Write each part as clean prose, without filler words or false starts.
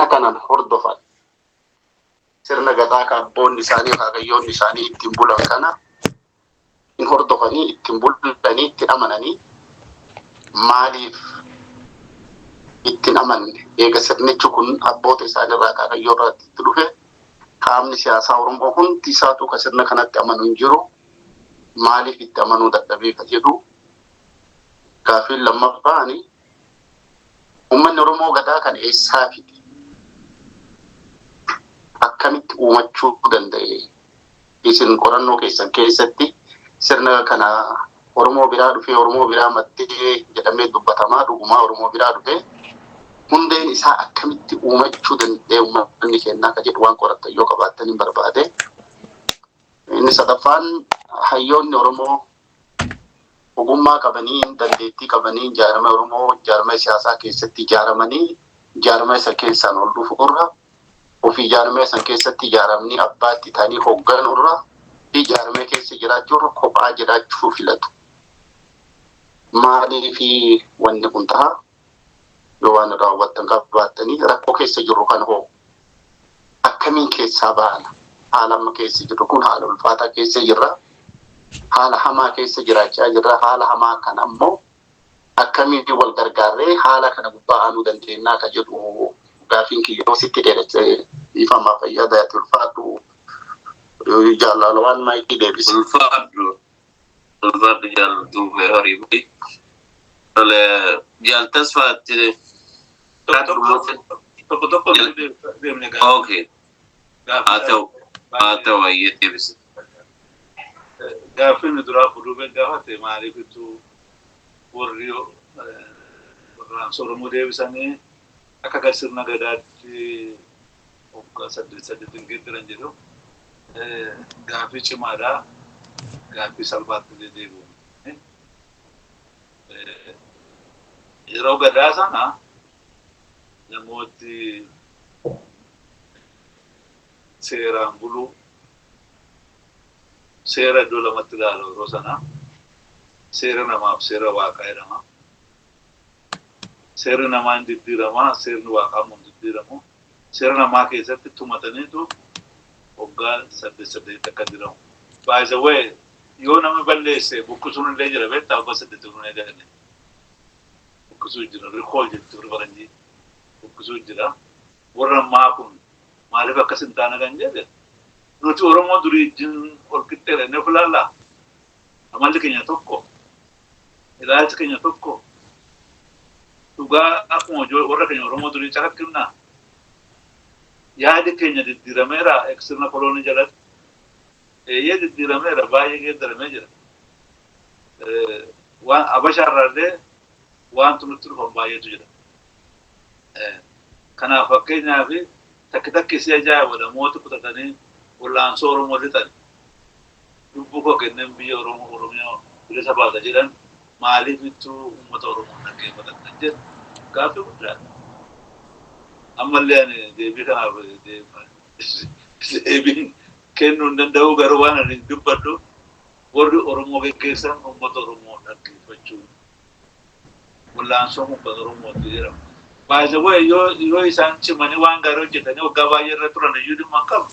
kanan hordofan. Sirna gadaa kan abboonni isaanii akaakayyoonni isaanii ittiin bulan kana hin hordofanii, ittiin bulanii, ittiin amananii, maaliif ittiin amanne? Eega sirnichi kun abboota isaaniirraa, akaakayyoo irraa itti dhufe, qaamni siyaasaa Oromoo hundi isaatu ka sirna kanatti amanu hin jiru. Maaliif itti amanuu dadhabee ka jedhu. Gaaffiin lammaffaani, uummanni Oromoo gadaa kana eessaa fide? Akkamitti uumachuu danda'e? Isin qorannoo keessan keessatti sirna kana Oromoo biraa dhufee, Oromoo biraa maddee jedhamee dubbatamaa, dhugumaa Oromoo biraa dhufee, hundeen isaa akkamitti uumachuu danda'e uummanni keenyaa ka jedhu waan qorattan yoo qabaattan hin barbaade. Inni sadaffaan, hayyoonni Oromoo ogummaa qabanii, dandeettii qabanii, ijaarama Oromoo, ijaarama siyaasaa keessatti ijaaramanii ijaarama isa keessaan ol dhufuurra, ofii ijaarama san keessatti ijaaramanii abbaatti ta'anii hoogganuurra fi ijaarama keessa jiraachuurra kophaa jiraachuu filatu. Maaliifi wanni kun ta'a? Yoo waan raawwattan qabaattanii, rakkoo keessa jirru kana hoo akkamiin keessaa baana? Haala amma keessa jirru kun haala ulfaataa keessa jirra. Haala hamaa keessa jiraachaa jirra. Haala hamaa kana ammoo akkamiin wal gargaarree haala kana gubbaa aanuu dandeenyaa ka jedhu gaafiin kiyya. Sitti dheeresse, dhiifamaa, fayyaa daati, ulfaadhu, jaalala waan maayikii deebise. Ulfaadhu. Ulfaadhu, jaalladhu, horii buli. Tole, jaal Tasfaatti. Tokko tokko deemne gaafa. Okay. Haa ta'u, ayyee, deebise. Gaaffii inni duraa fuudhuu gaafate, maaliifittuu warri warraaqsa Oromoo deebisanii akka gar sirna gadaatti waggaa saddeet saddeetiin geeddaran jedhu, gaaffii cimaadha. Gaaffii salphaatti illee deebi'u. Yeroo gadaa sana namooti seeraan buluu, seera iddoo lamatti ilaalu yeroo sana, seera namaaf seera waaqaa jedhama. Seerri namaa hin diddiirama, seerri waaqaa immoo hin diddiiramu. Seera namaa keessatti tumataniitu waggaa saddeet saddeet akka diramu. By the way, yoo namni balleesse buqqisuun illee jira, beektaa? Waggaa 8 kun eegale. Buqqisuu jira, recall jetti warri faranjii. Buqqisuu jira. Warra ammaa kun maaliif akkas hin taane kan jedhe, nuti Oromoo durii wajjin ol qixxeedha inni of ilaallaa. Amalli keenya tokko, ilaalchi keenya tokko, dhugaa akkuma warra keenya Oromoo durii calaqqifnaa. Yaadi keenya diddiirameera sirna koloonii jalatti. Eeyyee, diddiirameera, baay'ee geeddaramee jira. Waan Abashaarraallee wanti nutti dhufan baay'eetu jira. Kanaaf fakkeenyaaf takki takki si ajaa'iba, namoota kutatanii wallaansoo Oromoo lixan, lubbuu koo kenneen biyya Oromoo, Oromiyaa bilisa baasa jedhan, maaliif ittuu uummata Oromoo dhaggeeffatan kan jedhu gaaffii guddaadha. Ammallee ani deebii kanaaf deebiin kennuu hin danda'u, garuu waan ani dubbadhu, warri Oromoo geggeessan uummata Oromoo dhaggeeffachuu, wallaansoo uummata Oromooti jedhama. By the way, yoo isaan cimanii waan gaarii hojjetanii waggaa baay'ee irra turan iyyuu dhimma hin qabu.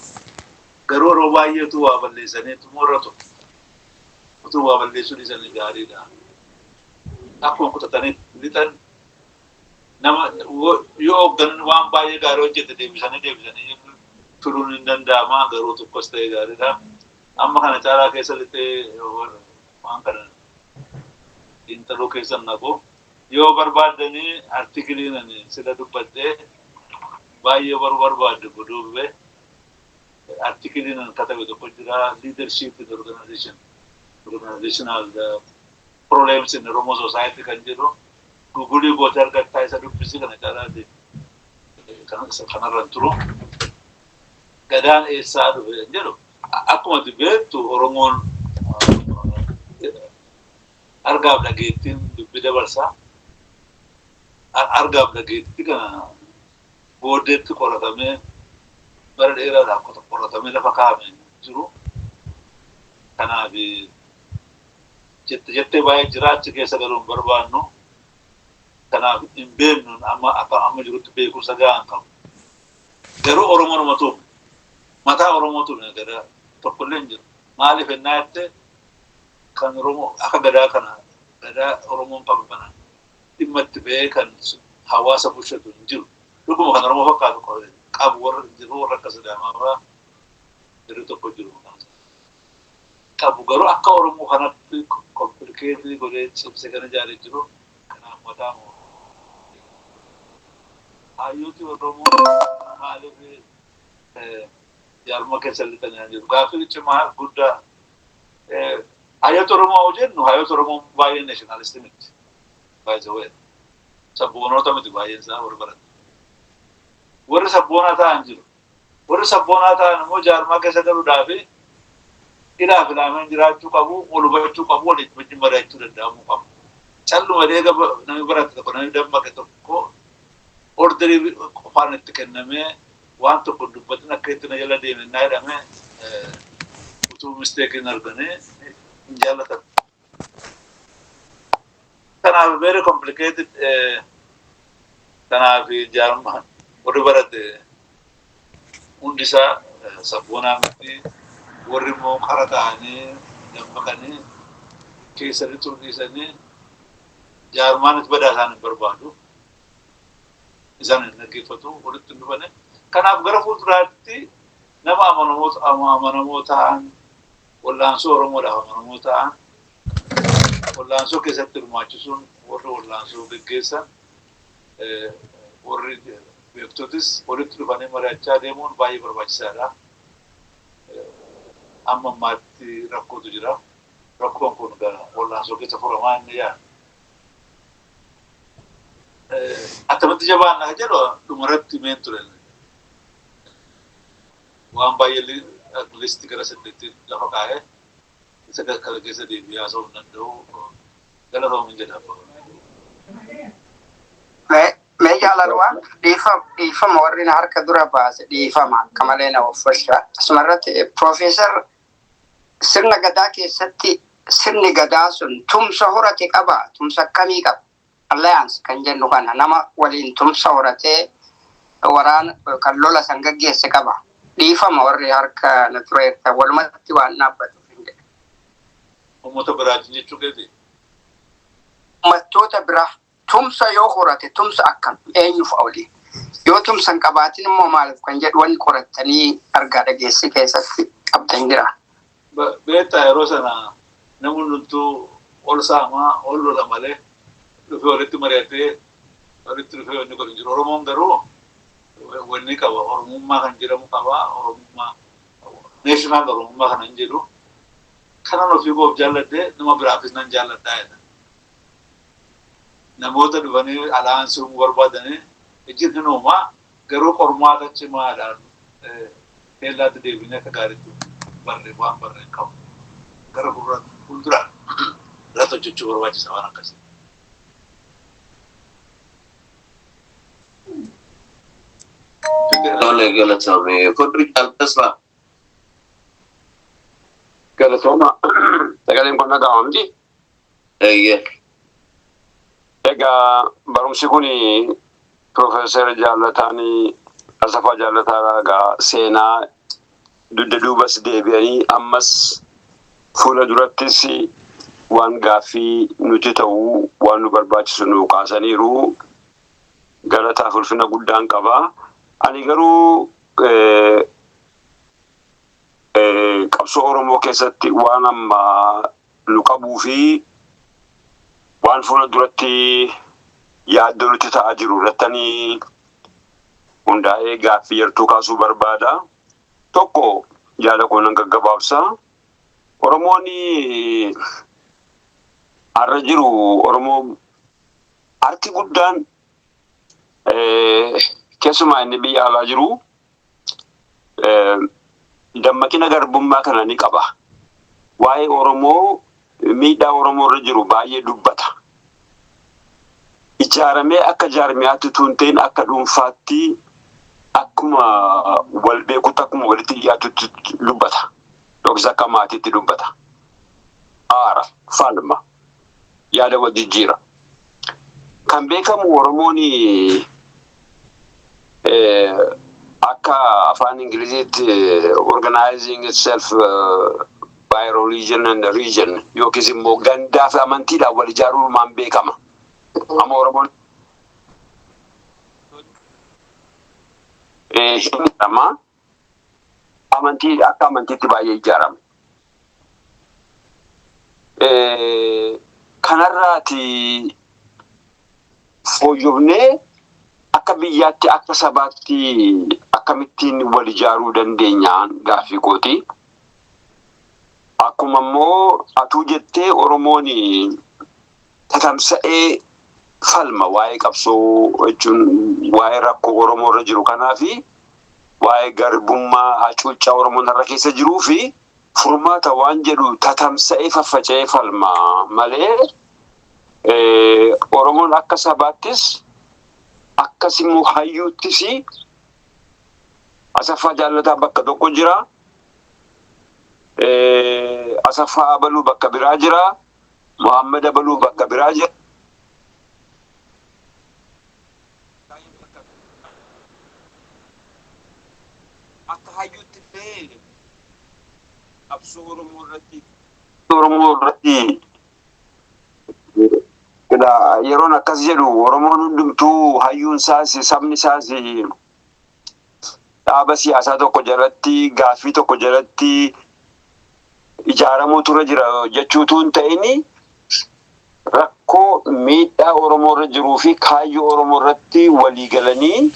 Garuu yeroo baay'eetu waa balleessaniitu irra turu. Utuu waa balleessuu dhiisanii gaariidha. Akkuma kutatanii lixan, nama yoo hoogganan waan baay'ee gaarii hojjete deebisanii deebisanii turuun hin danda'ama, garuu tokkos ta'e gaariidha. Amma kana caalaa keessa lixee waan kana xiinxaluu keessa naqu. Yoo barbaaddanii, artikiliin ani sila dubbadhee baay'ee baruu barbaadde godhuufee, artikiliin ani katabe tokko jira, leadership in organization, organizational problems in Oromo society kan jedhu, Google gootee argattaa, isa dubbisi. Kana caalaati kanarra turu. Gadaan eessaa dhufe jedhu, akkuma ati beektu Oromoon argaaf dhageettiin dubbi dabarsaa. Argaaf dhageetti kana booddeetti qoratamee, bara dheeraadhaaf qoratamee lafa kaa'ame jiru. Kanaaf jette jettee baay'ee jira, achi keessa galuu hin barbaannu. Kanaaf hin beeknu, amma akka amma jirutti beekumsa gahaa hin qabu. Garuu Oromoo nama tuume. Mataa Oromoo tuume gadaa tokkollee hin jiru. Maaliif ennaa jette kan Oromoo akka gadaa kana gadaa Oromoon qabu kana dhimma itti ba'ee kan hawaasa bulchatu hin jiru. Dhuguma kan Oromoo fakkaatu qabu warra jiru warra akka Sidaamaa fa'aa jiru tokko jiru. Qabu garuu akka Oromoo kanatti complicated godhee cimsee kan ijaaree jiru kanaaf mataa hayyooti Oromoo maaliif jaarmaa keessa lixanii jiru. Gaaffii cimaa guddaa hayyoota Oromoo yoo jennu hayyoota Oromoo baay'een nationalist miti. By the way. Sabboonoota miti baay'een isaa warri barate. Warri sabboonaa ta'an jiru. Warri sabboonaa ta'an immoo jaarmaa keessa galuudhaaf ilaa filaameen jiraachuu qabu, wal hubachuu qabu, waliin wajjin mari'achuu danda'amuu qabu. Calluma deega namni barate tokko, namni dammaqe tokko orderii qofaan itti kennamee waan tokko dubbatin akka itti na jala deeme naa jedhamee utuu mistakeiin arganii hin jaallatan. Kanaaf very complicated. Kanaaf jaarmaa warri barate hundi isaa sabboonaa miti. Warri immoo qara ta'anii dammaqanii keessanii turniisanii jaarmaanis badaa isaan hin barbaadu. Isaan hin dhaggeeffatu, walitti hin dhufane. Kanaaf gara fuulduraatti nama amanamoo ta'an, wallaansoo Oromoodhaaf amanamoo ta'an wallaansoo keessatti hirmaachisuun, warri wallaansoo geggeessan, warri beektotis walitti dhufanii mari'achaa deemuun baay'ee barbaachisaadha. Amma ammaatti rakkootu jira. Rakkoon kun wallaansoo keessa furamaa inni yaada. Akkamitti jabaanna jedhu dhumarratti meen ture. Waan baay'ee listi gara saddeetti lafa kaa'ee isa kana keessa deebi'ee haasa'uu hin danda'u. Galatoomin jedha. Mee jaalalwaa, dhiifama, warri na harka dura baase dhiifama akka malee na uffasha. Asuma irratti, Piroofeesar, sirna gadaa keessatti sirni gadaa sun tumsa horate qaba. Tumsa akkamii qaba? Alliance kan jennu kana nama waliin tumsa horatee waraana kan lola san gaggeesse qaba. Dhiifama, warri harka na tureerta walumatti waan dhaabbatuuf hin jedhe. Uummata biraatiin jechuu keeti. Uummattoota biraa tumsa yoo horate tumsa akkam, eenyuuf waliin? Yoo tumsa hin qabaatin immoo maaliif kan jedhu wanni qorattanii argaa dhageessi keessatti qabdan jira. Beektaa, yeroo sana namni hundumtuu ol saamaa ol lola malee dhufee walitti mari'atee walitti dhufee wanni godhu hin jiru. Oromoon garuu wanni qaba, Oromummaa kan jedhamu qaba. Oromummaa national Oromummaa kana hin jedhu. Kanan ofii koof jaalladhee nama biraafis nan jaalladhaa jedha. Namoota dhufanii alliance uumuu barbaadanii ijji hin uumaa, garuu qormaata cimaadhaan teellaatti deebinee akka gaariitti barree waan barreen qabu. Gara fuuldura irratti hojjechuu barbaachisa waan akkasii. Tole, galatoome. Fudhu, Tasfaa. Galatooma. Sagaleen kun dhaga'ama miti? Eeyyee. Egaa barumsi kun Piroofeesar Jaallataan Asaffaa Jaallataa egaa seenaa dugda duubas deebi'anii ammas fuula durattis waan gaaffii nuti ta'u, waan nu barbaachisu nu kaasaniiru. Galataaf ulfina guddaan qaba. Ani garuu qabsoo Oromoo keessatti waan amma nu qabuu fi waan fuula duratti yaaddoo nutti ta'aa jiru irrattanii hundaa'ee gaaffii yartuu kaasuu barbaada. Tokko yaada koo nan gaggabaabsa. Oromoon har'a jiru, Oromoo harki guddaan, keessumaa inni biyya alaa jiru, dammaqina garbummaa kana ni qaba. Waa'ee Oromoo, miidhaa Oromoo irra jiru baay'ee dubbata. Ijaaramee akka jaarmiyaatti utuu hin ta'in akka dhuunfaatti, akkuma wal beekutti, akkuma walitti dhiyaatutti dubbata. Yookiis akka maatiitti dubbata. Aara, falma, yaada wal jijjiira. Kan beekamu Oromoon akka Afaan Ingiliziitti organizing itself by religion and region yookiis immoo gandaa fi amantiidhaan wal ijaaruudhumaan beekama. Amma Oromoon hin jedhama. Amantii akka amantiitti baay'ee ijaarama. Kanarraati fooyyofnee akka biyyaatti, akka sabaatti akkamittiin wal ijaaruu dandeenyaan gaaffii kooti. Akkuma immoo atuu jettee, Oromoon tatamsa'ee falma waa'ee qabsoo jechuun waa'ee rakkoo Oromoo irra jiru kanaa fi waa'ee garbummaa, hacuuccaa Oromoon har'a keessa jiruu fi furmaata waan jedhu tatamsa'ee faffaca'ee falma malee, Oromoon akka sabaattis akkasimmoo hayyuuttis Asaffaa Jaallataa bakka tokko jira. Asaffaa Abaluu bakka biraa jira. Muhammad Abaluu bakka biraa jira. Akka hayyuutti illee qabsoo Oromoo irratti yeroon akkas jedhu, Oromoon hundumtuu, hayyuun isaas sabni isaas dhaaba siyaasaa tokko jalatti, gaaffii tokko jalatti ijaaramuu tura jira jechuutu hin ta'ini, rakkoo miidhaa Oromoo irra jiruu fi kaayyoo Oromoo irratti walii galanii,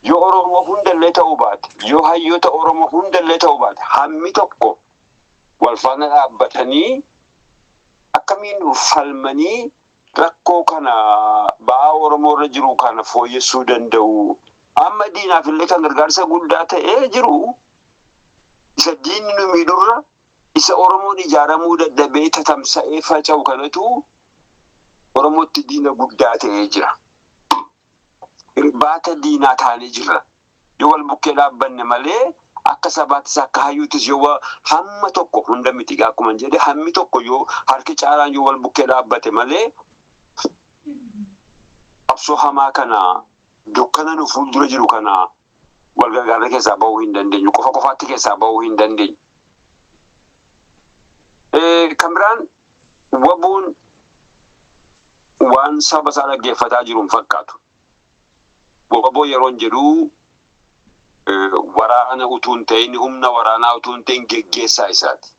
yoo Oromoo hundallee ta'uu baate, yoo hayyoota Oromoo hundallee ta'uu baate, hammi tokko wal faana dhaabbatanii akkamiin falmanii rakkoo kana, ba'aa Oromoo irra jiru kana fooyyessuu danda'u. Amma diinaaf illee kan gargaarsa guddaa ta'ee jiru, isa diinni nu miidhurra isa Oromoon ijaaramuu dadhabee tatamsa'ee faca'u kanatu Oromootti diina guddaa ta'ee jira. Irbaata diinaa taanee jirra. Yoo wal bukkee dhaabbanne malee, akka sabaattis akka hayyuuttis yoo hamma tokko, hunda miti akkuma jedhe, hammi tokko, yoo harki caalaan yoo wal bukkee dhaabbate malee, qabsoo hamaa kana, dukkana nu fuuldura jiru kana wal gargaarree keessaa bahuu hin dandeenyu. Qofa qofaatti keessaa bahuu hin dandeenyu. Kan biraan, WBOn waan saba isaa dhaggeeffataa jiru hin fakkaatu. WBO yeroon jedhu waraana utuu hin ta'in, humna waraanaa utuu hin ta'in, geggeessaa isaati.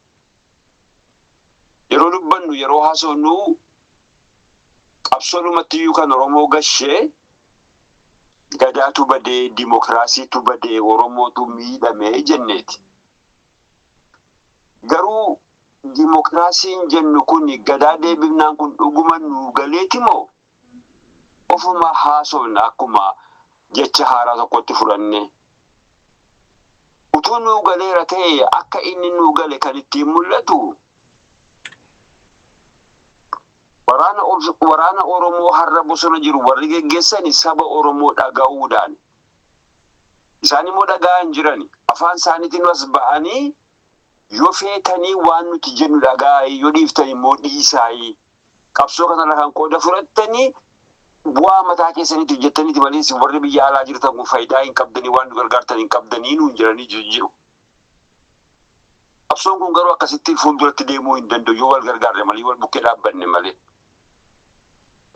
Yeroo dubbannu, yeroo haasofnu, qabsoodhumatti iyyuu kan Oromoo gashee gadaatu badee, dimokiraasiitu badee, Oromootu miidhamee jenneeti. Garuu dimokiraasiin jennu kun, gadaa deebifnaan kun dhuguma nuu galeeti moo ofuma haasofna akkuma jecha haaraa tokkotti fudhanne? Utuu nuu galeera ta'e, akka inni nuu gale kan ittiin mul'atu, waraana Oromoo har'a bosona jiru warri geggeessani saba Oromoo dhaga'uudhaan. Isaan immoo dhaga'aa hin jirani. Afaan isaaniitiin as ba'anii, "Yoo feetanii waan nuti jennu dhaga'aa, yoo dhiiftan immoo dhiisaayii. Qabsoo kanarra kan qooda fudhattanii bu'aa mataa keessaniitiif jettaniiti malee isin warri biyya alaa jirtan kun faayidaa hin qabdanii, waan nu gargaartan hin qabdanii" nuun jedhanii jiru. Qabsoon kun garuu akkasitti fuulduratti deemuu hin danda'u yoo wal gargaarre malee, wal bukkee dhaabbanne malee.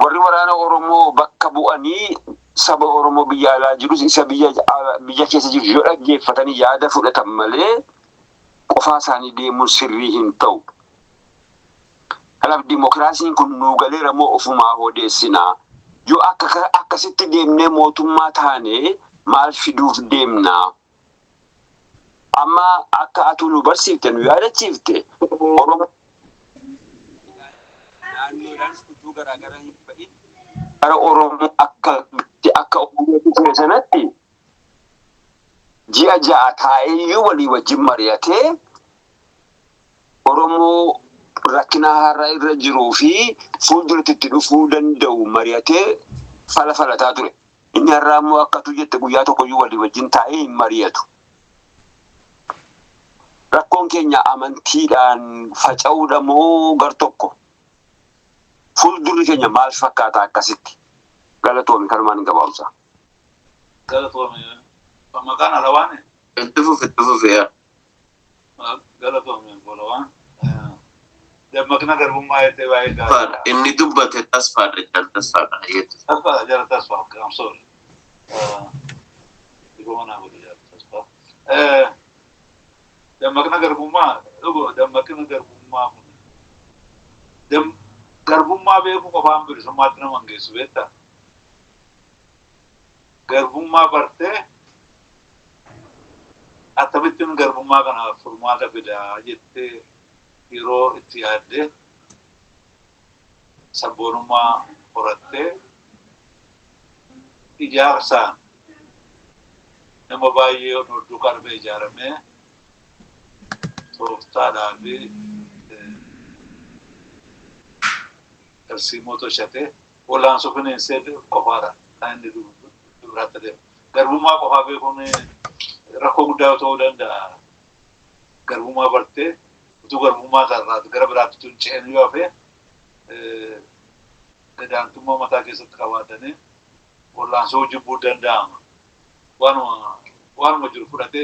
Warri waraana Oromoo bakka bu'anii saba Oromoo biyya alaa jirus isa biyya keessa jiru yoo dhaggeeffatanii yaada fudhatan malee, qofaa isaanii deemuun sirrii hin ta'u. Kanaaf dimokiraasiin kun nuu galeera moo ofumaa odeessinaa? Yoo akka akkasitti deemnee mootummaa taane maal fiduuf deemnaa? Amma akka atuu nu barsiifte, nu yaadachiifte, Oromoo naannoodhaan utuu garaagaraa hin ba'in gara Oromoo akka Oromoo ture sanatti ji'a 6 taa'eeyyuu walii wajjin mari'atee Oromoo rakkina har'a irra jiruu fi fuulduratti itti dhufuu danda'u mari'atee fala falataa ture. Inni har'aa immoo akkatu jette, guyyaa tokkoyyuu walii wajjin taa'ee hin mari'atu. Rakkoon keenya amantiidhaan faca'uudha moo gar tokko? Fuuldurri keenya maal fakkaata akkasitti? Galatoomi, kanumaan hin gabaabsa. Galatoomi. Maqaan Alawaani. Itti fufi, itti fufi yaa. Galatoomeen Bolawaan. Dammaqina garbummaa jettee baay'ee Tasfaadha. gaariidha. Inni dubbate tasfaadha, jaal tasfaadha. Hayyeetu. Tasfaadha, jala tasfaa. I'm sorry. Dhibama naa godhe jala tasfaa. Dammaqina garbummaa dhugo, dammaqina garbummaa kun garbummaa beekuu qofaan bilisummaatti nama hin geessu, beektaa? Garbummaa bartee akkamittiin garbummaa kanaaf furmaata fidaa jettee yeroo itti yaaddee sabboonummaa horattee ijaarsaan nama baay'ee duukaa dhufee ijaaramee tooftaadhaa fi tarsiimoo tolchatee wal'aansoo finiinsee qofaadha kan inni biraatti adeemu. Garbummaa qofaa beekuun rakkoo guddaa ta'uu danda'a. Garbummaa bartee utuu garbummaa irraa gara biraatti tun ce'en yoo hafe, gadaantummaa mataa keessatti qabaatanii wal'aansoo jibbuu danda'ama. Waanuma jiru fudhatee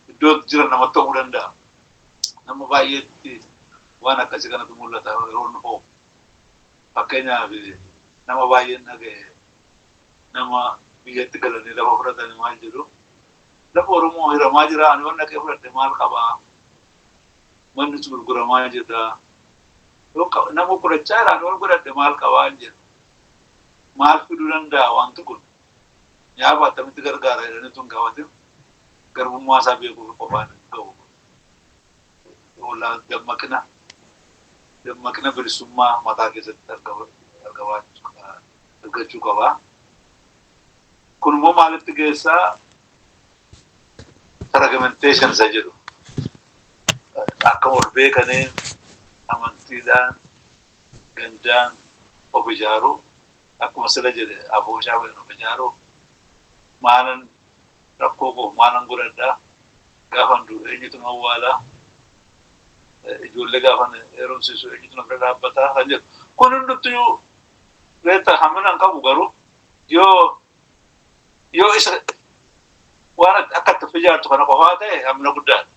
iddoo jiran namatti ta'uu danda'a. Nama baay'eetti waan akkasii kanatu mul'ata yeroo inni ho'u. Fakkeenyaaf, nama baay'een dhaga'e, nama biyyatti galanii lafa fudhatanii maal jedhu: "Lafa Oromoo hiramaa jira, ani waan dhaqee fudhadhe maal qabaa? Manni gurguramaa jira. Nama fudhachaa jira, ani waan godhadhe maal qabaa?" jedhu. Maal fiduu danda'a wanti kun? Nyaaba akkamitti gargaara jedhanii tun gaafatin garbummaa isaa beekuuf qofaan ga'u. Dammaqina bilisummaa mataa keessatti argachuu qabaa. Kun immoo maalitti geessaa? Fragmentation isa jedhu. Akka ol beekaniin amantiidhaan, gandaan of ijaaru, akkuma sila jedhe abooshaa waliin of ijaaru, maalan rakkoo koo maalan godhadhaa, gaafan du'u eenyutu na awwaalaa, ijoollee gaafan heerumsiisu eenyutu na bira dhaabbataa kan jedhu. Kun hunduttuyyuu beektaa hammina hin qabu, garuu yoo isa waan akka itti of ijaartu kana qofaa ta'e hammina guddaadha.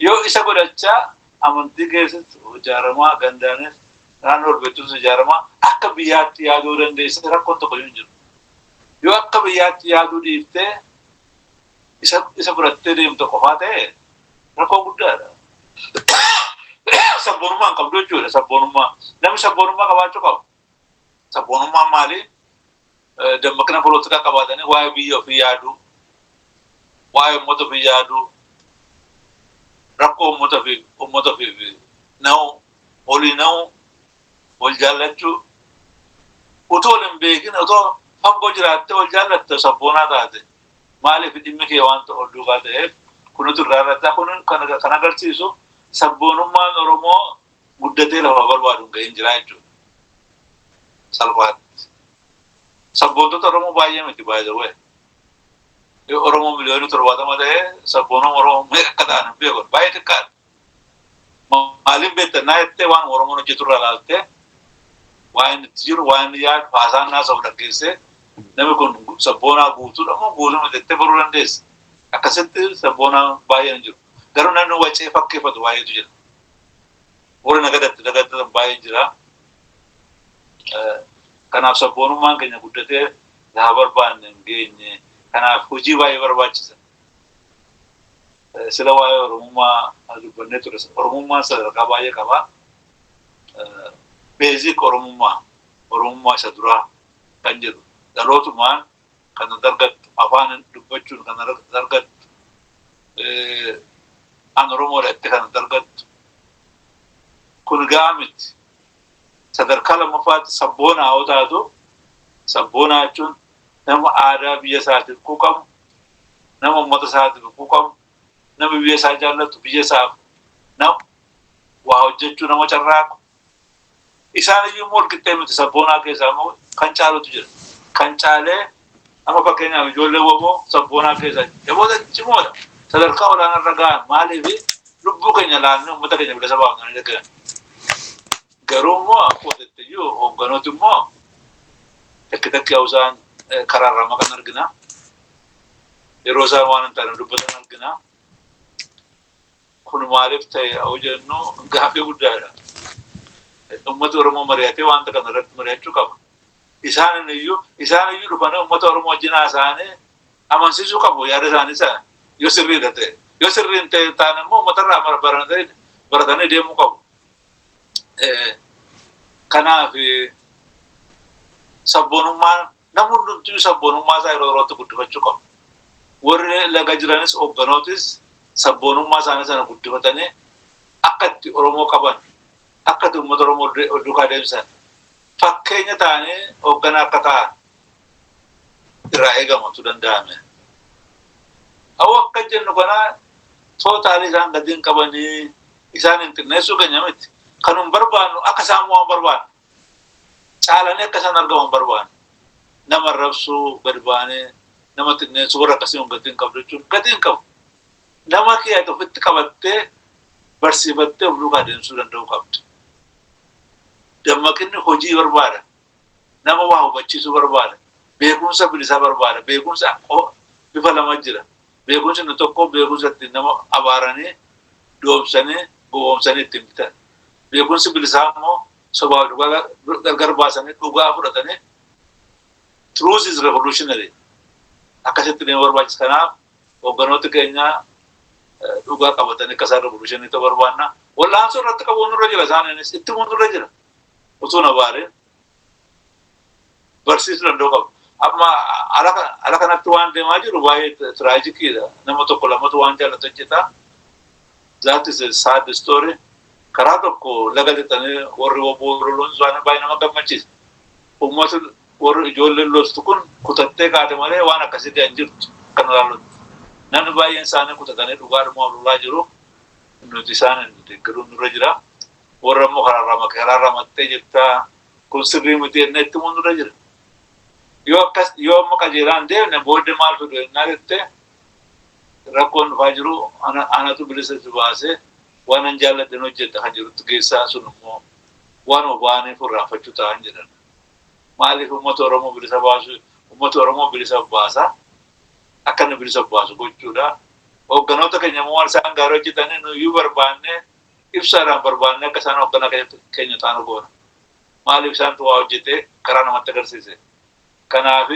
Yoo isa godhachaa amantii keessatti ijaaramaa, gandaanis naannoo ol beektuus ijaaramaa akka biyyaatti yaaduu dandeessa, rakkoon tokko hin jiru. Yoo akka biyyaatti yaaduu dhiiftee isa fudhattee deemtu qofaa ta'e, rakkoo guddaadha. Sabboonummaa hin qabdu jechuudha, sabboonummaa. Namni sabboonummaa qabaachuu qaba. Sabboonummaan maali? Dammaqina polotikaa qabaatanii waa'ee biyya ofii yaaduu, waa'ee uummata ofii yaaduu, rakkoo uummata ofiif na'u, olii na'u, wal jaallachuu. Utuu wal hin beekin, otoo fagoo jiraattee wal jaallatte sabboonaa taate. Maaliif? Dhimmi kee waan ol duukaa ta'eef kunutu irraa irratti kun kan agarsiisu sabboonummaan Oromoo guddatee lafa barbaadu hin gahin jira jechuudha. Salphaatti. Sabboontota Oromoo baay'ee miti, by the way. Yoo Oromoo 70 miliyoona ta'ee, sabboonota Oromoo meeqa akka ta'an hin beeku. Baay'ee xiqqaadha. Maaliin beektan naa jettee, waan Oromoon hojjetu irraa ilaaltee, waan inni itti jiru, waan inni yaadu, haasaan naasa'u dhaggeessee, namni kun sabboonaa guutuudha moo guutuu miti jettee baruu dandeessa. Akkasitti sabboonaa baay'een hin jiru. Garuu namni wacee fakkeeffatu baay'eetu jira. Warri nagadatti dagattatan baay'ee jira. Kanaaf sabboonummaan keenya guddatee lafa barbaanne hin geenye. Kanaaf hojii baay'ee barbaachisa. Sila waa'ee Oromummaa dubbannee ture. Oromummaan sadarkaa baay'ee qaba. Basic Oromummaa, Oromummaa isa duraa kan jedhu dhalootumaan kan argattu, afaan dubbachuun kan argattu, an Oromoodha itti kan argattu. Kun gahaa miti. Sadarkaa lammaffaatti sabboonaa yoo taatu, sabboonaa jechuun nama aadaa biyya isaatiif quuqamu, nama uummata isaatiif quuqamu, nama biyya isaa jaallatu, biyya isaaf nama waa hojjechuu nama carraaqu. Isaan iyyuu immoo walqixxee miti, sabboonaa keessaa immoo kan caalutu jira. Kan caalee amma fakkeenyaaf ijoollee woboo sabboonaa keessaa jaboota cimoodha. Sadarkaa olaanaa irra gahan. Maaliif? Lubbuu keenya laannee uummata keenya bilisa baafnanii dhagahan. Garuu immoo akkuma jette iyyuu hoogganooti immoo takki takki hausaan karaarraa maqan argina. Yeroo isaan waan hin taane dubbatan argina. Kun maaliif ta'e yoo jennu, gaaffii guddaadha. Uummati Oromoo mari'atee wanta kana irratti mari'achuu qaba. Isaan iyyuu dhufanii uummata Oromoo wajjin haasa'anii amansiisuu qabu yaada isaanii sana yoo sirriidha ta'e. Yoo sirrii hin ta'e taane immoo uummatarraa baratanii deemuu qabu. Kanaaf sabboonummaan, namni hundumtuu sabboonummaa isaa yeroo yerootti guddifachuu qabu. Warri laga jiranis, hoogganootis sabboonummaa isaanii sana guddifatanii akka itti Oromoo qaban, akka itti uummata Oromoo duukaa deemsan, fakkeenya ta'anii hoogganaa akka ta'an irraa eegamatu danda'ame. Hawwa akka jennu kana totally isaan gadi hin qabanii, isaan hin xinneessuu keenya miti. Kan nun barbaannu akka isaan waan barbaannu caalanii akka isaan argaman barbaannu. Nama arrabsuu, gadi baanee nama xinneessuu, warra akkasii hun gadi hin qabdu jechuun gadi hin qabu. Nama kee ati ofitti qabattee barsiifattee of duukaa deemsuu danda'uu qabdu. Dammaqinni hojii barbaada. Nama waa hubachiisuu barbaada. Beekumsa bilisaa barbaada. Beekumsa bifa lama jira. Beekumsi inni tokko beekumsa ittiin nama abaaranii, doomsanii, gowwoomsanii ittiin bitan. Beekumsi bilisaa immoo sobaaf dhugaa gargar baasanii, dhugaa fudhatanii, truth is revolutionary. Akkasitti deemuu barbaachisa. Kanaaf hoogganoota keenya dhugaa qabatanii akka isaan revolutionary ta'uu barbaanna. Wallaansoo irratti qabuun nurra jira, isaaniinis itti himuun nurra jira. Utuu na baareen barsiisuu danda'u qabu. Amma ala kanatti waan deemaa jiru baay'ee tragiciidha. Nama tokko lamatu waan jaallatu hojjeta. That is a sad story. Karaa tokko laga lixanii warri obbo loluun isaanii baay'ee nama gammachiisa. Uummata warri ijoolleen loltu kun kutattee kaate malee waan akkasii kan jirtu kan ilaallutti. Namni baay'een isaanii kutatanii dhugaadhuma lolaa jiru. Nuti isaan deeggaruun nurra jira. Warra immoo karaarraa mattee jirta. Kun sirrii miti jennee itti himuun nurra jira. Yoo akkas, yoo amma qajeelaan deemne, booddee maal fidu jennaa jettee, rakkoon dhufaa jiru anatu bilisa si baasee waan an jaalladhan hojjedha kan jirutti geessaa, sun immoo waanuma ba'anii irraanfachuu ta'an jedhan. Maaliif uummata Oromoo bilisa baasu, uummata Oromoo bilisa baasa, akka inni bilisa baasu gochuudha. Hoogganoota keenya immoo waan isaan gaarii hojjetanii nuyyuu barbaanne, ibsaadhaan barbaanne, akka isaan hoogganaa keenya ta'an goona. Maaliif isaantu waa hojjetee karaa namatti agarsiise. Kanaaf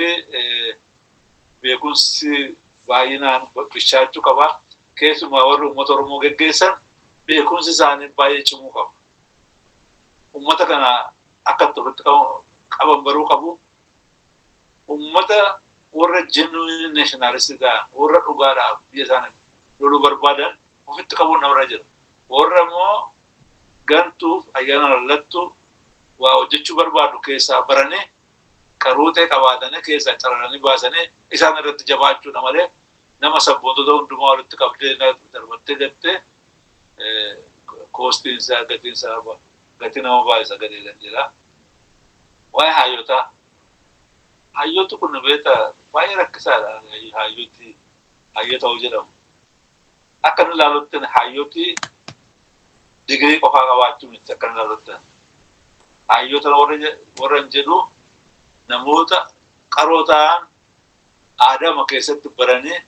beekumsi baay'inaan bishaachuu qaba. Keessumaa warri uummata Oromoo geggeessan beekumsi isaanii baay'ee cimuu qaba. Uummata kana akka itti ofitti qaban baruu qabu. Uummata warra genuine nationalist ta'an, warra dhugaadhaaf biyya isaanii loluu barbaadan ofitti qabuun namarra jira. Warra immoo gantuuf ayyaana lallattu waa hojjechuu barbaadu keessaa baranii, qaruutee qabaatanii, keessaa cararanii baasanii isaan irratti jabaachuudha malee, nama sabboontota hundumaa walitti qabdee darbattee gattee costiin isaa, gatiin isaa, gatii nama baay'isa gadeedhan jedha. Waa'ee hayyotaa. Hayyooti kun beektaa baay'ee rakkisaadha, hayyooti hayyoo ta'uu jedhamu. Akka inni ilaalutti hayyooti digirii qofaa qabaachuu miti akka inni ilaalutti. Hayyoota warra hin jedhu namoota qaroo ta'an, aadaama keessatti baranii,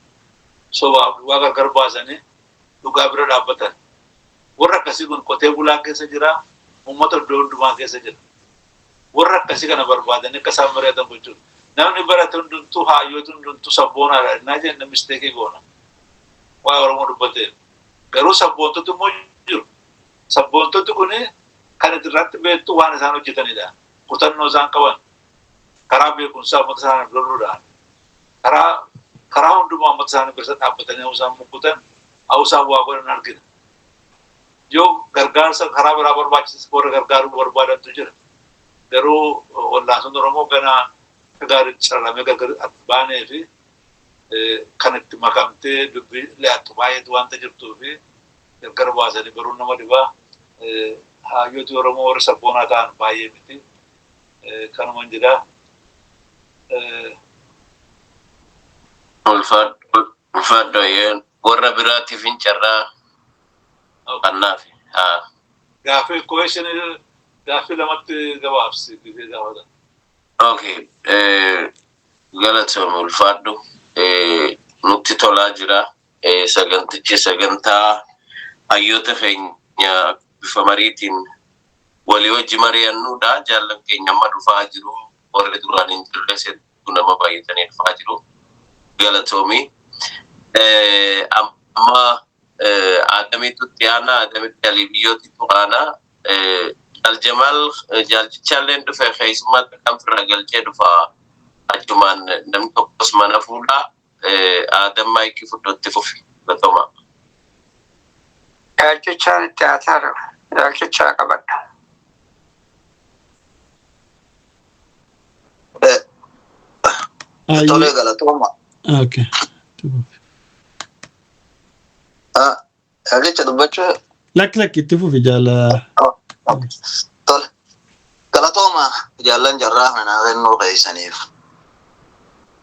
sobaaf dhugaa gargar baasanii, dhugaa bira dhaabbatan. Warra akkasii kun qotee bulaa keessa jira, uummata iddoo hundumaa keessa jira. Warra akkasii kana barbaadanii akka isaan mari'atan gochuudha. Namni barate hundumtuu hayyoota, hundumtuu sabboonaadha innaa jenne mistake goona. Waa'ee Oromoo dubbateef. Garuu sabboontoti immoo jiru. Sabboontoti kun kan irratti beektu waan isaan hojjetanidha. Kutannoo isaan qaban karaa beekumsaa uummata isaanii loluudhaan, karaa hundumaa uummata isaanii bira dhaabbatanii isaan mukkutan, isaan waa godhan argina. Yoo gargaarsa karaa biraa barbaachisu warra gargaaruu barbaadantu jira. Garuu wallaansoon Oromoo ganaa akka gaariitti cararamee gargar baanee fi kan itti makamtee dubbii le'attu baay'eetu waanta jirtuu fi gargar baasanii baruun nama dhibaa. Hayyooti Oromoo warri sabboonaa ta'an baay'ee miti. Kanuman jedhaa. Ulfaadhu, warra biraatiif hin carraa kannaaf. Gaaffii, question, gaaffii lamatti gabaabsi gisee gaafatan. Okay. Galatoom, ulfaadhu. Nutti tolaa jira. Sagantichi sagantaa hayyoota keenya bifa mariitiin walii wajji mari'annuudha. Jaallan keenya amma dhufaa jiru. Warri duraan hin jirres hedduu nama baay'atanii dhufaa jiru. Galatoomi. Amma Adamiitu itti aanaa, Adamitti Alii Biyyootitu aanaa. Aljamaal jaalchichallee dhufe, keessummaa kan firra galchee dhufa. Achumaan namni tokkos mana fuudhaa. Adam, maayikii fudhatti fufi. Galatooma. Yaalchichaan itti haasaara. Yaalchichaa qabadha. Tole, galatooma. Okay. Jecha dubbachuu. Lakki, lakki, itti fufi, jaala. Tole. Galatooma, jaallan jarraa kana kennuu keessaniif.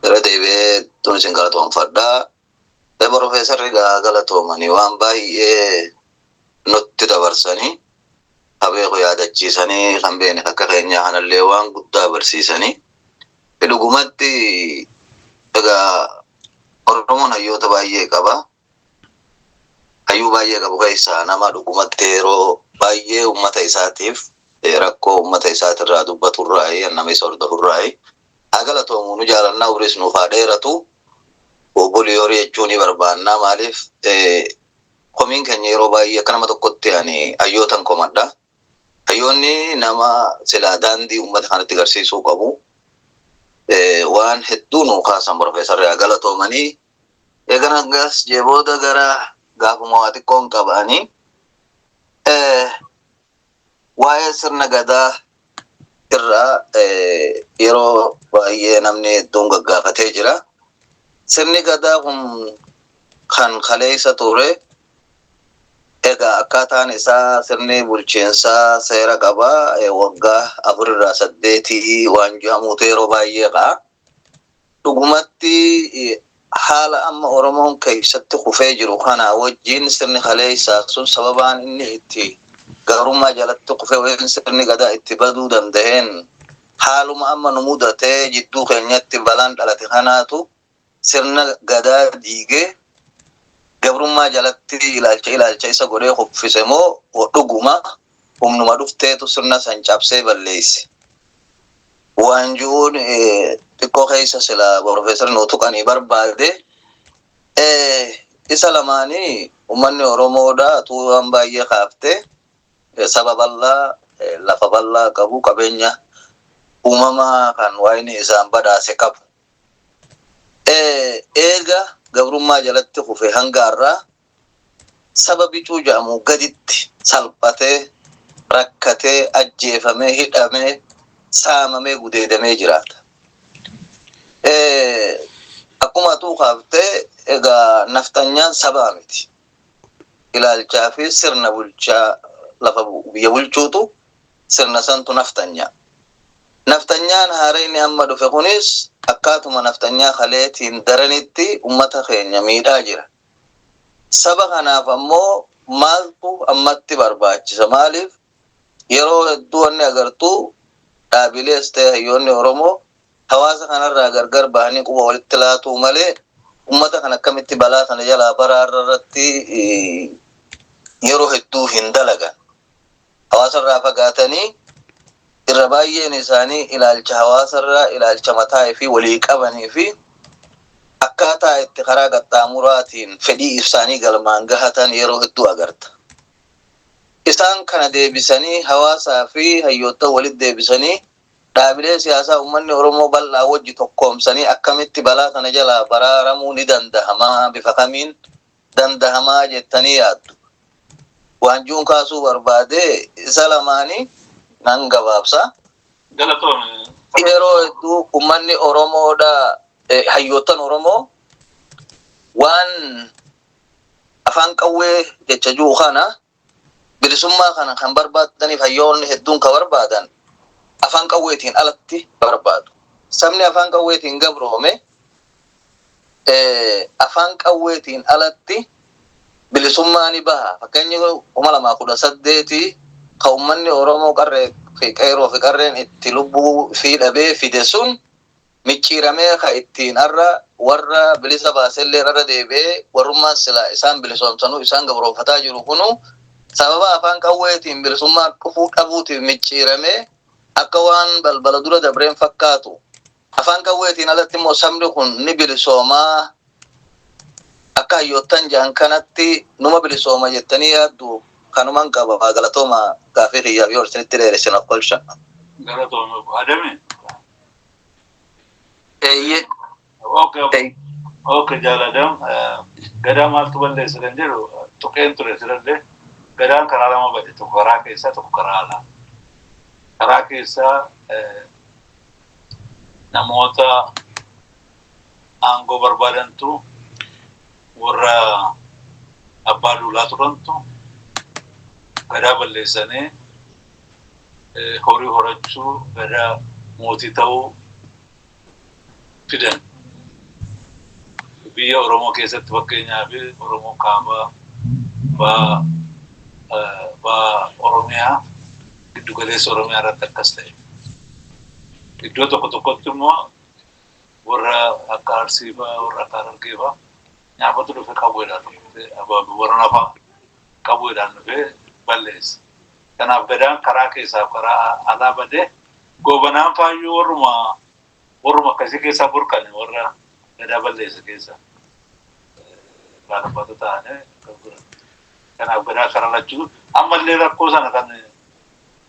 Gara deebi'ee tun isin galatoomfadhaa. Profeesarri galatoomanii waan baay'ee nutti dabarsanii, habeeku yaadachiisanii, kan beene akka keenyaa kanallee waan guddaa barsiisanii. Dhugumatti egaa Oromoon hayyoota baay'ee qaba. Hayyuu baay'ee qabu keessaa nama dhugumatti yeroo baay'ee uummata isaatiif, rakkoo uummata isaatirraa dubbaturraa, nama isa hordofurraa, haa galatoomu, nu jaalannaa, umriis nuuf haa dheeratu. Obbolii horii jechuu ni barbaanna. Maaliif, komiin keenya yeroo baay'ee akka nama tokkotti ani hayyootan komadha. Hayyoonni nama silaa daandii uummata kanatti agarsiisuu qabu. Waan hedduu nuu kaasan, profeesarri haa galatoomanii. Eegan hangas jee booda gara gaafuma waa xiqqoon qabanii waa'ee sirna gadaa irraa yeroo baay'ee namni hedduun gaggaafatee jira. Sirni gadaa kun kan kaleessa ture. Egaa akkaataan isaa, sirni bulchiinsaa seera qaba. Waggaa afurirraa saddeetii waan jedhamuutu yeroo baay'ee ka'a. Dhugumatti haala amma Oromoon keessatti kufee jiru kana wajjin sirni kaleessaa sun sababaan inni itti gabrummaa jalatti kufee yookiin sirni gadaa itti baduu danda'een, haaluma amma nu mudatee jidduu keenyatti balaan dhalate kanaatu sirna gadaa diigee gabrummaa jalatti ilaalcha isa godhee kuffise moo dhuguma humnuma dhufteetu sirna san cabsee balleesse? Waan jiruun xiqqoo keessa sila profeesar nuu tuqanii barbaade. Isa lamaanii, uummanni Oromoodha tuu waan baay'ee kaaftee, saba bal'aa, lafa bal'aa qabu, qabeenya uumamaa kan waayini isaan badhaase qabu. Eega gabrummaa jalatti kufe hanga har'aa saba bicuu jedhamu gaditti salphatee, rakkatee, ajjeefamee, hidhamee, saamamee, gudeedamee jiraata. Akkuma atuu kaaftee, egaa nafxanyaan sabaa miti. Ilaalchaa fi sirna bulchaa lafa biyya bulchuutu, sirna santu nafxanyaa. Nafxanyaan haarayni amma dhufe kunis akkaatuma nafxanyaa kaleetiin daranitti ummata keenya miidhaa jira. Saba kanaaf ammoo maaltu ammatti barbaachisa? Maaliif, yeroo hedduu wanni agartuu dhaabilees ta'e hayyoonni Oromoo hawaasa kanarraa gargar bahanii quba walitti laatuu malee ummata kana akkamitti balaa sana jalaa baraarra irratti yeroo hedduu hin dalagan. Hawaasarraa fagaatanii, irra baay'een isaanii ilaalcha hawaasarraa, ilaalcha mataa fi walii qabanii fi akkaataa itti karaa qaxxaamuraatiin fedhii isaanii galmaan gahatan yeroo hedduu agarta. Isaan kana deebisanii hawaasaa fi hayyoota walitti deebisanii, dhaabilee siyaasaa uummanni Oromoo bal'aa wajji tokkoomsanii akkamitti balaa kana jalaa baraaramuu ni dandahamaa, bifa kamiin dandahamaa jettanii yaaddu? Waanjuun kaasuu barbaade isa lamaanii nan gabaabsa. Galatoome. Yeroo hedduu uummanni Oromoodha, hayyoottan Oromoo waan afaan qawwee jecha jiru kana, bilisummaa kana kan barbaadaniif, hayyoonni hedduun kan barbaadan afaan qawweetiin alatti barbaadu. Sabni afaan qawweetiin gabroome afaan qawweetiin alatti bilisummaa ni baha. Fakkeenyi 2018 kan uummanni Oromoo qarree fi qeerroo fi qarreen itti lubbuu fi dhabee fide sun micciiramee ka ittiin har'a Warra bilisa baasellee irra deebi'ee warrummaan silaa isaan bilisoomsanuu isaan gabroonfataa jiru kunu sababa afaan qawweetiin bilisummaan dhufuu dhabuutiif micciiramee akka waan balbala dura dabreen fakkaatu. Afaan qawweetiin alatti immoo sabni kun ni bilisoomaa akka hayyoottan ja'an kanatti numa bilisooma jettanii yaaddu? Kanuman qaba. Galatooma, gaafii kiyyaaf yoo isinitti dheeressin kolsha. Galatooma, Adami. Eeyyee. Okay. Okay, jaaladam. Gadaa maaltu balleessa kan jedhu tuqeen ture sirallee. Gadaan karaa lama bade: tokko karaa keessaa, tokko karaa alaa. Karaa keessaa namoota aangoo barbaadantu, warra abbaa duulaa turantu gadaa balleessanii horii horachuu, gadaa mootii ta'uu fidan. Biyya Oromoo keessatti, fakkeenyaaf, Oromoo kaabaa, baa Oromiyaa, giddu galeessa Oromiyaa irratti akkas ta'e. Iddoo tokko tokkotti immoo warra akka Arsii fa'aa, warra akka Harargee fa'aa nyaapatu dhufe, qawweedhaan dhufee, warra nafaa qawweedhaan dhufee balleesse. Kanaaf gadaan karaa keessaa karaa alaa badee. Goobanaan faayyuu warruma akkasii keessaa burqane, warra gadaa balleesse keessa baalabbata ta'anii kan turan. Kanaaf gadaa karaa lachuu ammallee rakkoo sana kan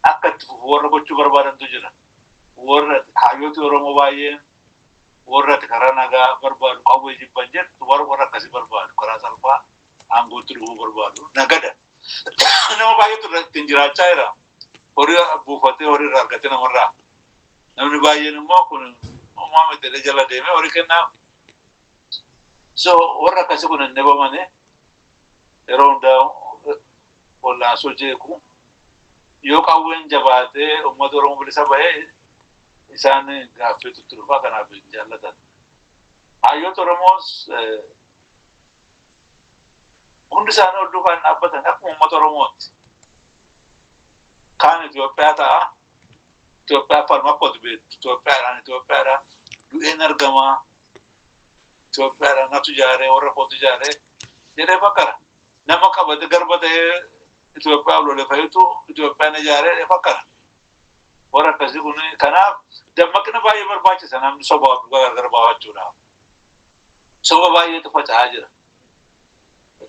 akka itti fufu warra gochuu barbaadantu jira. Warra hayyooti Oromoo baay'een warra ati karaa nagaa barbaadu, qawwee jibban jettu, warra akkasii barbaadu, karaa salphaa aangootti dhufuu barbaadu nagada. Nama baay'eetu ittiin jiraachaa jira. Horii buufatee, horii irraa argatee namarraa. Namni baay'een immoo kun uumaa miti jala deemee horii kennaaf. So warra akkasii kun hin dhibamane, yeroo hundaa wallaansoo jeequ. Yoo qawween jabaatee uummata Oromoo bilisa bahee, isaan gaaffiitu itti dhufaa, kanaaf hin jaallatan. Hayyoota Oromoos hundi isaanii ol duukaan dhaabbatan akkuma uummata Oromooti. Kaan Itoophiyaa ta'a. Itoophiyaa falma akkuma beektu. Itoophiyaadhaan, Itoophiyaadhaan du'een argamaa. Itoophiyaadhaan natu ijaaree, warra kootu ijaaree jedhee fakkara. Nama qabate garba ta'ee Itoophiyaa lole fa'itu Itoophiyaan ijaaree jedhee fakkara. Warra akkasii kun, kanaaf dammaqina baay'ee barbaachisa namni sobaa dhugaa gargar baafachuudhaaf. Soba baay'eetu faca'aa jira.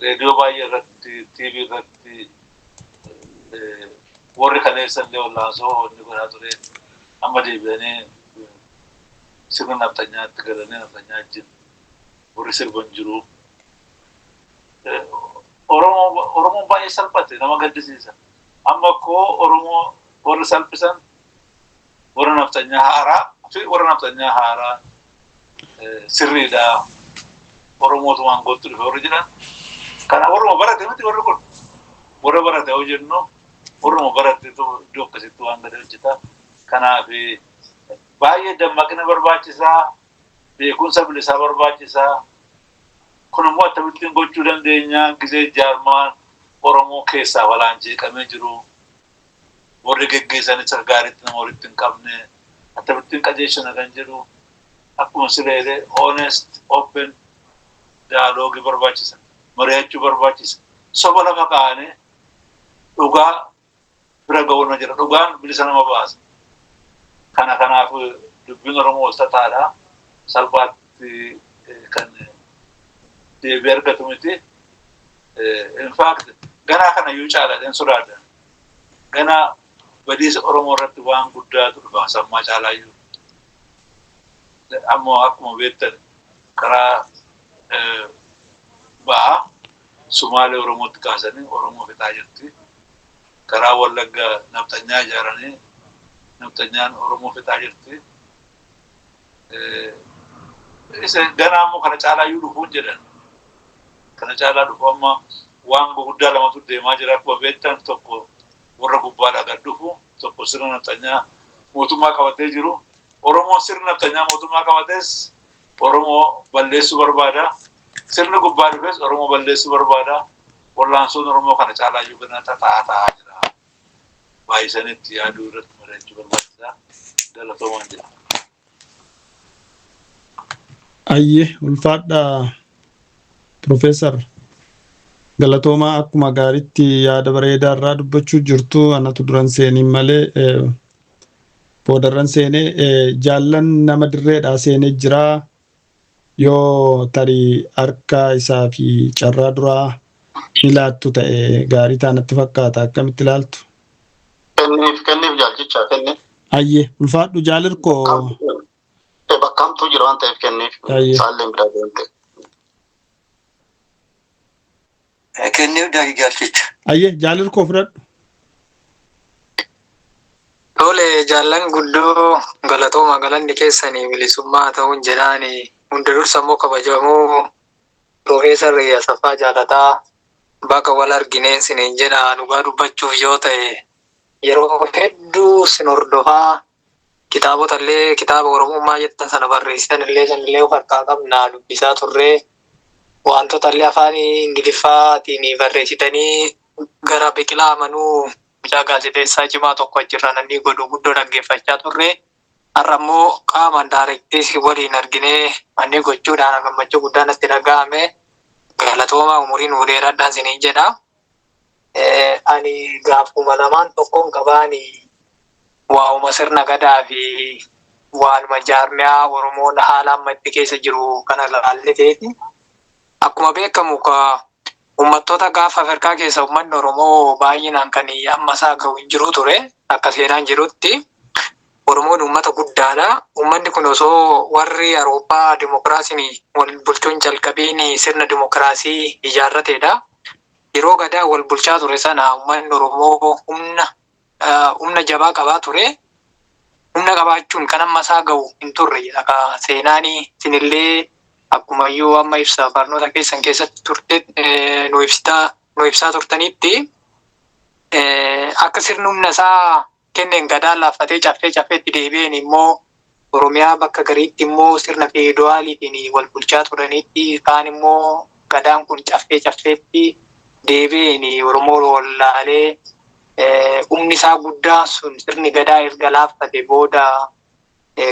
Reediyoo baay'ee irratti, TV irratti, warri kaleessa illee wallaansoo wanni godhaa ture amma deebi'anii sirna nafxanyaatti galanii nafxanyaa wajjin warri sirban jiru. Oromoon baay'ee salphate, nama gaddisiisa. Amma koo Oromoo warri salphisan warra nafxanyaa haaraa fi warra nafxanyaa haaraa sirriidha. Oromootu aangootti dhufe warri jedhan. Kana warruma barate miti warri kun. Warra barate yoo jennu, warruma baratetu iddoo akkasitti waan gadi hojjeta. Kanaaf baay'ee dammaqina barbaachisaa, beekumsa bilisaa barbaachisaa. Kun immoo akkamittiin gochuu dandeenya gisee jaarmaan Oromoo keessaa balaan jeeqamee jiru? Warri geggeessanis akka gaariitti nama walitti hin qabne, akkamittiin qajeelchina kan jedhu, akkuma sileele honest, open dialogue barbaachisa. Mari'achuu barbaachisa. Soba lafa kaa'anii dhugaa bira ga'uun jira. Dhugaan bilisa nama baasa. Kanaaf dubbiin Oromoo wal xaxaadha. Salphaatti kan deebii argatu miti. In fact, ganaa kana iyyuu caala sodaadha. Ganaa badiisa Oromoo irratti waan guddaatu dhufa sammaa caalaayyuu. Ammoo akkuma beektan karaa ba'aa Sumaalee Oromootti kaasanii Oromoo fixaa jirti. Karaa Wallaggaa nafxanyaa ijaaranii nafxanyaan Oromoo fixaa jirti. Isa ganaa immoo kana caalaayyuu dhufuun jedhan. Kana caalaa dhufu. Amma waan guguddaa lamatu deemaa jira akkuma beektan: tokko warra gubbaadhaa gad dhufu, tokko sirna nafxanyaa mootummaa qabatee jiru. Oromoon sirna nafxanyaa mootummaa qabates Oromoo balleessuu barbaada. Sirni gubbaa dhufes Oromoo balleessuu barbaada. Wallaansoon Oromoo kana caalaayyuu gana xaxaa ta'aa jira. Baay'isanitti yaaduu, irratti mari'achuu barbaachisaa. Galatoomaan jira. Ayyee, ulfaadha Profeesar. Galatoomaa, akkuma gaariitti yaada bareedaa irraa dubbachuu jirtu. Anatu duran seeniin malee boodarran seenee jaallan nama dirreedhaa seenee jira. Yoo tarii harka isaa fi carraa duraa ni laattu ta'e gaarii taanatti fakkaata. Akkamitti ilaaltu? Kenniif, kenniif, jaalchichaa kenniif. Ayyee, ulfaadhu jaalirkoo. Bakka hamtuu jira waan ta'eef kenniif. Ayyee. Isaallee biraa deemte. Kenniif jaalchicha. Ayyee, jaalirkoo fudhadhu. Tole jaallan, guddoo galatooma, galanni keessanii bilisummaa ta'uun jedhaani. Hunda dursa immoo kabajamoo Piroofeesar Asaffaa Jaalataa, bakka wal argineen siniin jedha. Dhugaa dubbachuuf yoo ta'e, yeroo hedduu sin hordofaa, kitaabota illee, kitaaba Oromummaa jettan sana barreessitan illee sanillee of harkaa qabna, dubbisaa turree, wantoota illee afaan Ingiliffaatiin barreessitanii gara Biqilaa Amanuu, mucaa gaazexeessaa cimaa tokko achirraa namni godhu, guddoo dhaggeeffachaa turre. Har'a immoo qaamaan directly waliin arginee manni gochuudhaan gammachuu guddaan natti dhaga'ame. Galatooma, umuriin nuu dheeradhaan siniin jedha. Ani gaafuma lamaan tokkoon qabaani, waa'uma sirna gadaa fi waanuma jaarmiyaa Oromoon haala amma itti keessa jiru kana laalleteeti. Akkuma beekamu ka uummattoota gaafa Afrikaa keessa uummanni Oromoo baay'inaan kan amma isaa gahu hin jiru ture, akka seenaan jirutti. Oromoon uummata guddaadha. Uummanni kun osoo warri Awurooppaa dimokiraasiin wal bulchuun jalqabiin sirna dimokiraasii ijaarrateedha. Yeroo gadaa wal bulchaa ture sana uummanni Oromoo humna jabaa qabaa ture. Humna qabaachuun kan amma isaa gahu hin turre jedha ka seenaan. Isinillee akkuma iyyuu amma ibsa barnoota keessan keessatti turte nu ibsaa turtanitti, akka sirni humna isaa kenneen gadaan laaffatee caffee caffeetti deebi'een immoo Oromiyaa bakka gariitti immoo sirna feedowaaliitiin wal bulchaa turanitti, kaan immoo gadaan kun caffee caffeetti deebi'een Oromoo wallaalee humni isaa guddaa sun sirni gadaa erga laaffate booda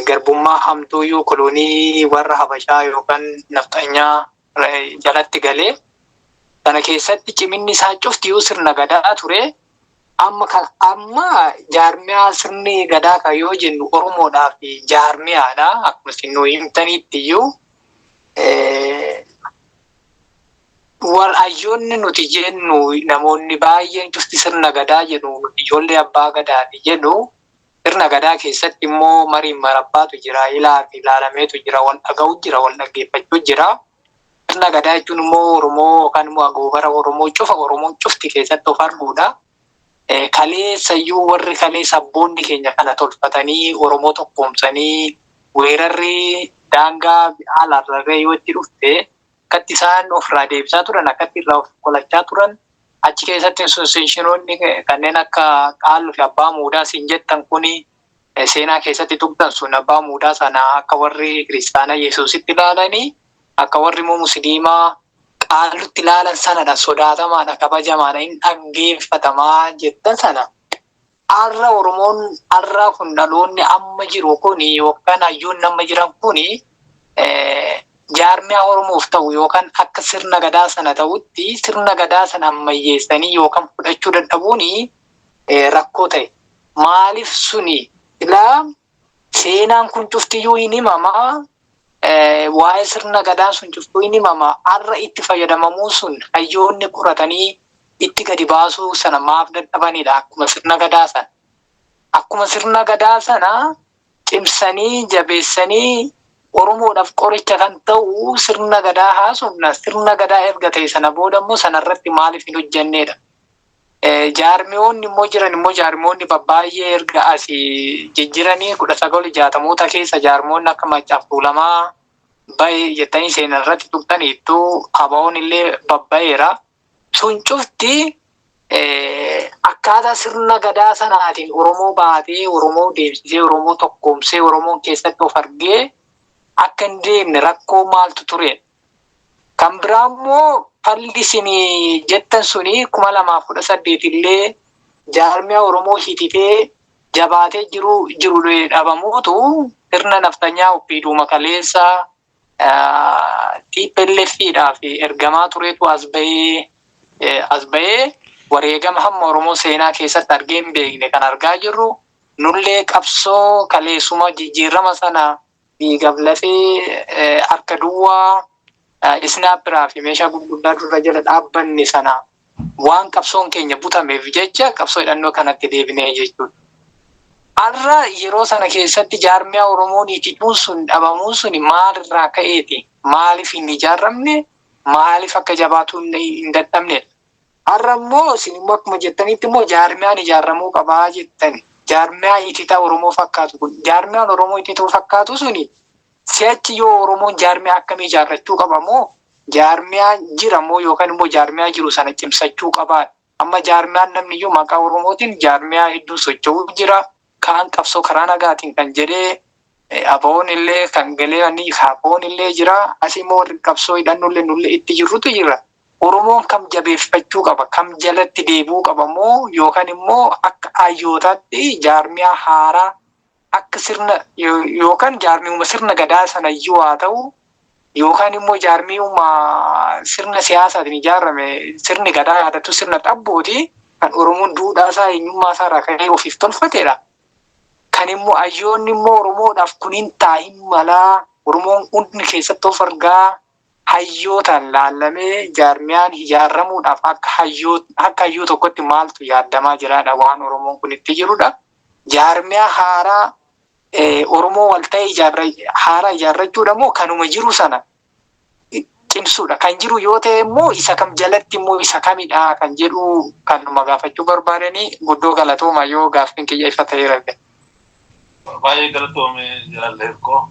garbummaa hamtuuyyuu kolonii warra Habashaa yookaan nafxanyaa jalatti galee, sana keessatti ciminni isaa cuftiyuu sirna gadaa ture. Amma amma jaarmiyaa sirni gadaa kan yoo jennu Oromoodhaaf jaarmiyaadha. Akkuma isin nuu himtanitti iyyuu war hayyoonni nuti jennu, namoonni baay'een cufti sirna gadaa jedhu, ijoollee abbaa gadaati jedhu. Sirna gadaa keessatti immoo mariin marabbaatu jira, ilaa fi ilaalameetu jira, wal dhaga'u jira, wal dhaggeeffachuu jira. Sirna gadaa jechuun immoo Oromoo yookaan immoo agoobara Oromoo cufa Oromoon cufti keessatti of arguudha. Kaleessayyuu warri kaleessa abboonni keenya kana tolfatanii Oromoo tokkoomsanii, weerarri daangaa alaarrarree yoo itti dhufte akkatti isaan ofirraa deebisaa turan, akkatti irraa of qolachaa turan, achi keessatti institutionoonni kanneen akka qaalluu fi abbaa muudaa siin jettan kuni, seenaa keessatti tuqxan sun, abbaa muudaa sana akka warri kiristaanaa Yesuusitti ilaalanii, akka warri immoo musliimaa qaallutti ilaalan sanadha, sodaatamaadha, kabajamaadha, hin dhaggeeffatamaa jettan sana. Har'a Oromoon har'a kun, dhaloonni amma jiru kuni yookaan hayyoonni amma jiran kuni, jaarmiyaa Oromoof ta'u yookaan akka sirna gadaa sana ta'utti sirna gadaa sana ammayyeessanii yookaan fudhachuu dadhabuuni rakkoo ta'e. Maaliif suni silaa seenaan kun cuftiyyuu hin himamaa, waa'ee sirna gadaa sun cuftuu hin himamaa, har'a itti fayyadamamuu sun hayyoonni qoratanii itti gadi baasuu sana maaf dadhabanidha akkuma sirna gadaa sana. Akkuma sirna gadaa sana cimsanii jabeessanii Oromoodhaaf qoricha kan ta'u sirna gadaa haasofna. Sirna gadaa erga ta'e sana booda immoo sanarratti maaliif hin hojjennedha. Jaarmiyoonni immoo jiran immoo jaarmiyoonni babbaay'ee erga asii jijjiiranii 1960moota keessa jaarmiyoonni akka Maccaaf Tuulamaa bahe jettanii seenaa irratti tuqxaniittu, ABO'n illee babba'eera. Sun cufti akkaataa sirna gadaa sanaatiin Oromoo baatee, Oromoo deebisee, Oromoo tokkoomsee, Oromoon keessatti of argee akka hin deemne rakkoo maaltu ture? Kan biraa immoo falli isin jettan suni 2018 illee jaarmiyaa Oromoo hititee jabaatee jiru jiru dhabamuutu sirna naftanyaa oppiiduma kaleessa TPLF dhaaf ergamaa turetu as bahee wareegama hamma Oromoo seenaa keessatti argee hin beekne kan argaa jirru. Nullee qabsoo kaleessuma jijjiirama sana dhiigaaf lafee harka duwwaa sniperaa fi meeshaa gurguddaa dura jala dhaabbanne sana waan qabsoon keenya butameef jecha qabsoo hidhannoo kanatti deebinee jechuudha. Har'a yeroo sana keessatti jaarmiyaa Oromoon itituun sun dhabamuun sun maalirraa ka'eeti? Maaliif hin ijaarramne? Maaliif akka jabaatu hin dadhabne? Har'a immoo isin immoo akkuma jettanitti immoo jaarmiyaan ijaaramuu qabaa jettani. Jaarmiyaa ititaa Oromoo fakkaatu kun, jaarmiyaan Oromoo itituu fakkaatu suni si'achi yoo Oromoon jaarmiyaa akkamii ijaarrachuu qaba moo, jaarmiyaa jira moo, yookaan immoo jaarmiyaa jiru sana cimsachuu qabaa? Amma jaarmiyaan namni iyyuu maqaa Oromootiin jaarmiyaa hedduu socho'uu jira. Kaan qabsoo karaa nagaatiin kan jedhee ABO'n illee kan galee KFO'n illee jira. Asii immoo warri qabsoo hidhannollee nullee itti jirrutu jira. Oromoon kam jabeeffachuu qaba? Kam jalatti deebi'uu qaba moo, yookaan immoo akka hayyootaatti jaarmiyaa haaraa akka sirna yookaan jaarmiuma sirna gadaa sana iyyuu haa ta'u, yookaan immoo jaarmiuma sirna siyaasaatiin ijaarame, sirni gadaa yaadatu sirna xabbooti, kan Oromoon duudhaa isaa, eenyummaa isaa irraa ka'ee ofiif tolfatedha. Kan immoo hayyoonni immoo Oromoodhaaf kun hin taahin malaa, Oromoon hundi keessatti of argaa, hayyootaan laallamee jaarmiyaan ijaaramuudhaaf akka hayyoo tokkotti maaltu yaadamaa jiraadha waan Oromoon kun itti jirudha? Jaarmiyaa haaraa Oromoo wal ta'e haaraa ijaarrachuudha moo kanuma jiru sana cimsuudha? Kan jiru yoo ta'e immoo isa kam jalatti immoo isa kamidha kan jedhu kanuma gaafachuu barbaadanii. Guddoo galatooma yoo gaaffiin kiyya ifa ta'eera. Baay'ee galatoome, jaalleerkoo.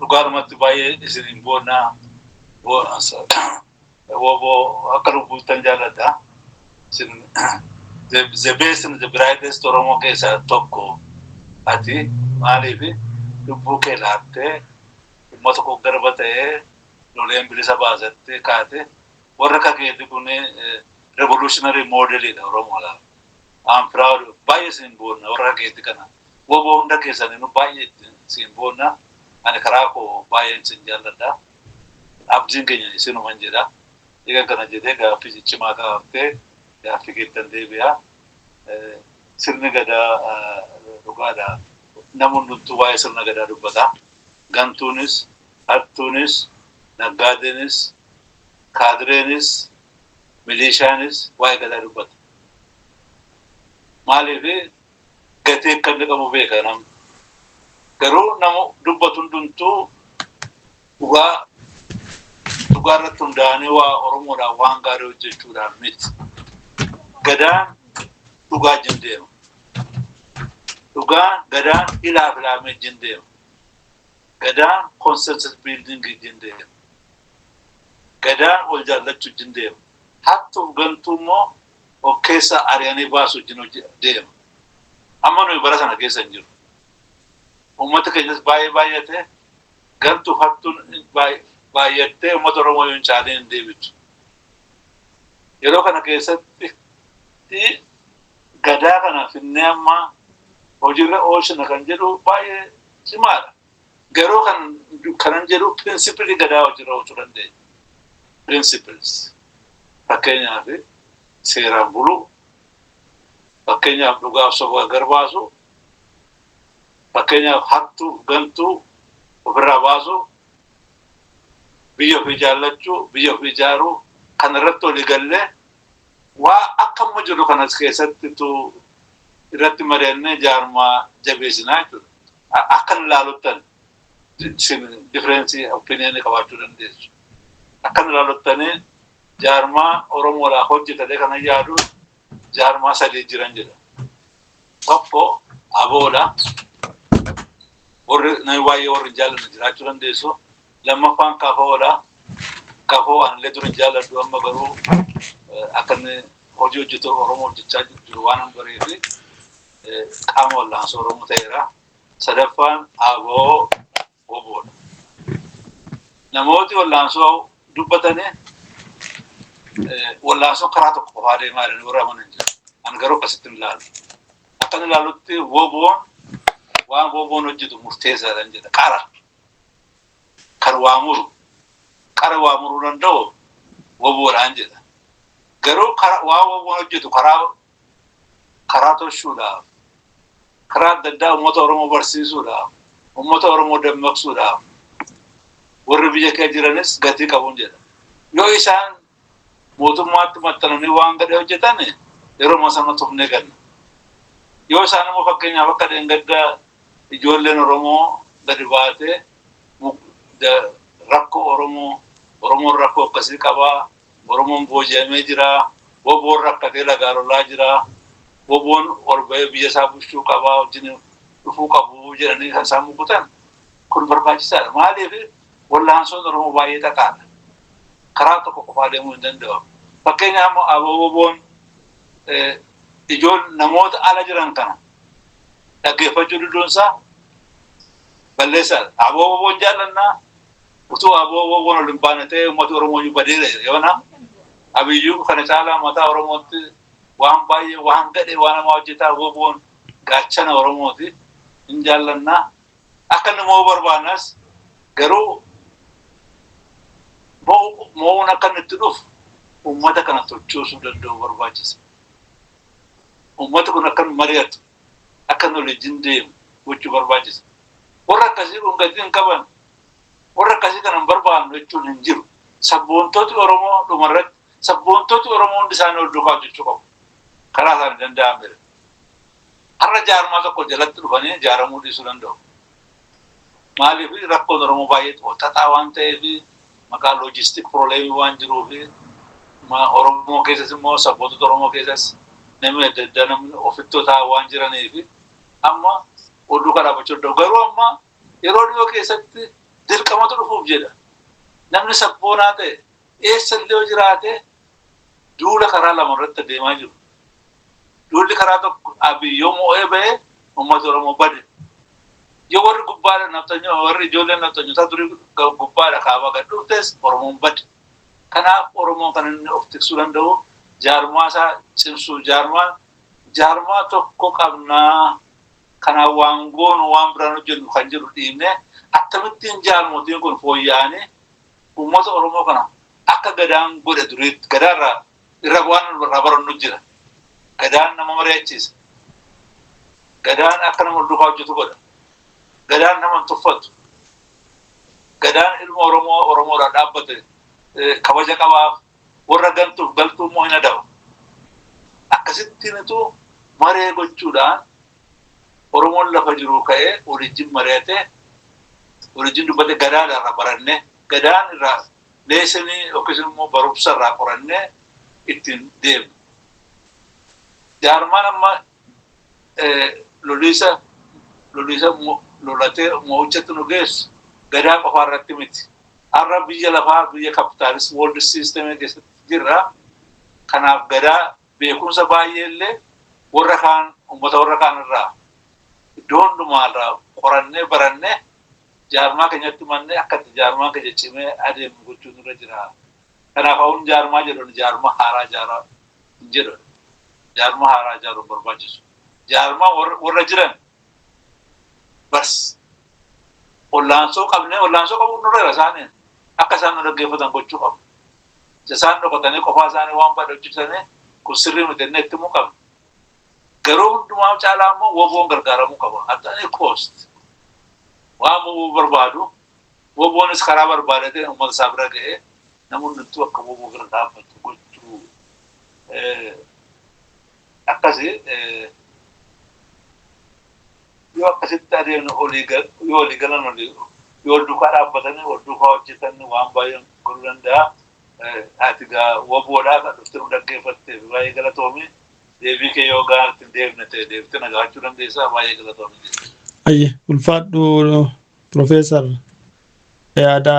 Dhugaadhumatti baay'ee isiniin boonnaa, WBO akka lubbuuttan jaalladha. Isin the best and the brightest Oromoo keessaa tokko ati. Maaliif lubbuu kee laattee uummata koo garba ta'ee loleen bilisa baasattee kaate. Warra akka keetii kun revolutionary modelidha Oromoodhaaf. I'm proud, baay'ee isin boonna warra akka keetii kana. WBO hunda keessanii baay'ee isin boonna. Ani karaa koo baay'ee isin jaalladha. Abdiin keenya isinuman jedha. Egaa kana jedhee gaaffii cimaa kaaftee gaaffii keettan deebi'a. Sirni gadaa dhugaadha. Namni hundumtuu waa'ee sirna gadaa dubbata. Gantuunis, hattuunis, naggaadeenis, kaadireenis, milishaanis waa'ee gadaa dubbata. Maaliif? Gatii akka inni qabu beeka namni. Garuu nama dubbatu hundumtuu dhugaa irratti hundaa'anii waa Oromoodhaan waan gaarii hojjechuudhaan miti. Gadaan dhugaa wajjin deema. Dhugaan gadaan ilaaf ilaamee wajjin deema. Gadaan consensus building wajjin deema. Gadaan wal jaallachuu wajjin deema. Hattuuf gantuu immoo of keessa ari'anii baasu wajjin deema. Amma nuyi bara sana keessa hin jiru. Uummata keenyas baay'ee baay'ate, gantuuf hattuun baay'attee uummata Oromoo yoo hin caaleen hin deebitu. Yeroo kana keessatti gadaa kana finnee amma hojiirra oolchina kan jedhu baay'ee cimaadha. Garuu kan kanan jedhu principle gadaa hojiirra oolchuu dandeenya. Principles. Fakkeenyaaf seeraan buluu, fakkeenyaaf dhugaaf soba gargar baasu, fakkeenyaaf hattuu gantuu ofirraa baasu, biyya ofii jaallachuu, biyya ofii ijaaruu, kan irratti walii gallee waa akka amma jiru kanas keessatti irratti mari'annee jaarmaa jabeessinaa jechuudha. Akkan ilaaluttan difference opinion qabaachuu dandeessu. Akkan ilaaluttanii jaarmaa Oromoodhaaf hojjetate kana yaadu jaarmaa sadii jiran jedha. Tokko ABOdha. Warri namni baay'ee warri hin jaallanne jiraachuu dandeessu. Lammaffaan KFOdha. KFO anillee dur hin jaalladhu, amma garuu akka inni hojii hojjetu Oromoo hojjechaa jiru waan hin bareefi qaama wal'aansoo Oromoo ta'eera. Sadaffaan ABO WBOdha. Namooti wal'aansoo dubbatanii wal'aansoo karaa tokko qofaa deemaa jiran warra amanan jiru. Ani garuu akkasitti hin ilaalu. Akkan ilaalutti WBOn waan WBOn hojjetu murteessaadha jedha. Qara. Kan Kan waa muru qara waa muruu danda'u WBOdhaan jedha. Garuu waa WBOn hojjetu karaa tolchuudhaaf, karaa adda addaa uummata Oromoo barsiisuudhaaf, uummata Oromoo dammaqsuudhaaf warri biyya keessa jiranis gatii qabuun jedha. Yoo isaan mootummaatti maxxananii waan gadhee hojjetan, yeroo sana tufnee ganna. Yoo isaan immoo, fakkeenyaaf, akka dheengaddaa ijoolleen Oromoo gadi baatee rakkoo Oromoo, Oromoon rakkoo akkasii qabaa, Oromoon booji'amee jira, WBOn rakkatee lagaa lolaa jira, WBOn ol ba'ee biyya isaa bulchuu qabaa, wajjin dhufuu qabu jedhanii kan isaan mukutan kun barbaachisaadha. Maaliif? Wallaansoon Oromoo baay'ee xaxaadha. Karaa tokko qofaa deemuu hin danda'u. Fakkeenyaaf immoo WBOn ijoon namoota ala jiran kana dhaggeeffachuu diduunsaa balleessaadha. WBOn jaallannaa, utuu WBOn ol hin baane ta'ee uummati Oromoo iyyuu badeera yoona. Abiyyuu kana caalaa mataa Oromootti waan baay'ee, waan gadhee, waan hamaa hojjetaa. WBOn gaachana Oromooti. Hin jaallannaa. Akka inni mo'uu barbaannas, garuu mo'uun akka inni itti dhufu uummata kana sochoosuu danda'u barbaachisa. Uummati kun akka inni mari'atu, akka inni waliin deemu gochuu barbaachisa. Warra akkasii kun gatii hin qaban, warra akkasii kana hin barbaannu jechuun hin jiru. Sabboontoti Oromoo, dhumarratti, sabboontoti Oromoo hundi isaanii wal duukaa hojjechuu qabu. Karaa isaanii danda'ameera. Har'a jaarmaa tokko jalatti dhufanii ijaaramuu dhiisuu danda'u. Maaliif? Rakkoon Oromoo baay'ee xaxaa waan ta'eef, maqaa logistic problemii waan jiruuf, Oromoo keessas immoo, sabboontota Oromoo keessas namni adda addaa, namni ofittoo ta'an waan jiraniif, amma wal duukaa dhaabbachuu danda'u. Garuu amma yeroo dhiyoo keessatti dirqamatu dhufuuf jedha. Namni sabboonaa ta'e eessa illee yoo jiraate duula karaa lama irratti adeemaa jiru. Duulli karaa tokko, Abiy yoo mo'ee ba'e uummata Oromoo bade. Yoo warri gubbaadha nafxanyoo, warri ijoolleen nafxanyoota durii gubbaadha kaabaa gad dhuftes, Oromoon bade. Kanaaf Oromoon kan inni of tiksuu danda'u jaarmaa isaa cimsuu, jaarmaa tokko qabnaa, kanaaf waan goonu, waan biraan hojjennu kan jedhu dhiibnee, akkamittiin jaarmotiin kun fooyya'anii uummata Oromoo kana akka Gadaan godhe duriitti, Gadaarraa irra waan irraa barannu jira. Gadaan nama mari'achiisa. Gadaan akka nama duukaa hojjetu godha. Gadaan nama hin tuffatu. Gadaan ilma Oromoo Oromoodhaan dhaabbate kabaja qabaaf, warra gantuuf galtuu immoo hin adabu. Akkasittiinitu maree gochuudhaan Oromoon lafa jiru ka'ee waliijjin mari'atee, waliijjin dubbate, Gadaan irraa barannee, Gadaan irraa lessonii yookiis immoo barumsa irraa qorannee ittiin deemnu. Jaarmaan amma loliisa lolatee mo'ichatti nu geessu Gadaa qofaa irratti miti. Har'a biyya lafaa, biyya capitalist world systemii keessatti jirra. Kanaaf Gadaa beekumsa baay'ee illee warra kaan, uummata warra kaan irraa, iddoo hundumaa irraa qorannee barannee jaarmaa keenyatti mannee akka itti jaarmaan keenya cimee adeemu gochuun irra jira. Kanaaf hawun jaarmaa jedhu, jaarmaa haaraa ijaaraa hin jedhu. Jaarmaa haaraa ijaaruun barbaachisu. Jaarmaa warra jiran bas ollaansoo qabnee, ollaansoo qabuun nurra jira, isaaniin akka isaan nu dhaggeeffatan gochuu qabu. Isaan dhokatanii qofaa isaanii waan baay'ee hojjetanii kun sirrii miti jennee itti himuu qabna. Garuu hundumaa caalaa immoo WBOn gargaaramuu qaba. At any cost. Waan WBO barbaadu, WBOnis karaa barbaadatee uummata isaa bira ga'ee namoonni hundumtuu akka WBO bira dhaabbatu gochuu akkasi. Yoo akkasitti adeemne, olii yoo olii galan, olii yoo wal duukaa dhaabbatanii wal duukaa hojjetan, waan baay'ee godhuu danda'a. Ati gaa WBOdhaa kan dhuftee nu dhaggeeffatteef baay'ee galatoomi. Deebii kee yoo gaariitti hin deebine ta'e deebitee na gaafachuu dandeessaa, baay'ee galatoomi. Ayye, ulfaadhu Profeesar, yaada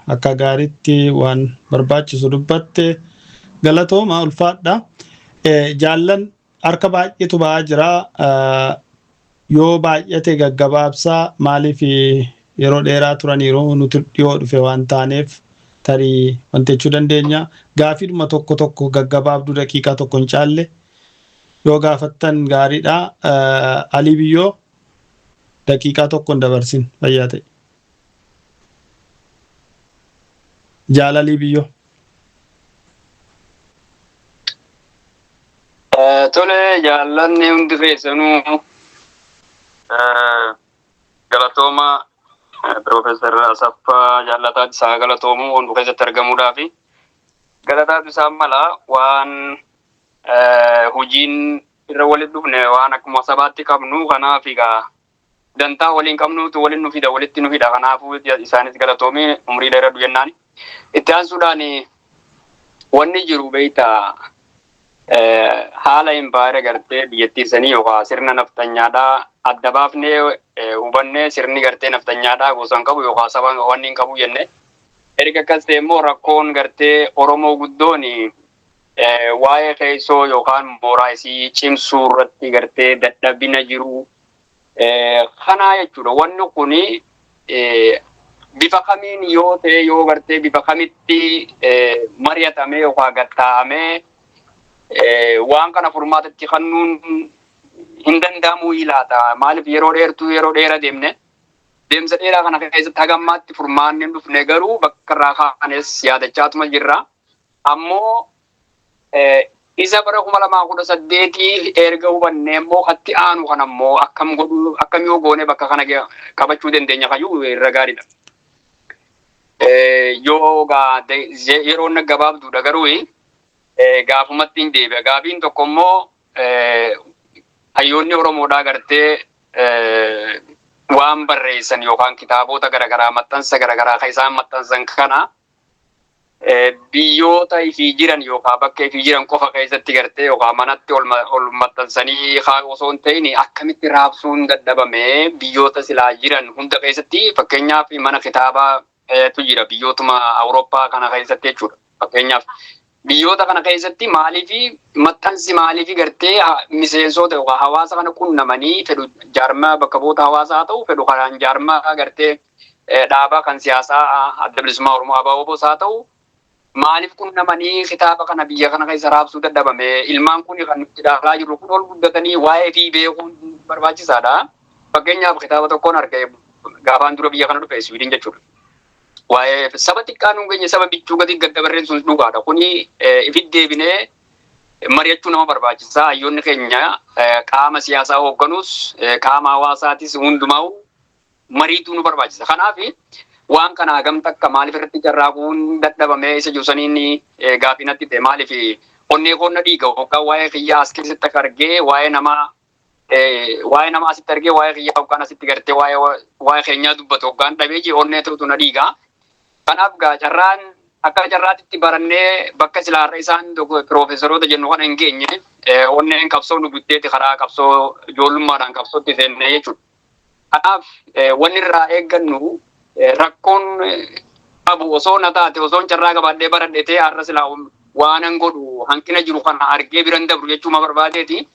akka gaariitti waan barbaachisu dubbatte, galatooma, ulfaadha. Jaallan, harka baay'eetu ba'aa jira. Yoo baay'ate gaggabaabsaa, maaliif yeroo dheeraa turaniiru, nuti dhiyoo dhufe waan taaneef tarii wanti jechuu dandeenya. Gaafiidhuma tokko tokko gaggabaabduu daqiiqaa tokko hin caalle yoo gaafattan gaariidha. Alii Biyyoo, daqiiqaa tokko hin dabarsin, fayyaa ta'e. Jaalalii biyyoo. Tole, jaallanni hundi keessanuu galatooma. Piroofeesar Asaffaa Jaallataa isaa galatoomu hunduu keessatti argamuudhaafi galataatu isaan mala. Waan hojiin irra walitti dhufne, waan akkuma sabaatti qabnu, kanaaf egaa dantaa waliin qabnuutu waliin nu fida, walitti nu fida. Kanaafuu isaanis galatoomii, umrii dheeradhu jennaan. Itti aansuudhaan wanni jiru beektaa, haala impaayera gartee biyyattii sanii yookaan sirna naftanyaadhaa adda baafnee hubannee, sirni gartee naftanyaadhaa gosa hin qabu yookaan saba wanni hin qabu jenne. Erga akkas ta'e immoo rakkoon gartee Oromoo guddoon waa'ee keessoo yookaan mooraa isii cimsuu irratti gartee dadhabina jiru kanaa jechuudha. Wanni kuni bifa kamiin yoo ta'e, yoo gartee bifa kamitti mari'atamee yookaan gatta'amee waan kana furmaatatti kennuun hin danda'amuu ilaata? Maaliif yeroo dheertuu, yeroo dheera deemne, deemsa dheeraa kana keessatti hagammaatti furmaanni hin dhufne, garuu bakka irraa kaanes yaadachaatuma jirra. Ammoo isa bara 2018 erga hubannee immoo hatti aanu kana immoo akkam godhuu, akkam yoo goone bakka kana qabachuu dandeenya kayyuu irra gaariidha. Yoo yeroon gabaabduudha, garuu gaafumatti hin deebi'a. Gaafiin tokko immoo hayyoonni Oromoodhaa gartee waan barreessan yookaan kitaabota garaagaraa, maxxansa garaagaraa kan isaan maxxansan kana biyyoota ifii jiran yookaan bakka ifii jiran qofa keessatti gartee yookaan manatti ol maxxansanii osoo hin ta'in, akkamitti raabsuun dadhabame biyyoota silaa jiran hunda keessatti? Fakkeenyaaf mana kitaabaa tu jira biyyootuma Awurooppaa kana keessatti jechuudha. Fakkeenyaaf biyyoota kana keessatti maaliifi maxxansi, maaliifi gartee miseensota yookaan hawaasa kana qunnamanii, fedhu jaarmaa bakka bu'oota hawaasaa haa ta'u, fedhu karaan jaarmaa gartee dhaabaa kan siyaasaa Adda Bilisummaa Oromoo ABO haa ta'u, maaliif qunnamanii kitaaba kana biyya kana keessa raabsuu dadhabame? Ilmaan kun kan nuti dhaalaa jirru kun ol guddatanii waa'ee fi beekuun barbaachisaadha. Fakkeenyaaf kitaaba tokkoon argee gaafaan dura biyya kana dhufe, Siwiidin jechuudha. Waa'ee saba xiqqaa nuun geenye, saba bichuu gadi gaddabarreen sun dhugaadha. Kuni ifit deebinee mari'achuu nama barbaachisa. Hayyoonni keenya qaama siyaasaa hoogganuus, qaama hawaasaatis, hundumaa mariituu nu barbaachisa. Kanaaf waan kana hagam takka maaliif irratti carraaquun dadhabamee isa jiru saniin gaafii natti ta'e. Maaliif onnee koonna dhiiga hoggaa waa'ee kiyyaa as keessatti akka argee, waa'ee namaa asitti argee, waa'ee kiyyaa hoggaan asitti gartee waa'ee keenyaa dubbatu hoggaan dhabee jee onnee ta'utu na dhiiga. Kanaaf gaa carraan akka carraatitti barannee bakka silaarra isaan piroofeesaroota jennu kana hin geenye, onneen qabsoo nu butteeti karaa qabsoo ijoollummaadhaan qabsootti seenne jechuudha. Kanaaf wanni irraa eeggannu, rakkoon qabu osoo na taate, osoon carraa qabaadhee baradhe ta'e, har'a silaa waanan godhu hanqina jiru kana argee biran dabru jechuuma barbaadeeti.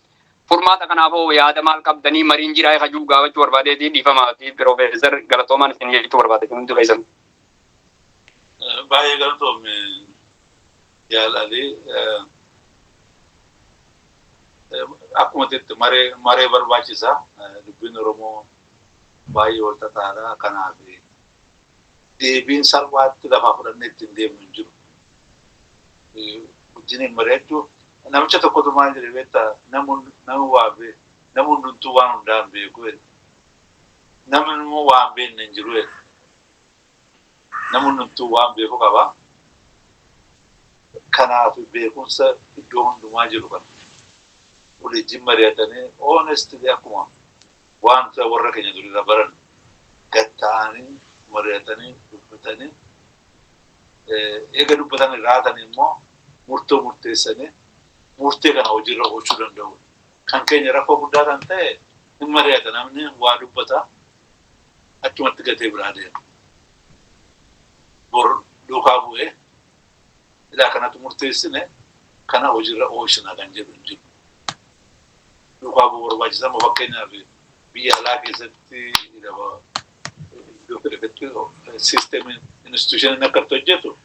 Furmaata kanaafoo yaada maal qabdanii, mariin jiraa kajuu gaafachuu barbaadeeti. Dhiifamaa fi piroofeesar galatoomaan isin jechuu barbaade hundi keessan. Baay'ee galatoome, jaalalii. Akkuma jette maree barbaachisa. Dubbiin Oromoo baay'ee wal xaxaadha. Kanaaf deebiin salphaatti lafaa fudhannee ittiin deemnu hin jiru. Wajjiniin mari'achuu. Namicha tokkotu maal jedhe beektaa? Nama waa nama hundumtuu waan hundaa hin beeku jedhe. Namni immoo waa hin beekne hin jiru jedhe. Namni hundumtuu waan beeku qaba. Kanaaf beekumsa iddoo hundumaa jiru kana waliin mari'atanii, honestly, akkuma wanta warra keenya durirra baran gatta'anii mari'atanii dubbatanii, eega dubbatan raatanii immoo murtoo murteessanii murtee kana hojiirra oolchuu danda'u. Kan keenya rakkoo guddaa kan ta'e hin mari'ata, namni waa dubbata, achumatti gatee biraa deema. Bor duukaa bu'ee ilaa kanatu murteessine, kana hojiirra oolchina kan jedhu hin jiru. Duukaa bu'uu barbaachisaa. Fakkeenyaaf biyya alaa keessatti iddoo fedhetti siistemiin institutioniin akka itti hojjetu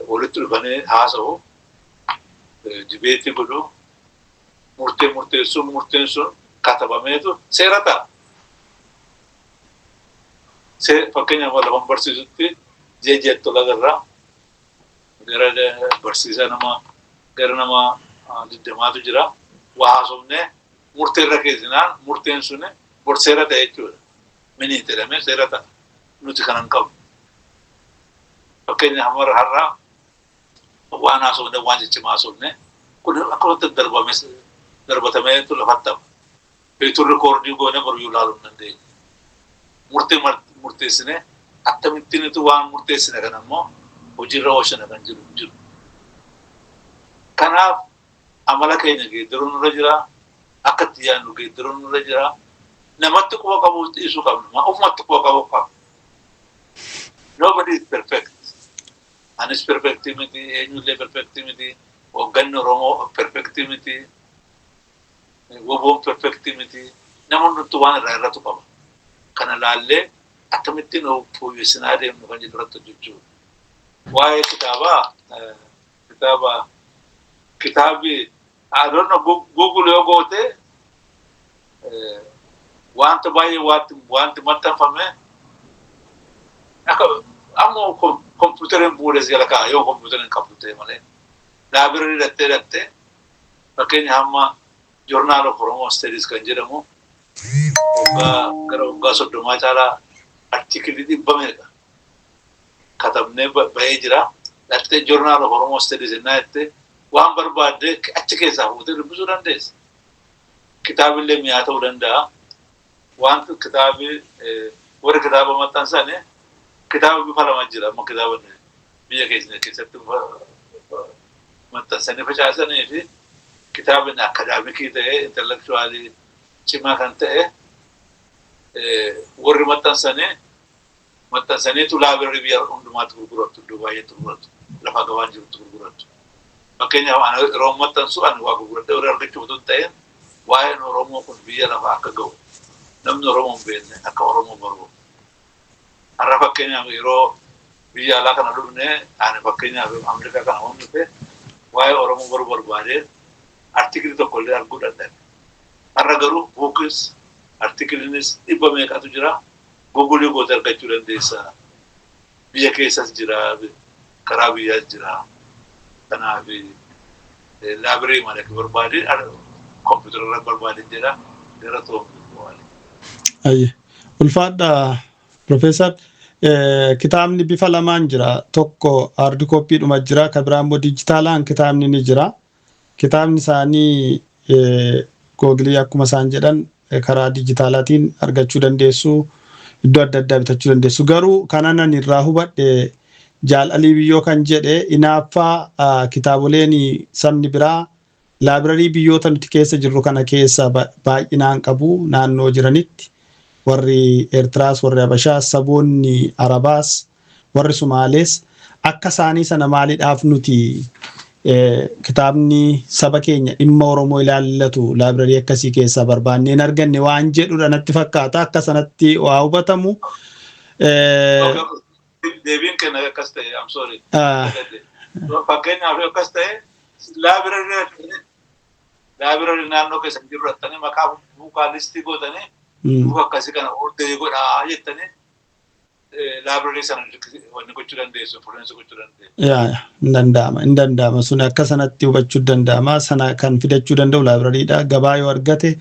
walitti dhufanii haasa'u, debate godhu, murtee murteessuun, murteen sun katabameetu seera ta'a. Fakkeenyaaf lafan barsiisutti ji'a ji'atti ol agarraa. Gara barsiisaa nama gara nama 20tu jira. Waa haasofnee murtee irra keessinaan murteen sun bor seera ta'e jechuudha. Mini jedhamee seera ta'a. Nuti kanan qabnu. Fakkeenya hamara har'aa waan haasofne, waan jechima haasofne kun akkanumatti darbame darbatamee lafatti hafa. Beektuun record goone boruyyuu ilaaluu hin dandeenye. Murtee murteessine akkamittiin waan murteessine kana immoo hojiirra oolchina kan jiru jiru. Kanaaf amala keenya geeddaruun irra jira. Akka itti yaadnu geeddaruun irra jira. Namatti quba qabuu dhiisuu qabna. Ofumatti quba qabuu qabna. Nobody is perfect. Anis perfect miti, eenyullee perfect miti, hoogganni Oromoo perfect miti, WBOn perfect miti. Nama hundumtuu waan irraa irratu qaba. Kana laallee akkamittiin fooyyessinaa deemnu kan jedhu irratti hojjechuu. Waa'ee kitaabaa, kitaaba kitaabi, I don't know, Google yoo goote wanta baay'ee wanti maxxanfame akka amma kompiitariin bu'uura jala kaa'a yoo kompiitariin qabdu ta'e malee library dhattee dhattee, fakkeenya hamma Journal of Oromo Studies kan jedhamu waggaa gara waggaa 30 caalaa article dhibba meeqa katabnee bahee jira. Dhattee Journal of Oromo Studies innaa jettee waan barbaadde achi keessaa fuutee dubbisuu dandeessa. Kitaabillee mi'aa ta'uu danda'a. Wanti kitaabi warri kitaaba maxxansane kitaaba bifa lama jira. Amma kitaaba biyya keenya keessatti maxxansanii facaasanii fi kitaabni academic ta'e, intellectual cimaa kan ta'e, warri maxxansanii maxxansaniitu library biyya hundumaatti gurguratu, iddoo baay'eetti gurguratu, lafa gabaan jirutti gurguratu. Fakkeenyaaf ani yeroo maxxansu ani waa gurguradhee horii argachuuf otoo hin ta'in, waa'een Oromoo kun biyya lafaa akka ga'u, namni Oromoo hin beekne akka Oromoo baru. Har'a fakkeenyaaf yeroo biyya alaa kana dhufne, ani fakkeenyaaf Ameerikaa kana waan dhufe waa'ee Oromoo baruu barbaadee article tokko illee arguu dadhabe. Har'a garuu bookis articleinis dhibba meeqatu jira. Google gootee argachuu dandeessa. Biyya keessas jira, karaa biyyaas jira. Kanaaf library malee barbaade kompiitara irra barbaade jedha gara to'atu. Ayye. Ulfaadha, Profeesar. Kitaabni bifa lamaan jira. Tokko hard copydhuma jira. Kan biraa immoo dijitaalaan kitaabni ni jira. Kitaabni isaanii Google akkuma isaan jedhan karaa dijitaalaatiin argachuu dandeessu. Iddoo adda addaa bitachuu dandeessu. Garuu kanan ani irraa hubadhe, Jaal'alii Biyyoo kan jedhe, inaaffaa kitaaboleen sabni biraa library biyyoota nuti keessa jirru kana keessa baay'inaan qabu naannoo jiranitti, warri Eertiraas, warri Habashaas, saboonni Arabaas, warri Sumaalees akka isaanii sana maaliidhaaf nuti kitaabni saba keenya dhimma Oromoo ilaallatu library akkasii keessaa barbaannee hin arganne waan jedhudha natti fakkaata, akka sanatti waa hubatamu. Deebiin kenna akkas ta'e, I'm sorry. Fakkeenyaaf akkas ta'e, library naannoo keessa jiru dhattanii maqaa buukaa list gootanii, buuka akkasii kana order godhaa jettanii library sana wanni gochuu dandeessu, influence gochuu dandeessu. Yaa, hin danda'ama, hin danda'ama. Sun akka sanatti hubachuu danda'ama. Sana kan fidachuu danda'u librarydha. Gabaa yoo argate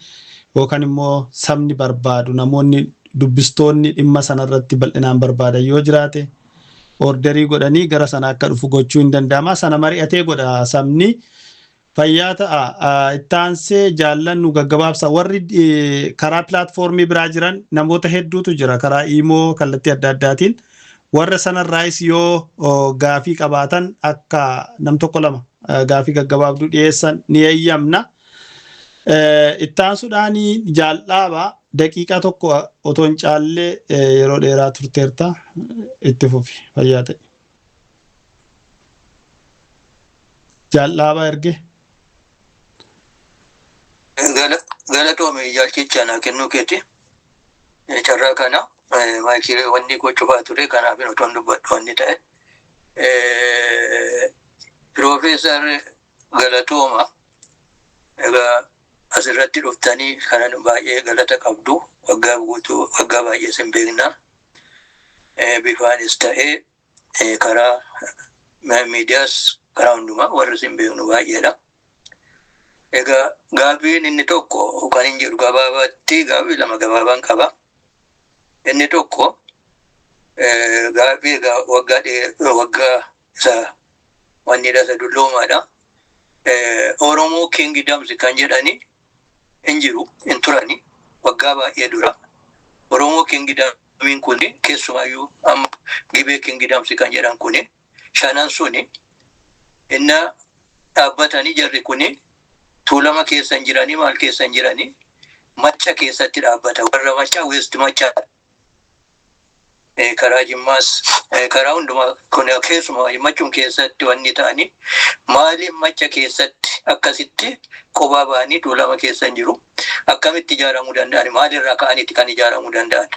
yookaan immoo sabni barbaadu, namoonni dubbistoonni dhimma sanarratti bal'inaan barbaadan yoo jiraate, order godhanii gara sana akka dhufu gochuu hin danda'ama. Sana mari'atee godha sabni. Fayyaa ta'a. Ittaansee jaallannu gaggabaabsa. Warri karaa platform biraa jiran namoota hedduutu jira, karaa iimoo kallattii adda addaatiin. Warra sanarraayis yoo gaafii qabaatan akka nam tokko lama gaafii gaggabaabduu dhiyeessan ni eeyyamna. Ittaansuudhaan jaalladhaaba, daqiiqaa 1 otoo hin caallee, yeroo dheeraa turteerta, itti fufi, fayyaa ta'e. Jaalladhaaba erge. Galatoome jaalchicha naa kennuu keeti. Carraa kana mic wanni gochufaa ture, kanaaf otoon dubbadhu wanni ta'e. Piroofeesar, galatooma. Egaa asirratti dhuftanii kanan baay'ee galata qabdu. Waggaa guutuu, waggaa baay'ee sin beekna. Bifaanis ta'ee karaa Miidiyaas karaa hundumaa warri isin beeknu baay'eedha. Egaa gaaffiin inni tokko kan hin jedhu gabaabaatti gaaffii lama gabaabaan qaba. Inni tokko gaaffii egaa waggaa waggaa isa wanni isa dulloomaadha. Oromoo Kingdoms kan jedhani hin jiru, hin turani waggaa baay'ee dura. Oromoo Kingdomiin kun keessumaayyuu amma Gibee Kingdoms kan jedhan kun shanan suni inna dhaabbatanii, jarri kuni Tuulama keessa hin jiranii, maal keessa hin jiranii, Macca keessatti dhaabbata. Warra Macca, West Macca, karaa Jimmaas, karaa hundumaa kun keessumaa Maccum keessatti wanni ta'anii maaliif Macca keessatti akkasitti qobaa ba'anii Tuulama keessa hin jiru? Akkamitti ijaaramuu danda'an? Maalirraa ka'aniiti kan ijaaramuu danda'an?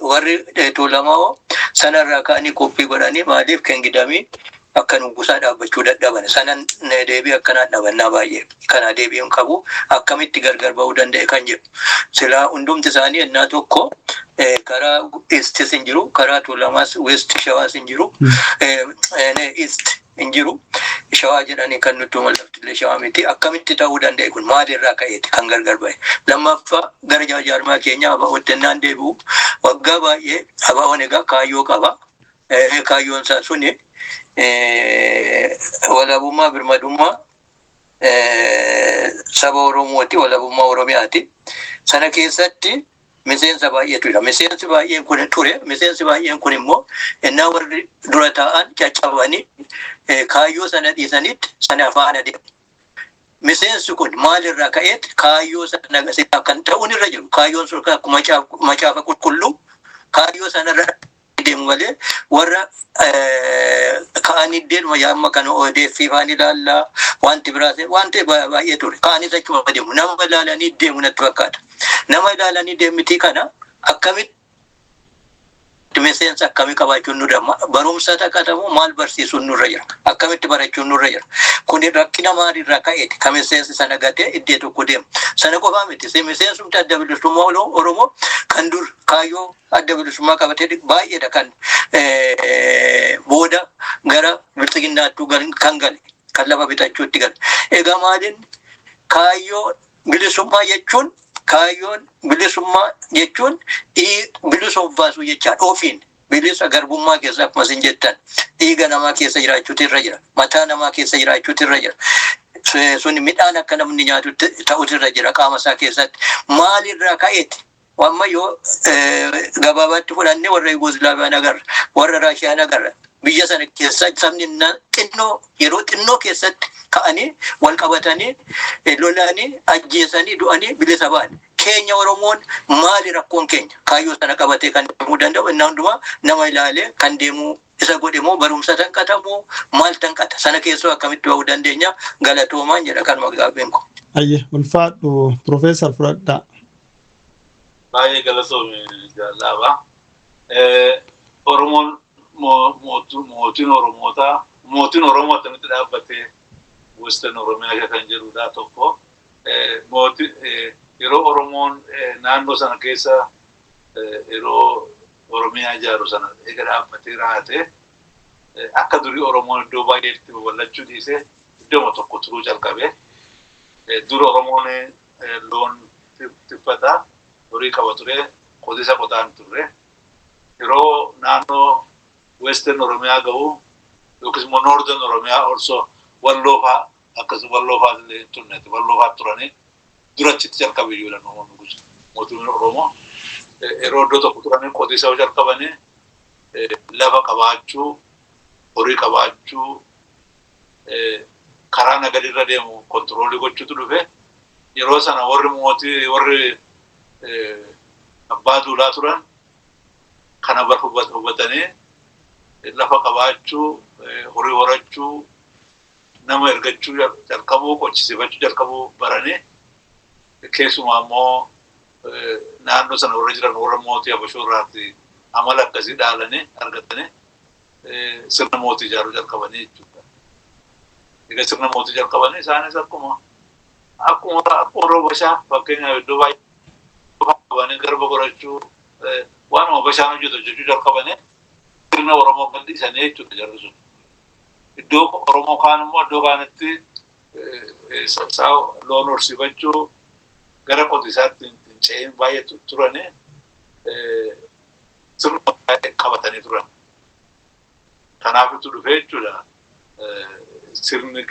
Warri Tuulamaa hoo sanarraa ka'anii qophii godhanii maaliif kingdomii akka nugusaa dhaabbachuu dadhaban? Sanan deebii akkanaan dhabannaa baay'ee kana deebiin qabu, akkamitti gargar ba'uu danda'e kan jedhu. Silaa hundumti isaanii ennaa tokko karaa Eastis hin jiru, karaa Tuulamaas, West Shawaas hin jiru, East hin jiru. Shawaa jedhanii kan nutti laftillee Shawaa miti. Akkamitti ta'uu danda'e kun? Maalirraa ka'eeti kan gargar ba'e? Lammaffaa, gara jaarmaa keenya ABO'tti ennaan deebi'u, waggaa baay'ee ABO'n egaa kaayyoo qaba. Kaayyoon isaa suni walabummaa, birmadummaa saba Oromooti, walabummaa Oromiyaati. Sana keessatti miseensa baay'eetu jira. Miseensi baay'een kun ture. Miseensi baay'een kun immoo innaa warri dura taa'an caccabanii kaayyoo sana dhiisanitti sana faana deemu. Miseensi kun maalirraa ka'eet kaayyoo sana kan ta'uun irra jiru? Kaayyoon sun akkuma Macaafa Qulqulluu kaayyoo sanarra deemu malee warra ka'anii deemu yaamma kana odeeffii faan ilaallaa, wanti biraas wanti baay'ee ture. Ka'anis achuma deemu, nama ilaalanii deemu natti fakkaata. Nama ilaalanii deemitii kana akkamitti, miseensa akkamii qabaachuun nurra, barumsa taqatamu maal barsiisuun nurra jira? Akkamitti barachuun nurra jira? Kun rakkina maalirraa ka'eeti kan miseensi sana gatee iddoo tokko deemu? Sana qofaa miti, miseensumti Adda Bilisummaa Oromoo kan dur kaayyoo adda bilisummaa qabatee baay'eedha kan booda gara Bilxiginnaattuu kan gale, kan lafa bitachuutti gale. Egaa maaliin kaayyoo bilisummaa jechuun, kaayyoon bilisummaa jechuun bilisa of baasuu jechaadha. Ofiin bilisa garbummaa keessa, akkuma isin jettan, dhiiga namaa keessa jiraachuutu irra jira. Mataa namaa keessa jiraachuutu irra jira. Sun midhaan akka namni nyaatutti ta'utu irra jira qaama isaa keessatti. Maalirraa ka'eeti? Amma yoo gabaabaatti fudhannee warra Yugoslaaviyaan agarra, warra Raashiyaan agarra. Biyya sana keessa sabni xinnoo yeroo xinnoo keessatti ka'anii wal qabatanii lolanii ajjeesanii du'anii bilisa ba'an. Keenya Oromoon maali rakkoon keenya? Kaayyoo sana qabatee kan deemuu danda'u inni hundumaa nama ilaalee kan deemuu isa godhe moo, barumsa tanqatamoo, maal tanqata? Sana keessoo akkamitti ba'uu dandeenya? Galatoomaan jedha, kanuma gaaffiin kun. Ayye, ulfaadhu Profeesar, fudhadhaa. Baay'ee galatoomi, jaalaaba. Oromoon, mootiin Oromootaa, mootiin Oromoo akkamitti dhaabbatee Western Oromiyaa kan jedhudha tokko. Yeroo Oromoon naannoo sana keessa, yeroo Oromiyaa ijaaru sana eega dhaabbatee raate, akka durii Oromoon iddoo baay'eetti babal'achuu dhiisee iddooma tokko turuu calqabe. Dur Oromoon loon tiffataa, horii qaba ture, qotisa qotaan turre. Yeroo naannoo Western Oromiyaa gahu yookiis immoo Northern Oromiyaa also, Walloo fa'aa, akkasuma Walloo fa'aa illee hin turne, Walloo fa'aa turanii dura achitti jalqabe iyyuu mootummaan Oromoo. Yeroo iddoo tokko turanii qotisa jalqabanii lafa qabaachuu, horii qabaachuu, karaa nagadirra deemu controlii gochuutu dhufe. Yeroo sana warri mootii, warri abbaa duulaa turan kana hubatanii lafa qabaachuu, horii horachuu, nama ergachuu jalqabuu, qochisiifachuu jalqabuu baranii, keessumaa immoo naannoo sana warra jiran warra mootii Habashoo irraatti amala akkasii dhaalanii argatanii sirna mootii ijaaruu jalqabanii jechuudha. Egaa sirna mootii jalqabanii isaanis akkuma warra Habashaa, fakkeenyaaf iddoo baay'ee qabanii garba godhachuu, waanuma Habashaan hojjetu hojjechuu jalqabanii sirna Oromoo gadhiisanii jechuudha jarri sun. Iddoo Oromoo kaan immoo iddoo kaanitti loon horsiifachuu gara qotiisaatti hin ce'in baay'ee turani sirna baay'ee qabatanii turan. Kanaafitu dhufee jechuudha sirni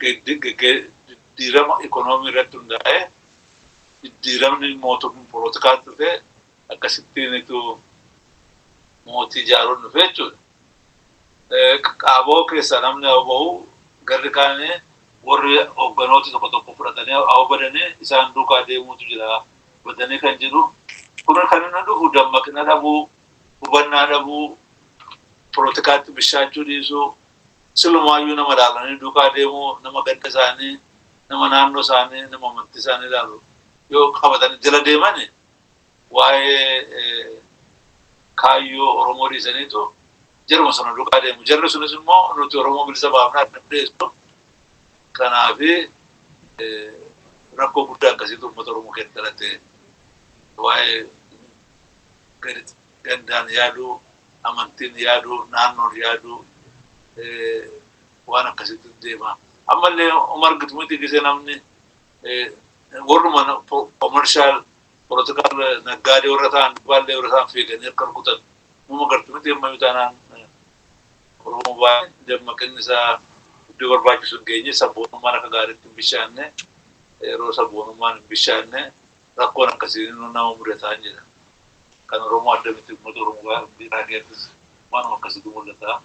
jijjiirama ikonoomii irratti hundaa'ee jijjiiramni mootummaa poolotikaatti dhufee akkasittiinitu mootii ijaaruun dhufee jechuudha. Qaaboo keessaa namni bahu garri kaanii warri hoogganoota tokko tokko fudhatanii haa badanii isaan duukaa deemuutu jira. Badanii kan jiru kun kan inni dhufu dammaqina dhabuu, hubannaa dhabuu, poolotikaatti bishaachuu dhiisuu, silumaayyuu nama ilaalanii duukaa deemuu, nama ganda isaanii, nama naannoo isaanii, nama amantii isaanii ilaalu yoo qabatanii jala deemani waa'ee kaayyoo Oromoo dhiisaniitu jaruma sana duukaa deemu. Jarri sunis immoo nuti Oromoo bilisa baafnaa dandeessu. Kanaafi rakkoo guddaa akkasiitu uummata Oromoo keessatti dhalate waa'ee gandaan yaaduu, amantiin yaaduu, naannoon yaaduu waan akkasiitti deema. Ammallee Umar Gitmuuti gisee namni warruma commercial political naggaadee warra ta'an baallee warra ta'an fiiganii akka rukutan numa gartu miti ammayyuu taanaan Oromoo baay'ee dammaqinni isaa iddoo barbaachisu hin geenye sabboonummaan akka gaariitti hin bishaanne yeroo sabboonummaan hin bishaanne rakkoon akkasii nama mudataa jedha. Kan Oromoo adda miti uummata Oromoo biraa keessattis waanuma akkasiitu mul'ata.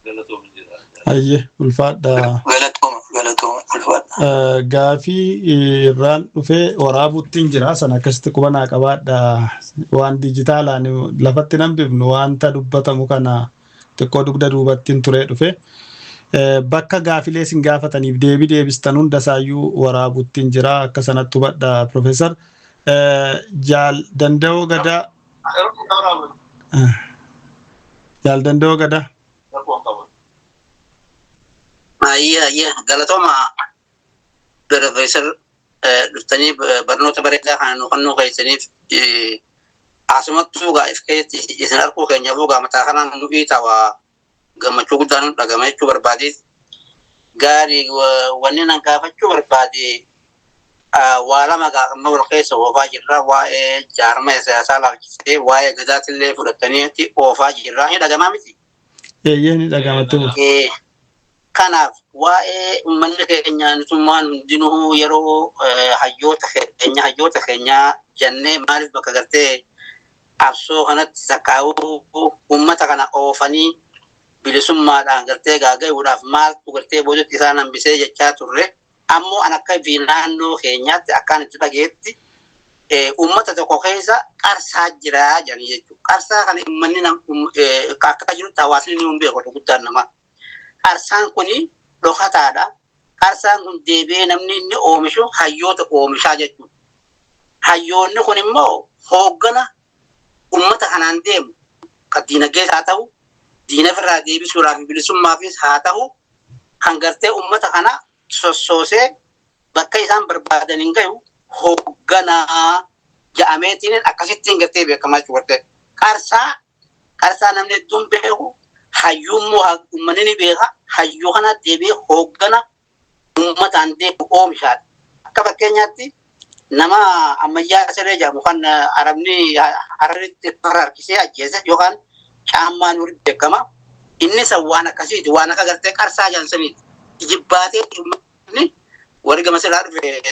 Galatoomin jedha. Ayyee ulfaadha. Galatooma galatooma ulfaadha. Gaafii irraan dhufee waraabuttiin jira sana akkasitti qubanaa qabaadha. Waan dijitaalaan lafatti nan bifnu wanta dubbatamu kana xiqqoo dugda duubattiin turee dhufe. Bakka gaafilee isin gaafataniif deebii deebistan hunda isaayyuu waraabuttiin jira akka sanatti hubadha Profeesar. Jaal Danda'oo Gadaa. Jaal Danda'oo Gadaa. Ayya ayya galatooma Profeesar dhuftanii barnoota bareedaa kana nu kennuu keessaniif asumattuu gaa if keessatti isin arguu keenyaafuu gaa mataa kanaan nu dhiita waa gammachuu guddaa nu dhagama jechuu barbaadeet gaarii wanni nan gaafachuu barbaade waa lama gaa amma wal keessa oofaa jirra waa'ee jaarma siyaasaa laalchisee waa'ee gadaatillee fudhatanii oofaa jirra ni dhagamaa miti. Eeyyee ni dhagamatti. Kanaaf waa'ee uummanni keenya nutummaan hundinuu yeroo hayyoota keenya jennee maaliif bakka gartee qabsoo kanatti takkaa'uu uummata kana oofanii bilisummaadhaan gartee gaaga'uudhaaf maaltu gartee boodatti isaan hambisee jechaa turre. Ammoo an akka fi naannoo keenyaatti akkaan itti dhageetti uummata tokko keessa qarsaa jira jedhanii jechuudha. Qarsaa kana uummanni akka jirutti hawaasni ni beeku guddaan namaa. Qarsaan kuni dhokataadha. Qarsaan kun deebi'ee namni inni oomishu hayyoota oomishaa jechuudha. Hayyoonni kun immoo hooggana uummata kanaan deemu kan diinagdees haa ta'u, diina ofirraa deebisuudhaaf bilisummaafis haa ta'u, kan gartee uummata kana sossoosee bakka isaan barbaadan hin gahu hoogganaa ja'ameetiin akkasittiin gartee beekamaa jechuudha. Qarsaa namni hedduun beeku hayyuu immoo uummanni ni beeka hayyuu kana deebi'ee hooggana uummataan deemu oomishaadha. Akka fakkeenyaatti nama ammayyaa siree jedhamu kan arabni Hararitti harkisee ajjeese yookaan caammaan horii beekama. Inni san waan akkasiiti waan akka gartee qarsaa jaansaniiti. Jibbaatee uummanni warri gama sirraa dhufe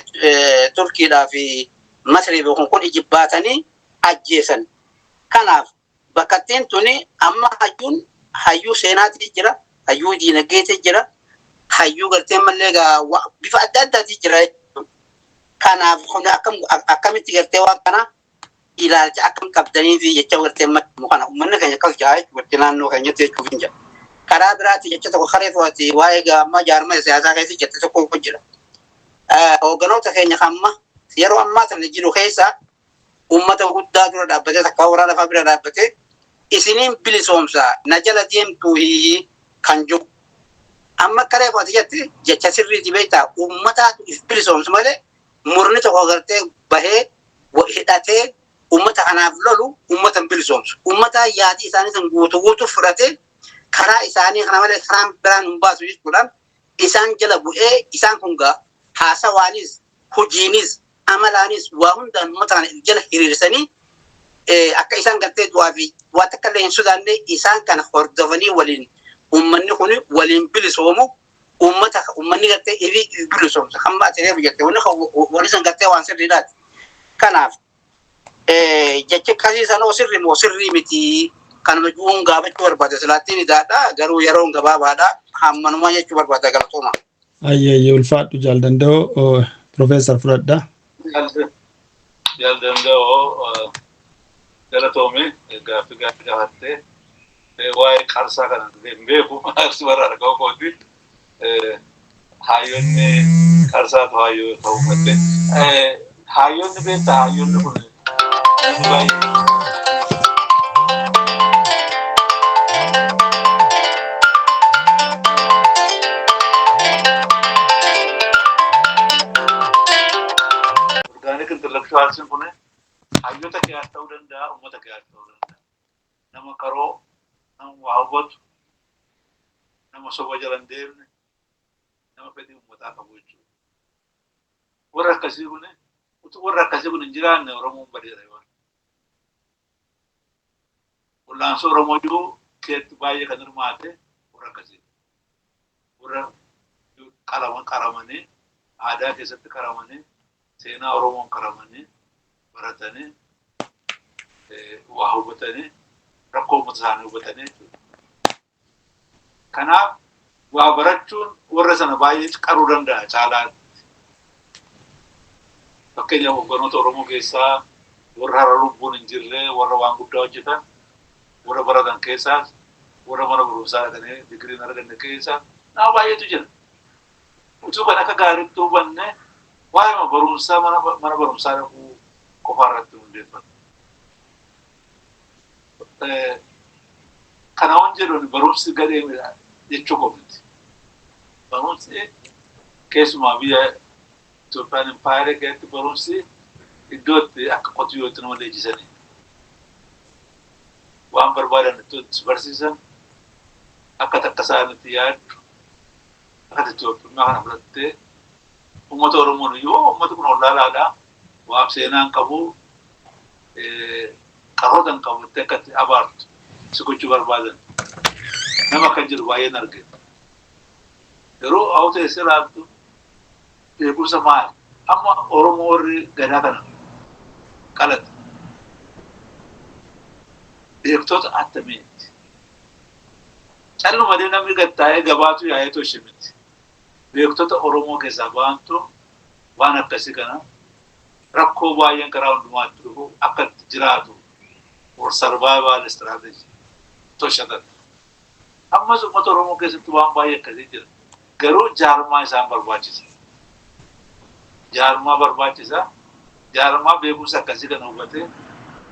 Turkiidhaa fi Masrii kun kun ijibbaatanii ajjeesan. Kanaaf bakkattiin tuni amma hayyuun hayyuu seenaatii jira, hayyuu diinagdeetii jira, hayyuu gartee mallee bifa adda addaatii jira jechuudha. Kanaaf kun akkamitti gartee waan kana ilaalcha akkam qabdanii fi jecha gartee kana uummanni keenya akkas jaa jechuudha naannoo keenyatti jechuuf hin jira. Karaa biraatti jecha tokko karee to'ati waa'ee gaammaa jaarmaa siyaasaa keessa jette tokko jira. Hoogganoota keenya amma yeroo ammaa kana jiru keessa uummata guddaa dura dhaabbatee takka waraana lafaa bira dhaabbatee isiniin bilisoomsaa na jala deemtuu kan jiru. Amma karee qo'ate jette jecha sirriiti beektaa uummataatu if bilisoomsu malee murni tokko gartee bahee hidhatee uummata kanaaf lolu uummata hin bilisoomsu. Uummata yaadii isaanii san guutuu guutuu fudhatee Karaa isaanii kana malee karaan biraan hin baasu jechuudhaan isaan jala bu'ee isaan kun gaa haasawaanis hojiinis amalaanis waa hundaan uummata kana jala hiriirsanii akka isaan gartee du'aa fi waa takka illee hin sodaanne isaan kana hordofanii waliin uummanni kun waliin bilisoomu, uummata uummanni gartee ifii bilisoomsa kan baate reefu jette wanni wanni san gartee waan sirriidhaati. Kanaaf jechi akkasii sanoo sirri moo sirrii miti kanuma ju'uun gaafachuu barbaade silaattiin idaadha, garuu yeroon gabaabaadha, hammanumaa jechuu barbaada, galatooma. Ayyee, ulfaadhu jaal danda'oo. Profeesar, fudhadha. Jaal danda'oo, galatoome, gaaffii gaaffii gaafattee waa'ee qarsaa kana hin beeku, asuma argaa kooti. Hayyoonni qarsaatu hayyoo ta'uu malee. Hayyoonni beektaa, hayyoonni kun namni baay'ee organic intellectuals kun hayyoota keessa ta'uu danda'a, uummata keessa ta'uu danda'a. Nama qaroo, nama waa hubatu, nama soba jala hin deemne, nama fedhii uummataa qabu jechuudha. Warra akkasii kun, utuu warra akkasii kun hin jiraanne, Oromoon badeera yoo. Wal'aansoo Oromoo jiru keessatti baay'ee kan hirmaate warra akkasii. Warra qaramanii, aadaa keessatti qaramanii, seenaa Oromoon qaramanii, baratanii, waa hubatanii, rakkoo uummata isaanii hubatanii jechuudha. Kanaaf waa barachuun warra sana baay'ee qaruu danda'a caalaatti. Fakkeenyaaf, hogganoota Oromoo keessaa warra har'a lubbuun hin jirre, warra waan guddaa hojjetan, warra baratan keessaas, warra mana barumsaa dhaqanii digirii hin arganne keessaa nama baay'eetu jira. Utuu kan akka gaariitti hubanne, waa'ee barumsaa mana barumsaa dhaquu qofaa irratti hundeeffatu. Kana waan jedhuun barumsi gadhee jechuu koo miti. Barumsi keessumaa biyya Itoophiyaan impaayera keessatti barumsi iddoo itti akka qotiyyootti nama leenjisanii waan barbaadan itti barsiisan, akka takka isaanitti yaaddu, akka Itoophiyummaa kana fudhattee uummata Oromoon iyyuu uummati kun wallaalaadha, waaf seenaan qabu, qaroota hin qabu itti akka itti abaartu si gochuu barbaadan, nama kan jiru baay'een arge. Garuu haa teessee ilaaltu, beekumsa maali? Amma Oromoo warri gadaa kana qalate beektota attamiiti? Callumadee namni gattaa'ee gabaatu yaa'ee tolche miti. Beektota Oromoo keessaa baantu waan akkasii kana rakkoo baay'een karaa hundumaatti dhufu akka itti jiraatu for survival strategy tolchatan. Ammas uummata Oromoo keessatti waan baay'ee akkasii jira. Garuu jaarmaa isaan barbaachisa. Jaarmaa barbaachisa. Jaarmaa beekumsa akkasii kana hubatee,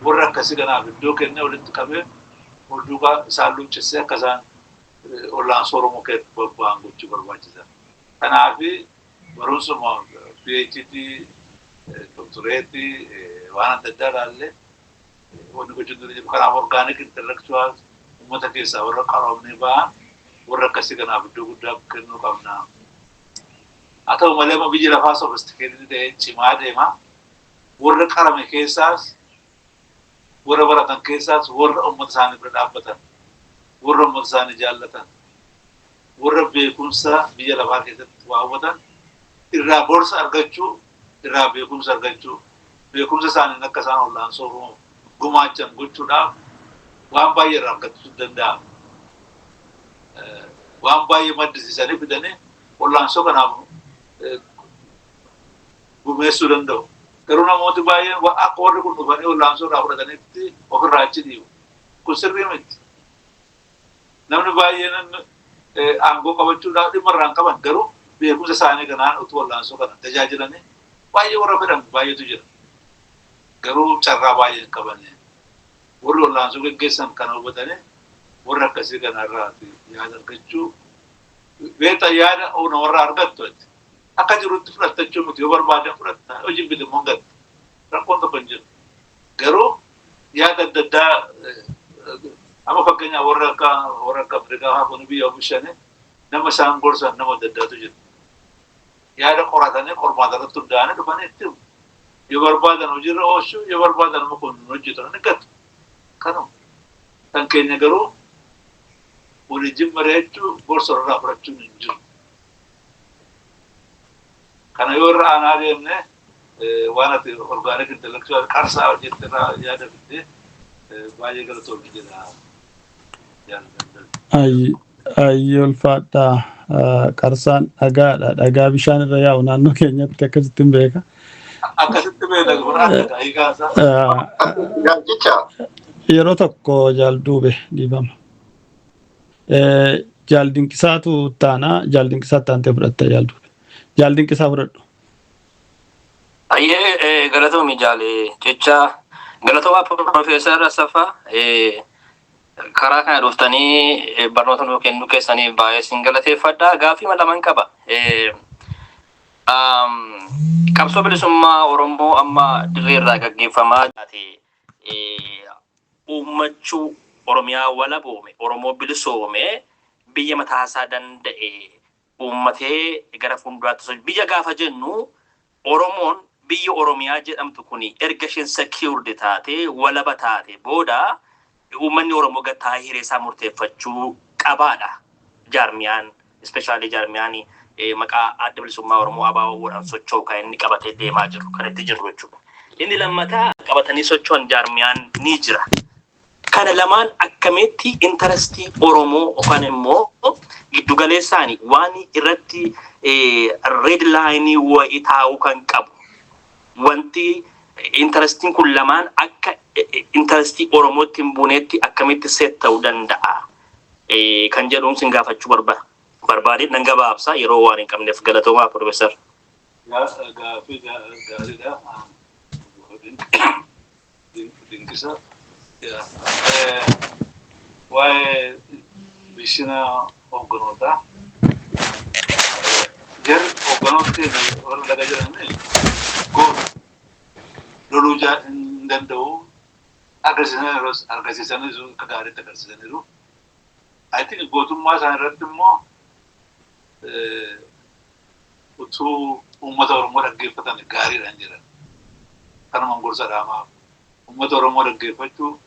warra akkasii kanaaf iddoo kennee, walitti qabee, wal duukaa isaan luuccessee akka isaan ol'aansoo Oromoo keessatti bobba'an gochuu barbaachisa. Kanaaf barumsuma PhD, doctorate, waan adda addaa ilaallee wanni gochuun dura jiru. Kanaaf organic intellectuals uummata keessaa warra qaroomnee ba'an, warra akkasii kanaaf iddoo guddaa kennuu qabna. Haa ta'u malee, amma biyyi lafaa sophisticated ta'ee cimaa deema. Warra qarame keessaas, warra baratan keessaas, warra uummata isaanii bira dhaabbatan, warra uummata isaanii jaallatan, warra beekumsa biyya lafaa keessatti waa hubatan irraa gorsa argachuu, irraa beekumsa argachuu, beekumsa isaaniin akka isaan ol'aansoo Oromoo gumaachan gochuudhaaf waan baay'ee irraa argachuu danda'ama. Waan baay'ee maddisiisanii fidanii ol'aansoo kanaaf gumeessuu danda'u. Garuu namooti baay'een akka warri kun dhufanii ol'aansoo irraa fudhatanitti ofirraa achi dhiibu. Kun sirrii miti. Namni baay'een aangoo qabachuudhaaf dhimma irraa hin qaban, garuu beekumsa isaanii kanaan utuu ol'aansoo kana tajaajilanii baay'ee warra fedhan baay'eetu jira. Garuu carraa baay'ee hin qaban. Warri ol'aansoo geggeessan kana hubatanii warra akkasii kanarraa yaada argachuu, beektaa, yaada namarraa argattu akka jirutti fudhattachuu miti, yoo barbaadan fudhatta, yoo jibbite immoo gatta. Rakkoon tokko hin jiru. Garuu yaada adda addaa Amma fakkeenyaaf warra akka Afrikaa haa kun biyya oomishanii nama isaan gorsan nama adda addaatu jira. Yaada qoratanii qormaata irratti hundaa'anii dhufanii itti himu. Yoo barbaadan hojiirra oolchuu, yoo barbaadan immoo kun hojjetan ni gatu. Kanuma. Kan keenya garuu waliin mari'achuu, gorsa irraa fudhachuun hin jiru. Kana yoo irra aanaa deemne, waan ati organic intellectual qarsaa hojjette irraa yaada fidde, baay'ee galatoomii jedha. Ayyee, ulfaadhaa. Qarsaan dhagaadha. Dhagaa bishaan irra yaa'u naannoo keenyatti akkasitti hin beeka. Akkasitti beeka, kun hiikaasaa. Gaanticha. Yeroo tokko jaalduube dhiifama. Jaal Dinqisaatu taanaa, Jaal Dinqisaa taantee fudhatta jaalduube. Jaal Dinqisaa, fudhadhu. Ayyee, galatoomi jaale jecha, galatoomaa Profeesar Asaffaa, karaa kana dhuftanii barnoota nuu kennuu keessaniif baay'ee sin galateeffadha. Gaaffii laman qaba. Qabsoo bilisummaa Oromoo amma dirree irraa gaggeeffamaa jiraate, uummachuu Oromiyaa walaboome, Oromoo bilisoome, biyya mataasaa danda'e uummatee gara fuulduraatti, biyya gaafa jennu Oromoon biyya Oromiyaa jedhamtu kuni erga isheen secured taate, walaba taate booda uummanni Oromoo gataa hiree isaa murteeffachuu qabaadha. Jaarmiyaan, especially jaarmiyaan maqaa Adda Bilisummaa Oromoo ABO'dhaan socho'u kan inni qabatee deemaa jiru, kan itti jiru jechuudha. Inni lammataa qabatanii socho'an jaarmiyaan ni jira. Kana lamaan akkamitti interestii Oromoo yookaan immoo giddugaleessaani waan irratti red lineii wayii taa'uu kan qabu, wanti interestiin kun lamaan akka interestii Oromootti hin buunetti akkamitti set ta'uu danda'a kan jedhuun sin gaafachuu barbaade. Nan gabaabsa yeroo waan hin qabneef. Galatoomaa, Profeesar. Gaaffii gaariidha. Dinqisa. Waa'ee bishina hoogganootaa. Jarri hoogganoota keenya warra laga jedhanii goota. Loluu hin danda'u. Agarsiisaniiru, agarsiisaniiru, akka gaariitti agarsiisaniiru. I think gootummaa isaan irratti immoo utuu uummata Oromoo dhaggeeffatan gaariidhaan jedhan. Kanuma gorsa dhaamaa. Uummata Oromoo dhaggeeffachuu,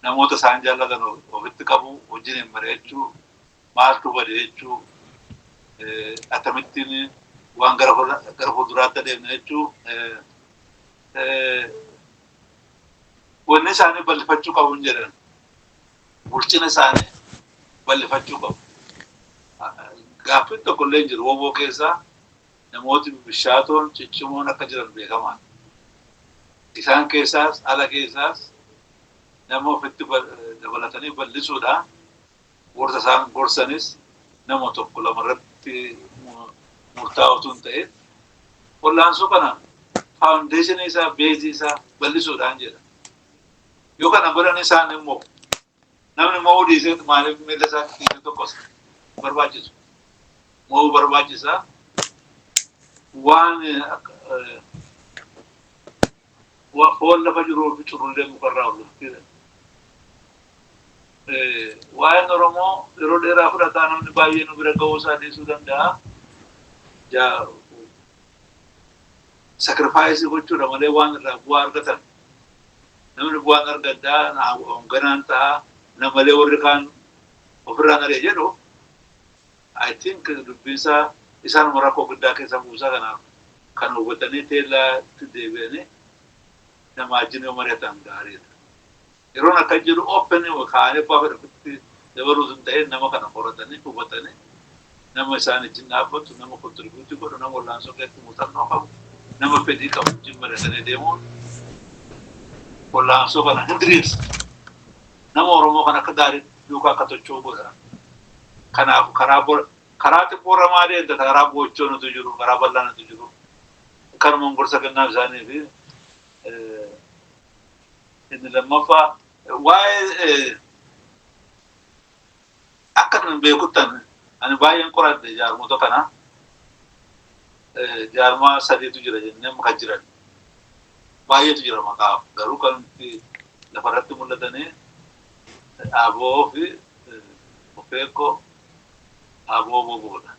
namoota isaan jaallatan ofitti qabu, wajjin hin mari'achuu, maaltu bade jechuu, akkamittiin waan gara fuulduraatti adeemna jechuu, wanni isaanii bal'ifachuu qabu hin jedhan. Bulchina isaanii bal'ifachuu qabu. Gaaffiin tokko illee hin jiru. WBO keessaa namooti bishaatoon ciccimoon akka jiran beekamaa. Isaan keessaas ala keessaas nama ofitti dabalatanii bal'isuudhaan, gorsa isaan gorsanis nama tokko lama irratti murtaa'u utuu hin ta'in, wallaansoo kana foundationii isaa, baseii isaa bal'isuudhaan jedha. Yoo kana godhan isaan immoo namni mo'uu dhiisee maaliif miila isaa dhiisee tokkos barbaachisu? Mo'uu barbaachisaa. Waan foon lafa jiruu fi curullee mukarraa ol. Waa'een Oromoo yeroo dheeraa fudhataa, namni baay'ee nu bira ga'uu isaa dhiisuu danda'a. Sacrificeii gochuudha malee waan irraa bu'aa argatan. Namni bu'aan argaddaa hoogganaan ta'a, namalee warri kaan ofirraan ari'a jedhu, I think dubbiinsaa isaanuma rakkoo guddaa keessa buusaa. Kanaaf kan hubatanii teellaatti deebi'anii nama wajjin yoo mari'atan gaariidha. Yeroon akka jedhu open kaa'anii abbaa fedhe ofitti dabaluu hin ta'in, nama kana qoratanii hubatanii, nama isaan wajjin dhaabbatu, nama contributeii godhu, nama wallaansoo keessatti muuxannoo qabu, nama fedhii qabu wajjin mari'atanii deemuun wallaansoo kana hin diriirsa. Nama Oromoo kan akka gaarii duukaa akka tocho'u godha. Kanaaf karaa xiqqoo ramaa deemta, karaa boochoo nutu jiru, karaa bal'aa nutu jiru. Kanuma gorsa kennaaf isaanii fi inni lammaffaa waa'ee akka nan beekuttan, ani baay'een qoradhe jaarmota kana. Jaarmaa sadiitu jira jennee amma kan jiran. Baay'eetu jira maqaaf, garuu kan nuti lafarratti mul'atanii ABO fi OFECO ABO boboodha.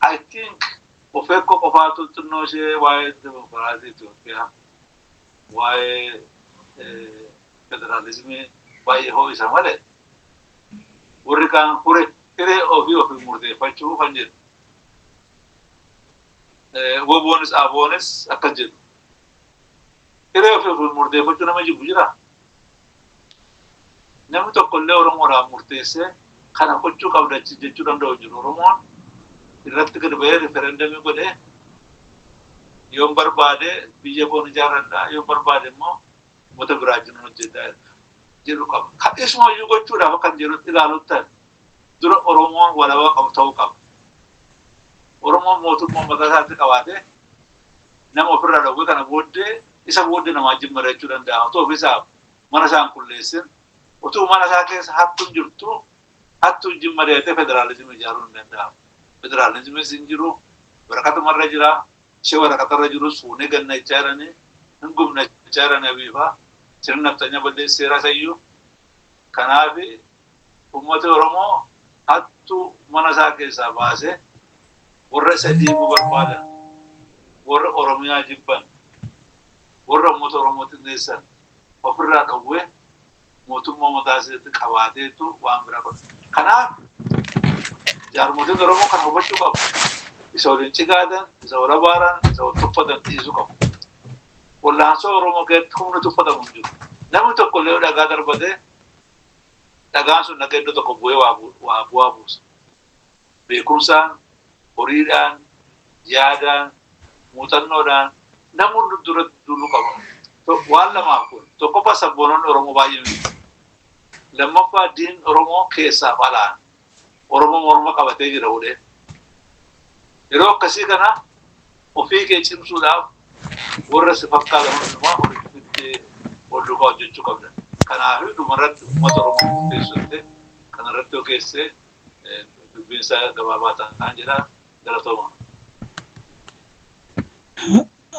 I think OFECO qofaatu xinnoo ishee waa'ee dimokiraasii Itoophiyaa, waa'ee federaalizimii baay'ee ho'isa malee warri kaan hure hiree ofii ofii murteeffachuu kan jedhu. Woboonis ABOnis akkas jedhu. Hiree ofii ofii murteeffachuu nama jibbu jira. Namni tokko illee Oromoodhaan murteessee kana gochuu qabda jechuu danda'u jiru. Oromoon irratti gad ba'ee referendamii godhee yoon barbaade biyya koon ijaarradha, yoon barbaade immoo uummata biraa wajjin hojjedha jedhu qaba. Kan isumayyuu gochuudhaaf akkan jedhutti ilaalutti dura Oromoon walabaa qabu ta'uu qaba. Oromoon mootummaa mataa isaatti qabaatee nama ofirraa dhowwee kana booddee isa booddee namaa wajjin mari'achuu danda'a. Otoo ofiisaa mana isaa hin qulleessin, utuu mana isaa keessa hattuun jirtu, hattuu wajjin mari'atee federaalizimii ijaaruun hin danda'amu. Federaalizimiis hin jiru, waraqatumarra jira, ishee waraqatarra jirus fuunee gannachaa jiranii, hin gubnachaa jiran abiifaa, sirni nafxanya balleesseera isayyuu. Kanaaf uummati Oromoo hattuu mana isaa keessaa baasee warra isa diiguu barbaadan, warra Oromiyaa jibban, warra uummata Oromoo xinneessan ofirraa dhowwee mootummaa mataa isaatti qabaateetu waan biraa godha. Kanaaf jaarmotiin Oromoo kana hubachuu qabu. Isa waliin cigaatan, isa wal abaaran, isa wal tuffatan dhiisuu qabu. Wallaansoo Oromoo keessatti humni tuffatamu hin jiru. Namni tokko illee dhagaa darbatee dhagaan sun dhagaa iddoo tokko bu'ee waa bu'aa buusa. Beekumsaan, horiidhaan, yaadaan, muuxannoodhaan namni dura duuluu qaba. Waan lamaaf kun tokkoffaa sabboononni Oromoo baay'ee miti. Lammaffaa diin Oromoo keessaaf alaan Oromoo morma qabatee jira ulee. Yeroo akkasii kana ofii kee cimsuudhaaf warra si fakkaatan hundumaa walitti wal duukaa hojjechuu qabda. Kanaaf dhumarratti uummata Oromoo murteessuutti kanarratti yoo keessee dubbiin isaa gabaabaa ta'an jedha, galatooma.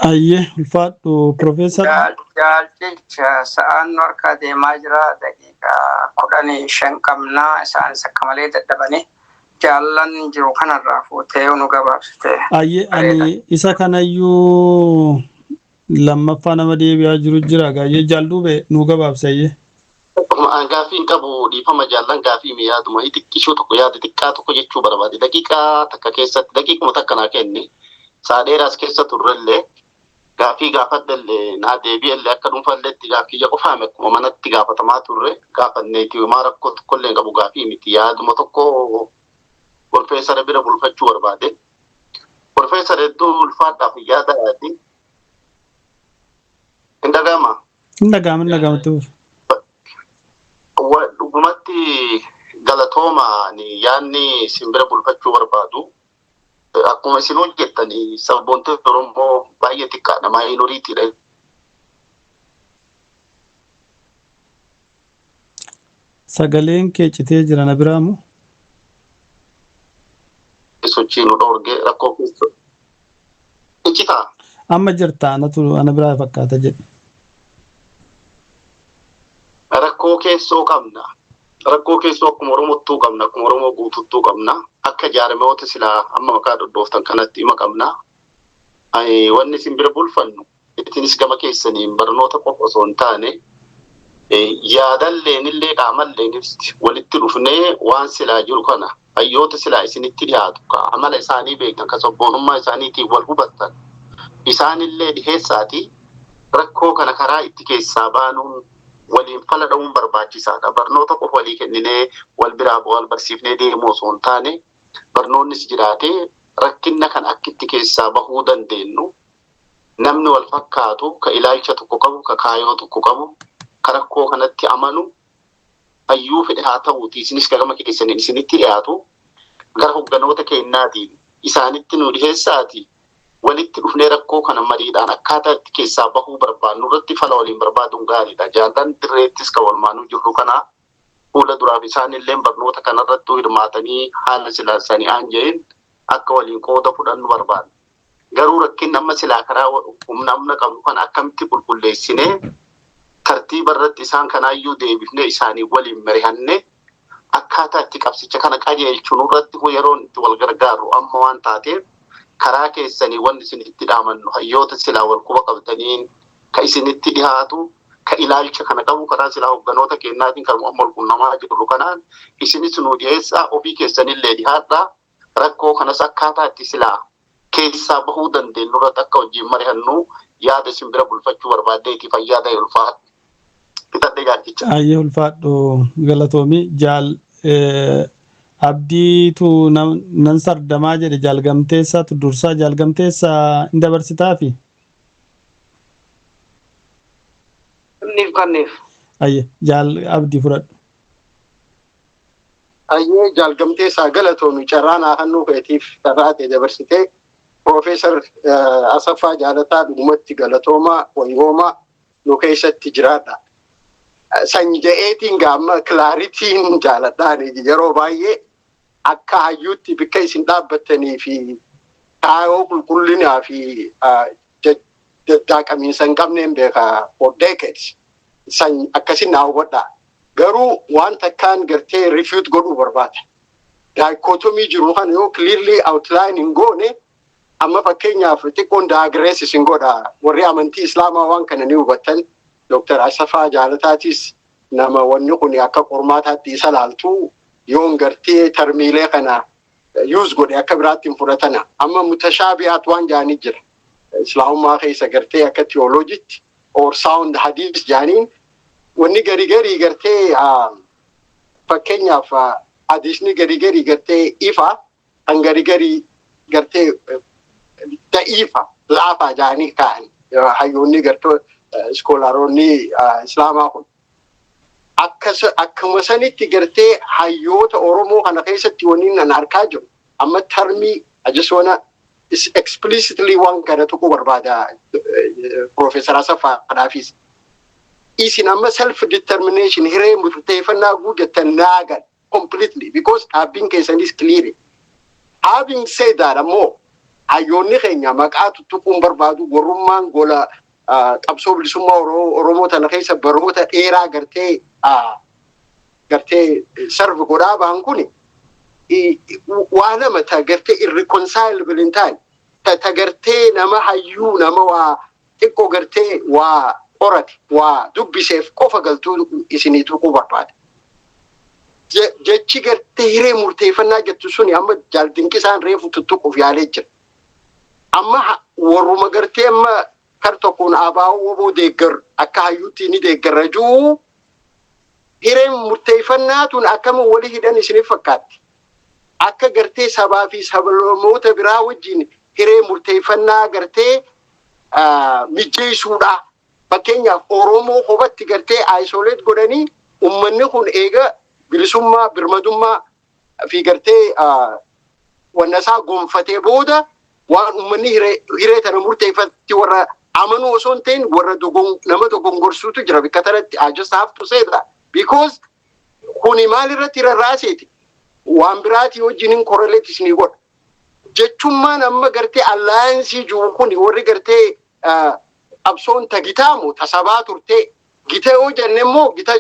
Ayyee, ulfaadhu Profeesar. Jaalchicha, sa'aan nu harkaa deemaa jira, daqiiqaa 15 qabnaa, isaanis akka malee dadhabanii jaallan jiru kanarraa fuutee nu gabaabsite. Ayyee, ani isa kanayyuu lammaffaa nama deebi'aa jiru jira gaayyee jaalduube nu gabaabse ayyee. Gaafii hin qabu, dhiifama jaallan, gaafii mi yaaduma xiqqishuu tokko, yaada xiqqaa tokko jechuu barbaade daqiiqaa 1 keessatti, daqiiquma 1 naa kenni. Saa dheeraas keessa turrellee gaafii gaafadhellee naa deebi'ellee akka dhuunfalleetti gaaffii qofaame akkuma manatti gaafatamaa turre gaafanneeti, maa rakkoo tokkollee hin qabu, gaafii miti, yaaduma tokko Profeesara bira bulfachuu barbaade. Profeesar, hedduu ulfaadhaaf yaadaati. Hin dhaga'amaa? Hin dhaga'ama, hin dhaga'ama, itti fufi. Dhugumatti galatooma, yaadni simbira bulfachuu barbaadu. Akkuma isin hojjettanii sabboontonni Oromoo baay'ee xiqqaadha, minoritydha. Sagaleen kee citee jira, na biraa moo? Sochii nu dhoorgee rakkoo keessa. Iccitaa. Amma jirta, anatu ana biraa fakkaata jedhe. Rakkoo keessoo qabna. Rakkoo keessoo akkuma Oromottuu qabna, akkuma Oromoo guututtuu qabna. Akka jaarmoota silaa amma maqaa dhoddooftan kanatti hima qabna. Wanni isin bira bulfannu isinis gama keessaniin barnoota qofa osoo hin taane yaadalleen illee qaamalleen walitti dhufnee waan silaa jiru kana hayyoota silaa isinitti dhiyaatu ka amala isaanii beektan, ka sabboonummaa isaaniitiin wal hubattan isaanillee dhiheessaatii rakkoo kana karaa itti keessaa baanuun waliin fala dha'uun barbaachisaadha. Barnoota qofa walii kenninee wal biraa wal barsiifnee deemuu osoo hin taane barnoonnis jiraatee rakkinna kan akka itti keessaa bahuu dandeenyu namni wal fakkaatu, ka ilaalcha tokko qabu, ka kaayoo tokko qabu, ka rakkoo kanatti amanu hayyuu fedhe haa ta'uuti isinis gama keessaniin isinitti dhiyaatu gara hogganoota kennaatiin isaanitti nu dhiheessaati walitti dhufnee rakkoo kana mariidhaan akkaataa itti keessaa bahuu barbaannu irratti fala waliin barbaaduun gaariidha. Jaallan dirreettis kan walumaanuu jirru kana fuula duraaf isaanillee barnoota kanarrattuu hirmaatanii haala silaasanii aan jedhin akka waliin qooda fudhannu barbaadna. Garuu rakkinni amma silaa karaa humna qabnu kana akkamitti qulqulleessinee tartiiba Tartiiba irratti isaan kanaayyuu deebifnee isaanii waliin mari'annee akkaataa itti qabsicha kana qajeelchinu irratti yeroon itti wal gargaarru amma waan taateef, karaa keessanii wanni isin itti dhaamannu, hayyoota silaa wal quba qabdaniin ka isinitti dhihaatu, ka ilaalcha kana qabu, karaa silaa hogganoota kennaatiin kan amma wal qunnamaa jirru kanaan isinis nu dhiyeessaa, ofii keessanillee dhihaadhaa. Rakkoo kanas akkaataa itti silaa keessaa bahuu dandeenyu irratti akka wajjin mari'annu yaada isin bira bulfachuu barbaaddeeti. Fayyaa ta'e, ulfaadhu. Fixadhee, jaalchicha. Ayyee, ulfaadhu, galatoomii. Jaal Abdiitu nan sardamaa jedhe. Jaalgamteessaatu dursaa. Jaalgamteessaa hin dabarsitaafi? Kanniif, kanniif. Ayyee, Jaal Abdii, fudhadhu. Ayyee, jaalgamteessaa, galatoomi carraa naa kennuu keetiif, carraa ta'e dabarsitee. Piroofeesar Asaffaa Jaalataa, dhugumatti galatoomaa, wayyoomaa, nu keessatti jiraadha. San ja'eetiin gaamma clarityn jaaladhaan yeroo baay'ee akka hayyuutti bikka isin dhaabbattanii fi kaayoo qulqullinaa fi daddaaqamiinsa hin qabneen beeka for decades. San akkasin naa hubadhaa. Garuu waan takkaan gartee refute godhuu barbaada. Dichotomy jiru kana yoo clearly outline hin goone, amma fakkeenyaaf xiqqoon digress isin godha. Warri amantii Islaamaa waan kana ni hubattan. Dr. Asafaa Jaalataatis nama wanni kun akka qormaataatti isa laaltu yoon gartee termiilee kana use godhe akka biraatti hin fudhatana. Amma mutashaabihaat waan jaanii jira. Islaamummaa keessa gartee akka theologyitti or sound hadith jaaniin wanni gari garii gartee, fakkeenyaaf hadiisni gari garii gartee ifa, kan gari garii gartee da'iifa, laafaa jaanii kaa'an hayyoonni gartee scholaroonni Islaamaa kun. Akkuma sanitti gartee hayyoota Oromoo kana keessatti wanni nan argaa jiru amma termii, I just wanna explicitly waan kana tuquu barbaada Profeesar Asaffaadhaafis. Isin amma self determination, hiree murteeffannaa guutattan naagan completely, because dhaabbiin keessanis clear. Having said that, ammoo hayyoonni keenya maqaa tuttuquun barbaadu, warrummaan gola qabsoo bilisummaa Oromoo tana keessa baroota dheeraa gartee serve godhaa ba'an kuni waa lama ta gartee irreconcilable hin taane, ta gartee nama hayyuu, nama waa xiqqoo gartee waa qorate, waa dubbiseef qofa galtuu isinii tuquu barbaada. Jechi gartee hiree murteeffannaa jettu suni amma jaaldinqisaan reefu tuttuquuf yaalee jira. Amma warruma gartee amma kar tokkoon ABO WBO deeggar, akka hayyuutti ni deeggarra jiru, hireen murteeffannaa tun akkama wali hidhan isiniif fakkaatti? Akka gartee sabaa fi sablammoota biraa wajjin hiree murteeffannaa gartee mijjeessuudha. Fakkeenyaaf Oromoo kophatti gartee isolate godhanii, uummanni kun eega bilisummaa, birmadummaa fi gartee wanna isaa gonfatee booda waan uummanni hiree tana murteeffatti warra amanuu osoo hin ta'in warra nama dogongorsuutu jira bakka tanatti. I just have to say that because kuni maal irratti rarraaseeti waan biraatii wajjin hin correlate isinii godha. Jechummaan amma gartee alliance jiru kuni warri gartee qabsoon tagitaamu tasabaa turtee gita yoo jenne immoo gita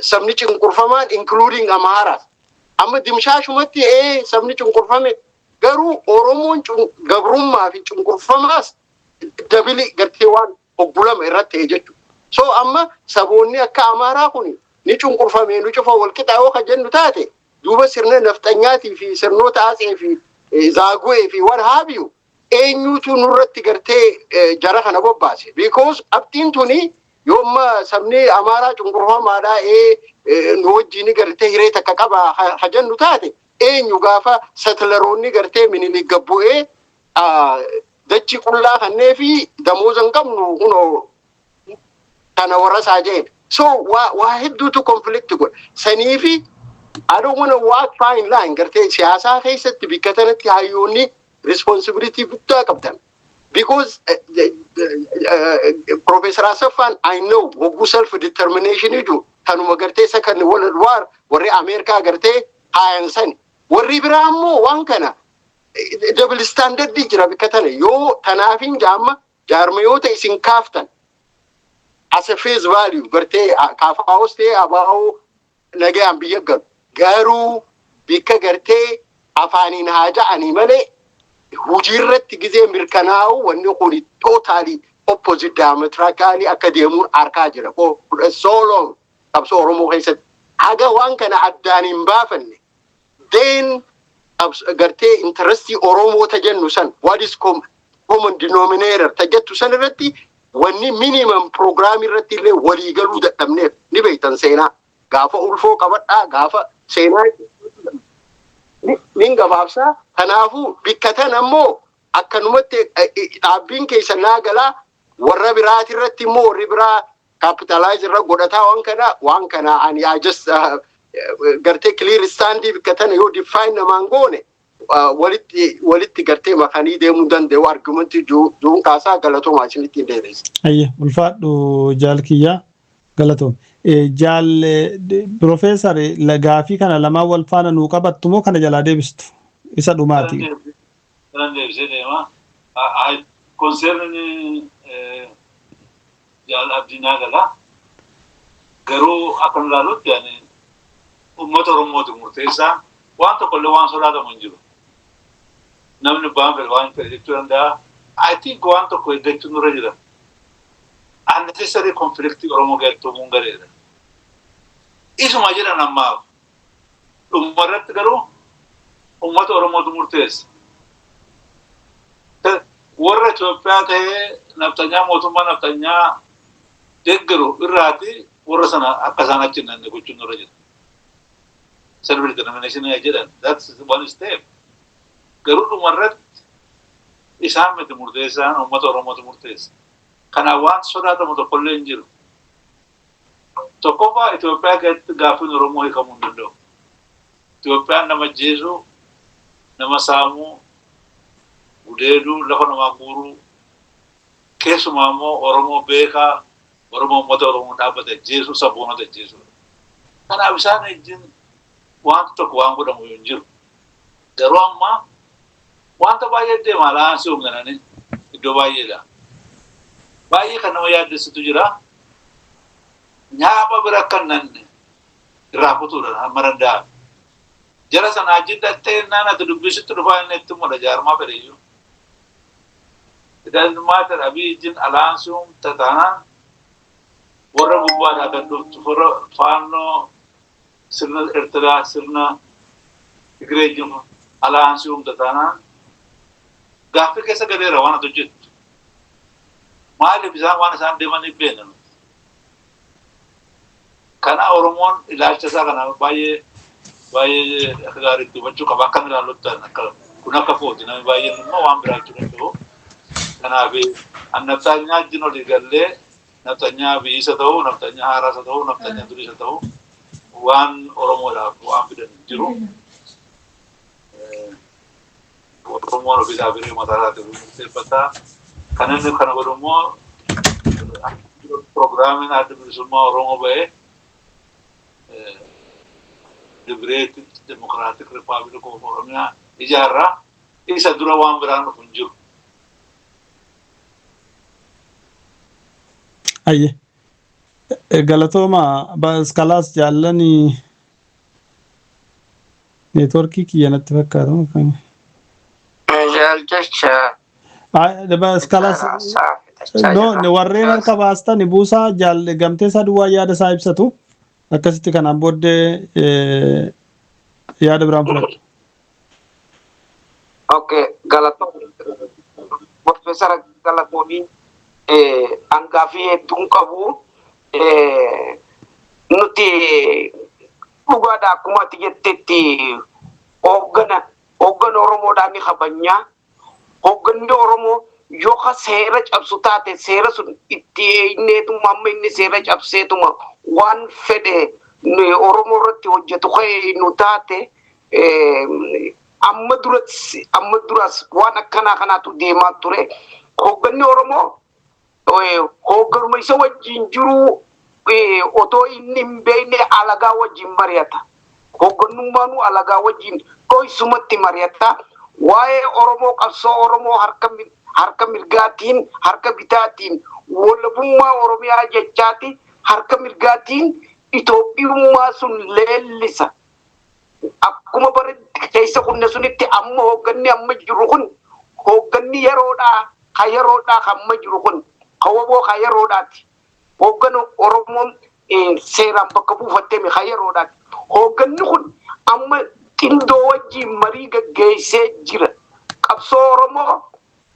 sabni cunqurfamaan including Amaaraas. Amma dimshaashumatti ee sabni cunqurfame, garuu Oromoon gabrummaa fi cunqurfamaas dabili gartee waan oggulama irratti ta'e jechuudha. So amma saboonni akka Amaaraa kun ni cunqurfame, nu cufa walqixa yoo ka jennu taate, duuba sirna nafxanyaatii fi sirnoota Atsee fi Zaagu'ee fi what have you eenyutu nurratti gartee jara kana bobbaase? Because abdiin tuni yoomma sabni Amaaraa cunqurfamaadhaa ee nu wajjin gartee hiree takka qaba ha jennu taate, eenyu gaafa settleroonni gartee Minilik gabbu'ee dachi qullaa kannee fi damooza hin qabnu kunoo kana warra isaa jeen. So waa hedduutu conflict godha. Saniifi I don't wanna walk fine line gartee siyaasaa keessatti bikka tanatti hayyoonni responsibility guddaa qabdan. Because Professor Asaffaan, I know, hogguu self determination jiru tanuma gartee Second World War warri Ameerikaa gartee haayan sani. Warri biraa immoo waan kana double standard jira bikka tana yoo tanaafin jaamma jaarmayoota isin kaaftan. As a face value gartee kaafaa'us ta'e abaa'oo nagayaan biyya galu. Garuu bikka gartee afaaniin haa ja'anii malee hojiirratti gizee mirkanaa'u wanni kun totally opposite, diametrically akka deemuun arkaa jira. So long qabsoo Oromoo keessatti haga waan kana addaan hin baafanne, then gartee interestii Oromoo ta jennu san, what is common denominator ta jettu san irratti, wanni minimum program irratti illee walii galuu dadhabneef ni beektan. Seenaa gaafa ulfoo qabadhaa, gaafa seenaa nin gabaabsaa. Kanaafuu bikka tan ammoo akkanumatti dhaabbiin keessa naa galaa, warra biraati irratti immoo warri biraa capitalize irra godhataa waan kana ani I just gartee clear standii bikka tana yoo define namaan goone, walitti gartee makanii deemuu danda'u argumentii juun kaasaa. Galatoomaa, isinitti hin deebisa. Ayye, ulfaadhu jaalkiyyaa, galatoom. Jaal Profeesar, gaafii kana lamaan wal faana nuu qabattu moo kana jalaa deebistu? Isa dhumaati. Kanan deebisee deema. Concerni jaal Abdii naa gala. Garuu akka nu ilaalutti ani uummata Oromooti murteessaa. Waan tokkollee waan sodaatamu hin jiru. Namni waan fedhe waan fedhe jechuu danda'a. I think waan tokko eeggachuun nurra jira. Unnecessary conflict Oromoo keessatti uumuun gareedha. Isuma jedhan ammaaf. Dhumarratti garuu uummata Oromootu murteessa. Warra Itoophiyaa ta'ee naftanyaa, mootummaa naftanyaa deeggaru irraati, warra sana akka isaan achi hin nanne gochuun nurra jira. Self determination jedhan, that's one step. Garuu dhumarratti isaan miti murteessaan, uummata Oromootu murteessa. Kanaaf waan sodaatamu tokkollee hin jiru. Tokkoffaa, Itoophiyaa keessatti gaaffiin Oromoo hiikamuu hin danda'u. Itoophiyaan nama ajjeesuu, nama saamuu, gudeeduu, lafa namaa guuruu, keessumaa immoo Oromoo beekaa, Oromoo uummata Oromoo dhaabbate ajjeesuu, sabboonota ajjeesuu. Kanaaf isaan wajjin wanti tokko waan godhamu hin jiru. Garuu amma wanta baay'ee deema, alliance uummananii iddoo baay'eedha. Baay'ee kan nama yaaddessitu jira. Nyaapa bira akka nanne irraa kutuudha hamma danda'ame. Jara sana wajjin dhattee naan ati dubbisitti dhufaa, inni itti mudha jaarmaa fedheyyuu. It doesn't matter, Abiy wajjin alliance uumta taanaan, warra gubbaadhaa kan dhuftu, warra faannoo sirna Eertiraa, sirna Tigree wajjin alliance uumta taanaan, gaaffii keessa galeera waan ati hojjettu. Maaliif isaan waan isaan deemaniif beekna nuti. Kana Oromoon ilaalcha isaa kana baay'ee baay'ee akka gaariitti hubachuu qaba. Akka ilaallutti akka kun akka footi namni baay'een immoo waan biraa jechuu danda'u. Kanaaf nafxanyaa wajjin olii gallee, nafxanyaa biyyiisa ta'u, nafxanyaa haaraas ta'u, nafxanyaa duriisa ta'u, waan Oromoodhaaf waan fidan jiru. Oromoon ofiisaa firii mataa isaatiin murteeffata. Kan inni kana godhu immoo piroogiraamiin Adda Bilisummaa Oromoo ba'ee Liberated Democratic Republic of Oromiyaa ijaarraa, isa dura waan biraan dhufu hin jiru. Ayye. Galatooma kalaas jaallanii, neetworkii kiyya natti fakkaata. Jaal jecha Kalaas no, warreen harka baastan buusaa, jaal gamtee isaa duwwaa yaada isaa ibsatu. Akkasitti kanaan booddee yaada biraan fudhatu. Okay, galatoomii. Profeesara, galatoomii, hangaafii hedduun qabu. Nuti dhugaadha, akkuma ati jettetti hooggana Oromoodhaan ni kabajnaa. Hoogganni Oromoo yoo ka seera cabsu taate, seera sun itti eeyneetuma amma inni seera cabseetuma waan fedhe Oromoo irratti hojjetu ka'e nu taate, amma duras waan akkanaa kanaatu deemaa ture. Hoogganni Oromoo hoogganuma isa wajjin jiru otoo inni hin beekne alagaa wajjin mari'ata. Hooggannummaanuu alagaa wajjin dhoysumatti mari'ata. Waa'ee Oromoo, qabsoo Oromoo harka mirgaatiin harka bitaatiin Walabummaa Oromiyaa jechaati harka mirgaatiin Itoophiyummaa sun leellisa. Akkuma bara keessa kunne sunitti amma hoogganni amma jiru kun hoogganni yeroodhaa ka yeroodhaa kan amma jiru kun ka woboo ka yeroodhaati. Hooggana Oromoon seeraan bakka buufattee ka yeroodhaati. Hoogganni kun amma xindoo wajjin marii gaggeessee jira. Qabsoo Oromoo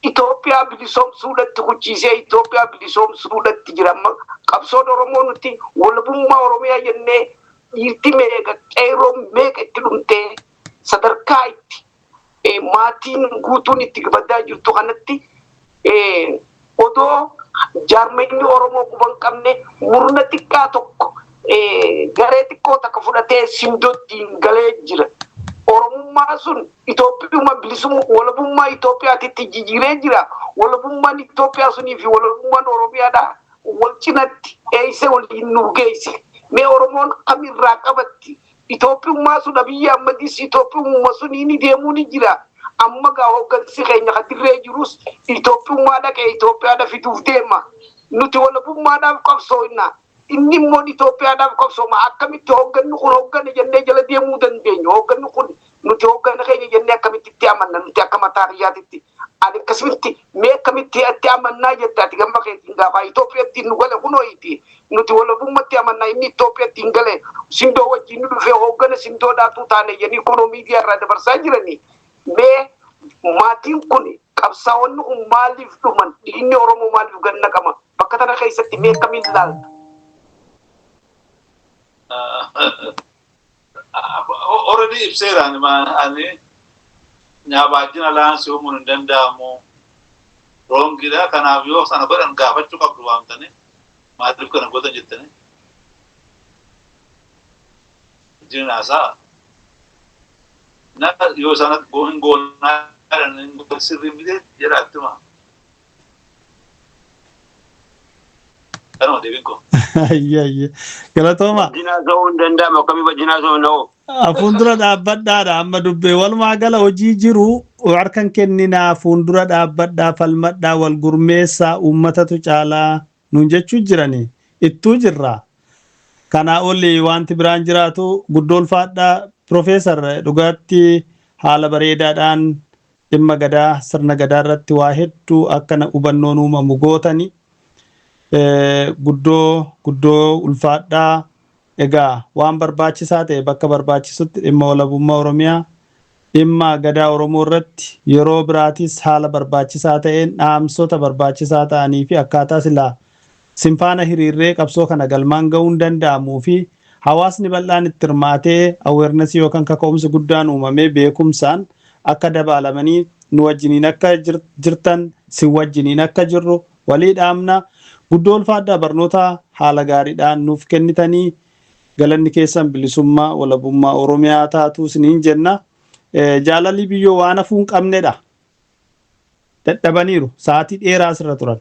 Itoophiyaa bilisoomsuudhatti kuchiisee Itoophiyaa bilisoomsuudhatti jira. Amma qabsoon Oromoo nuti walabummaa Oromiyaa jennee dhiirti meeqa, qeerroon meeqa itti dhumtee, sadarkaa itti maatiin guutuun itti badaa jirtu kanatti, odoo jaarmeenyi Oromoo quban qabne murna xiqqaa tokko, garee xiqqoo takka fudhatee sindottiin galee jira. Oromummaa sun Itoophiyummaa bilisummaa walabummaa Itoophiyaatitti jijjiiree jira. Walabummaan Itoophiyaa sunii fi walabummaan Oromiyaadhaa wal cinatti eeyse waliin nu geesse. Mee Oromoon kamirraa qabatti? Itoophiyummaa sun Abiyyi Ahmadis Itoophiyummaa sunii ni deemuu ni jira. Amma gaa hooggansi keenya kan dirree jirus Itoophiyummaa dhaqee Itoophiyaadha fiduuf deema. Nuti walabummaadhaaf qabsoofna. Inni immoo Itoophiyaadhaaf qabsooma. Akkamitti hoogganni kun hooggana jennee jala deemuu dandeenya? Hoogganni kun nuti hooggana keenya jennee akkamitti itti amanna? Nuti akka mataa kiyyaatitti. Ani akkasutti mee akkamitti itti amannaa jette ati gama keetiin gaafa Itoophiyaatti nu gale kunooyti. Nuti walabummaatti amannaa, inni Itoophiyaatti hin gale. Sindoo wajjin nu dhufee hooggana sindoodhaatu taane jedhanii kunoo miidiyaa irraa dabarsaa jiranii. Mee maatiin kun, qabsaa'onni kun maaliif dhuman? Dhiigni Oromoo maaliif ganna qaba? Bakka tana keessatti mee akkamiin ilaalta? Already ibseera ani nyaabaa alliance uumuun hin danda'amu. Wrongidha. Kanaaf yoo sana godhan gaafachuu qabdu waamtanii, maaliif kana gootan jettanii. Wajjin haasa'a. Na yoo sana hin goonaa jedhan sirrii miti jedha attuma. Kanuma deebiin koo. Ayye ayye. Galatooma. Wajjin haasa'uu hin danda'amu, akkamii wajjin haasa'uu na'oo? Fuuldura dhaabbadhaadha amma dubbee. Walumaa gala hojii jiru harkan kenninaa, fuuldura dhaabbadhaa, falmadhaa, wal gurmeessaa, uummatatu caalaa nuun jechuu jirani ittuu jirra. Kanaa oli wanti biraan jiraatu guddoo ulfaadhaa. Profeesar, dhugaatti haala bareedaadhaan dhimma gadaa, sirna gadaa irratti waa hedduu akka hubannoon uumamu gootani. Guddoo guddoo ulfaadhaa. Egaa waan barbaachisaa ta'e bakka barbaachisutti dhimma walabummaa Oromiyaa, dhimma gadaa Oromoo irratti yeroo biraatis haala barbaachisaa ta'een dhaamsota barbaachisaa ta'anii fi akkaataa silaa sinfaana hiriirree qabsoo kana galmaan ga'uun danda'amuu fi hawaasni bal'aan itti hirmaatee awarenessii yookaan kaka'umsi guddaan uumamee beekumsaan akka dabaalamanii nu wajjiniin akka jirtan, si wajjiniin akka jirru walii dhaamna. Guddoo ulfaadhaa, barnoota haala gaariidhaan nuuf kennitanii galanni keessan bilisummaa walabummaa Oromiyaa taatu isiniin jenna. Jaalalli biyyoo waan hafuu hin qabnedha. Dadhabaniiru, sa'aatii dheeraa asirra turan.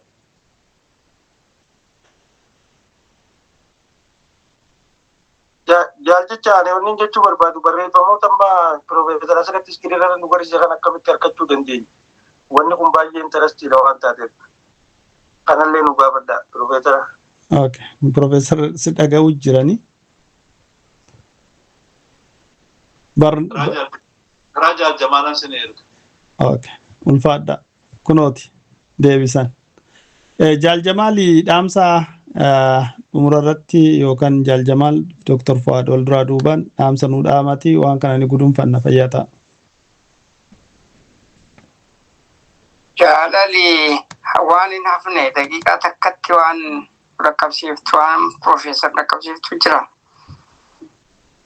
Jaaljecha, ani wanni jechuu barbaadu barreeffamoota amma Piroofeesar asirratti screenirra nu garsiise kan akkamitti argachuu dandeenya? Wanni kun baay'ee interestiidha waan taateef. Kanallee nu gaafadha Piroofeesara. Okay. Piroofeesar si dhaga'uu jirani. Karaa jaaljamaalaan sin erga. Okay. Ulfaadha. Kunooti deebisan. Jaaljamaali, dhaamsa xumura irratti yookaan Jaaljamaal, Dr. Fuwaad wal duraa duubaan dhaamsa nuu dhaamati, waan kana ni gudunfanna, fayyaa ta'a. Jaalali, waan hin hafne daqiiqaa takkatti waan dhaqqabsiiftu, waan Piroofeesar dhaqqabsiiftu jira.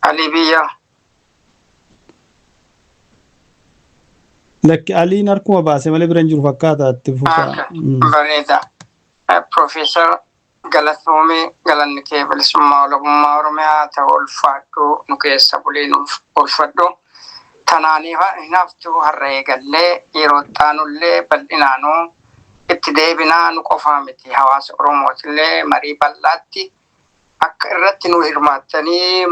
Ali biyya. Lakki, Aliin harkuma baase malee bira hin jiru fakkaata, itti fufaa. Bareeda. Piroofeesar, galatoomii, galanni kee bilisummaa walabummaa Oromiyaa ta'u, ulfaadhu, nu keessa bulii nuuf ulfadhu. Tanaan hin haftu, har'a eegallee yeroo taanullee bal'inaanuu itti deebinaa. Nu qofaa miti, hawaasa Oromootillee marii bal'aatti akka irratti nu hirmaattanii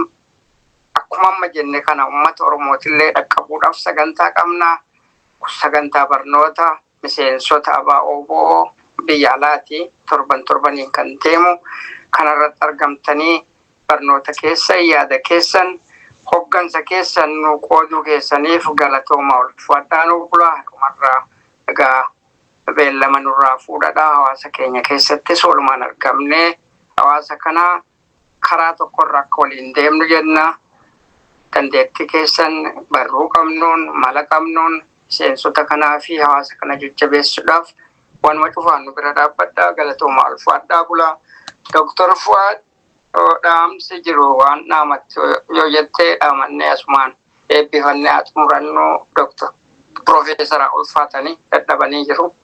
akkuma amma jenne kana uummata Oromootillee dhaqqabuudhaaf sagantaa qabna. Sagantaa barnoota miseensota ABO Biyya alaati torban torbaniin kan deemu kanarratti argamtanii barnoota keessan, yaada keessan, hoggansa keessan nu qooduu keessaniif galatooma. Ulfaadhaa nu bulaa. Dhumarraa egaa beellama nurraa fuudhadhaa. Hawaasa keenya keessattis walumaan argamnee hawaasa kana karaa tokkorra akka waliin deemnu jenna. Dandeettii keessan barruu qabnuun, mala qabnuun miseensota kanaa fi hawaasa kana jajjabeessuudhaaf waanuma cufaan nu bira dhaabbadhaa. Galatooma, ulfaadhaa bulaa. Doktor Fuwaad, dhaamsi jiru waan dhaamattu yoo jettee dhaamannee asumaan eebbifannee haa xumurannu. Doktor Piroofeesara ulfaatanii dadhabanii jiru.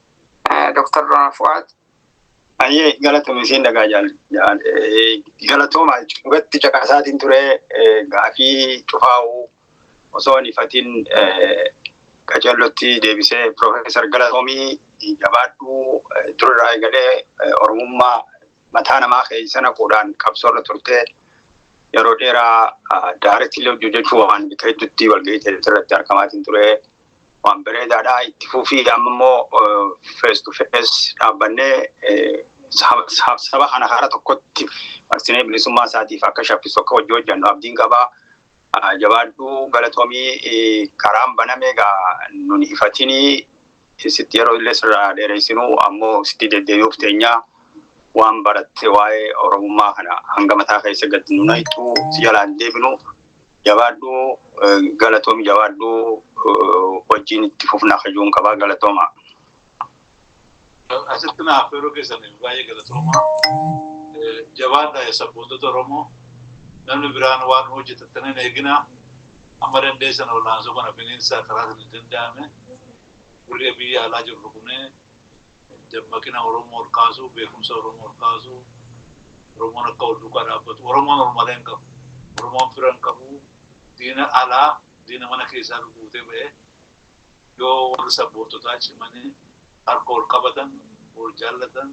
Doktor Doonal Fuwaad. Ayyee, galatoomi. Isheen dhagaa jaal galatooma. Dhugatti caqasaatiin ture. Gaafii cufaa'uu osoo hin ifatin qacellotti deebisee. Piroofeesar, galatoomii, jabaadhuu. Durarraa eegalee Oromummaa mataa namaa keessa naquudhaan qabsoorra turtee yeroo dheeraa daaretti illee hojjechuu waan bika hedduutti walgahii irratti argamaatiin ture. Waan bareedaadha, itti fufii. Amma immoo face to face dhaabbannee saba kana karaa tokkotti marsinee bilisummaa isaatiif akka shaffisu, akka hojii hojjennu abdiin qabaa. Jabaadhuu, galatoomii. Karaan baname egaa nuni ifatinii sitti yeroo illee sirraa dheeressinuu ammoo sitti deddeebi'uuf teenyaa waan baratte waa'ee Oromummaa kana hanga mataa keessa gad nu naqxu si jalaan deebinu. Jabaadhuu, galatoomi, jabaadhuu, wajjin itti fufnaa kajuun qabaa. Galatooma. Asitti naaf yeroo keessaniif baay'ee galatooma. Jabaadha, sabboontota Oromoo. Namni biraan waan hojjetattan hin eegina. Amma dandeessan olaansoo kana bineensa karaa sana danda'ame. Warri biyya alaa jirru kunee dammaqina Oromoo ol kaasuu, beekumsa Oromoo ol kaasuu, Oromoon akka ol duukaa dhaabbatu. Oromoon ol malee hin qabu. Oromoon fira hin qabu. Diina alaa, diina mana keessaa guutee ba'ee yoo warri sabboontotaa cimanii harka ol qabatan, ol jaallatan,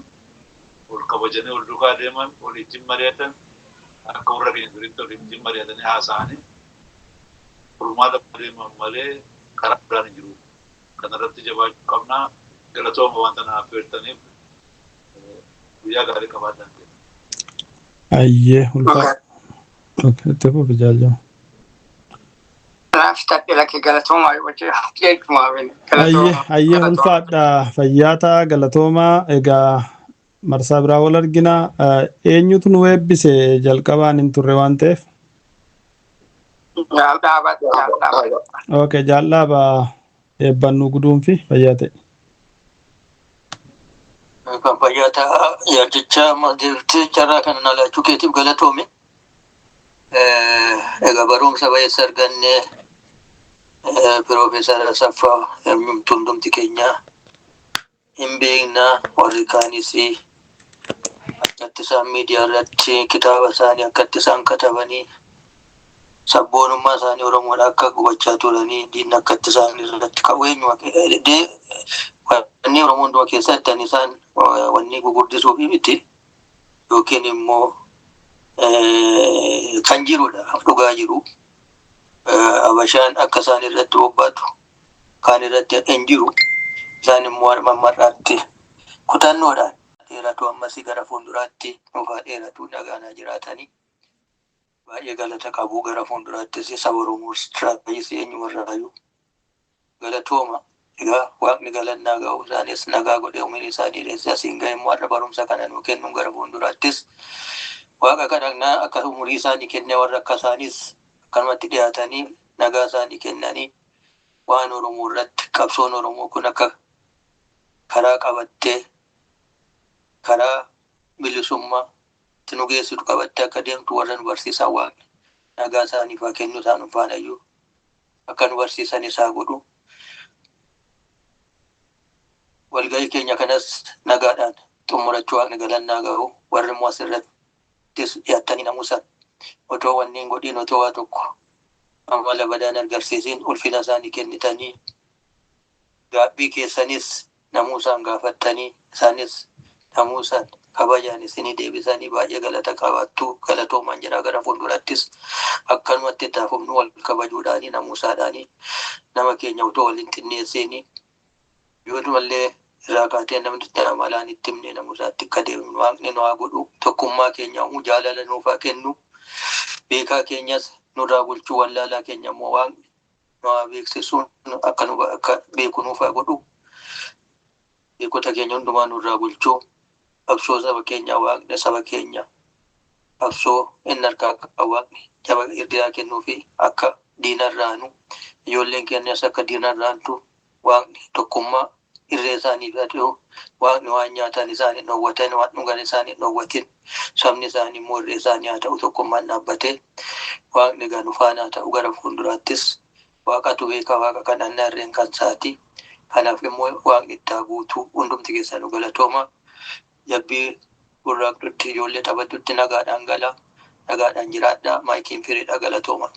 ol kabajanii ol duukaa deeman, ol ijjin mari'atan, akka warra keenya duriitti ol ijjin mari'atanii haasa'anii furmaata deeman malee karaa biraan hin jiru. Kanarratti jabaachuu qabnaa. Galatooma wanta na affeertaniif, guyyaa gaarii qabaadhaan. Ayyee, ulfaa. Itti fufi, jaaljamu. Kanaaf tadhe lakke, galatoomaa jechuudha. Ayyee, ayyee, ulfaadha, fayyaataa, galatoomaa. Egaa marsaa biraa wal argina. Eenyutu nu eebbise? Jalqabaan hin turre waan ta'eef. Jaal Dhaabaa. Okay, Jaal eebbannu guduunfi, fayyaa ta'e. Kan fayyaa ta'a. Yaadicha deebitee carraa kana na laachuu keetiif galatoomi. Egaa barumsa baay'eessa arganne. Piroofeesar Asaffaa eenyumtu hundumti keenya hin beekna. Warri kaanis akkatti isaan miidiyaa irratti kitaaba isaanii akkatti isaan katabanii sabboonummaa isaanii Oromoodha akka gubachaa turanii diinni akkatti isaan irratti qabu eenyuma wanni Oromoo hundumaa keessatti ani isaan wanni gugurdisuu fi miti yookiin immoo kan jirudha, dhugaa jiru. Abashaan akka isaan irratti bobbaatu kaan irratti hin jiru. Isaan immoo mammarraatti kutannoodhaan dheeratu. Ammasii gara fuulduraatti dhufaa dheeratu, nagaanaa jiraatanii baay'ee galata qabu. Gara fuulduraattis saba Oromoo raayis eenyumarraayyuu galatooma. Egaa Waaqni galannaa ga'u, isaanis nagaa godhee umrii isaanii dheessee asiin ga'e immoo har'a barumsa kana nuu kennuun gara fuulduraattis Waaqa kadhannaa akka umurii isaanii kennee warra akka isaanis akkanumatti dhiyaatanii nagaa isaanii kennanii waan Oromoo irratti qabsoon Oromoo kun akka karaa qabattee karaa bilisummaa itti nu geessitu qabattee akka deemtu warra nu barsiisan Waaqni nagaa isaaniif haa kennu. Isaan faanayyuu akka nu barsiisan isaa godhu. Walgahii keenya kanas nagaadhaan xumurachuu Waaqni galannaa gahu. Warri immoo asirrattis dhiyaattanii namuusan otoo wanni hin godhin, otoo waa tokko amala badaan agarsiisin ulfina isaanii kennitanii gaabbii keessanis namuusaan gaafattanii isaanis namuusaan kabajaan isinii deebisanii baay'ee galata qabaattu, galatoomaan jira. Gara fuuldurattis akkanumatti itti hafufnu wal kabajuudhaanii namuusaadhaanii nama keenya otoo wal hin xinneessiini yootumallee Irraa kaatee namni amalaan itti himne namuusaatti akka deemnu waaqni nu haa godhu. Tokkummaa keenya uumuu jaalala nuuf haa kennu. Beekaa keenyas nurraa bulchuu, wallaalaa keenya immoo waaqni nu haa beeksisuun akka nu akka beeku nuuf haa godhu. Beekota keenya hundumaa nurraa bulchuu. Qabsoo saba keenyaa waaqni saba keenya qabsoo inni harkaa qabu waaqni jaba hirdiraa kennuu fi akka diinarraanu, ijoolleen keenyas akka diinarraantu waaqni tokkummaa irree isaanii haa ta'u. Waaqni waan nyaatan isaanii dhoowwatan, waan dhugan isaanii dhoowwatin, sabni isaanii immoo irree isaanii haa ta'u. Tokkummaan dhaabbatee waaqni egaa nu faana haa ta'u. Gara fuulduraattis waaqatu beekaa, waaqa kadhannaa irreen kan saati. Kanaaf immoo waaqni itti haa guutuu. Hundumti keessanuu galatooma. Jabbii gurraaqdutti ijoollee taphattutti nagaadhaan gala, nagaadhaan jiraadha. Maayikiin firiidha, galatooma.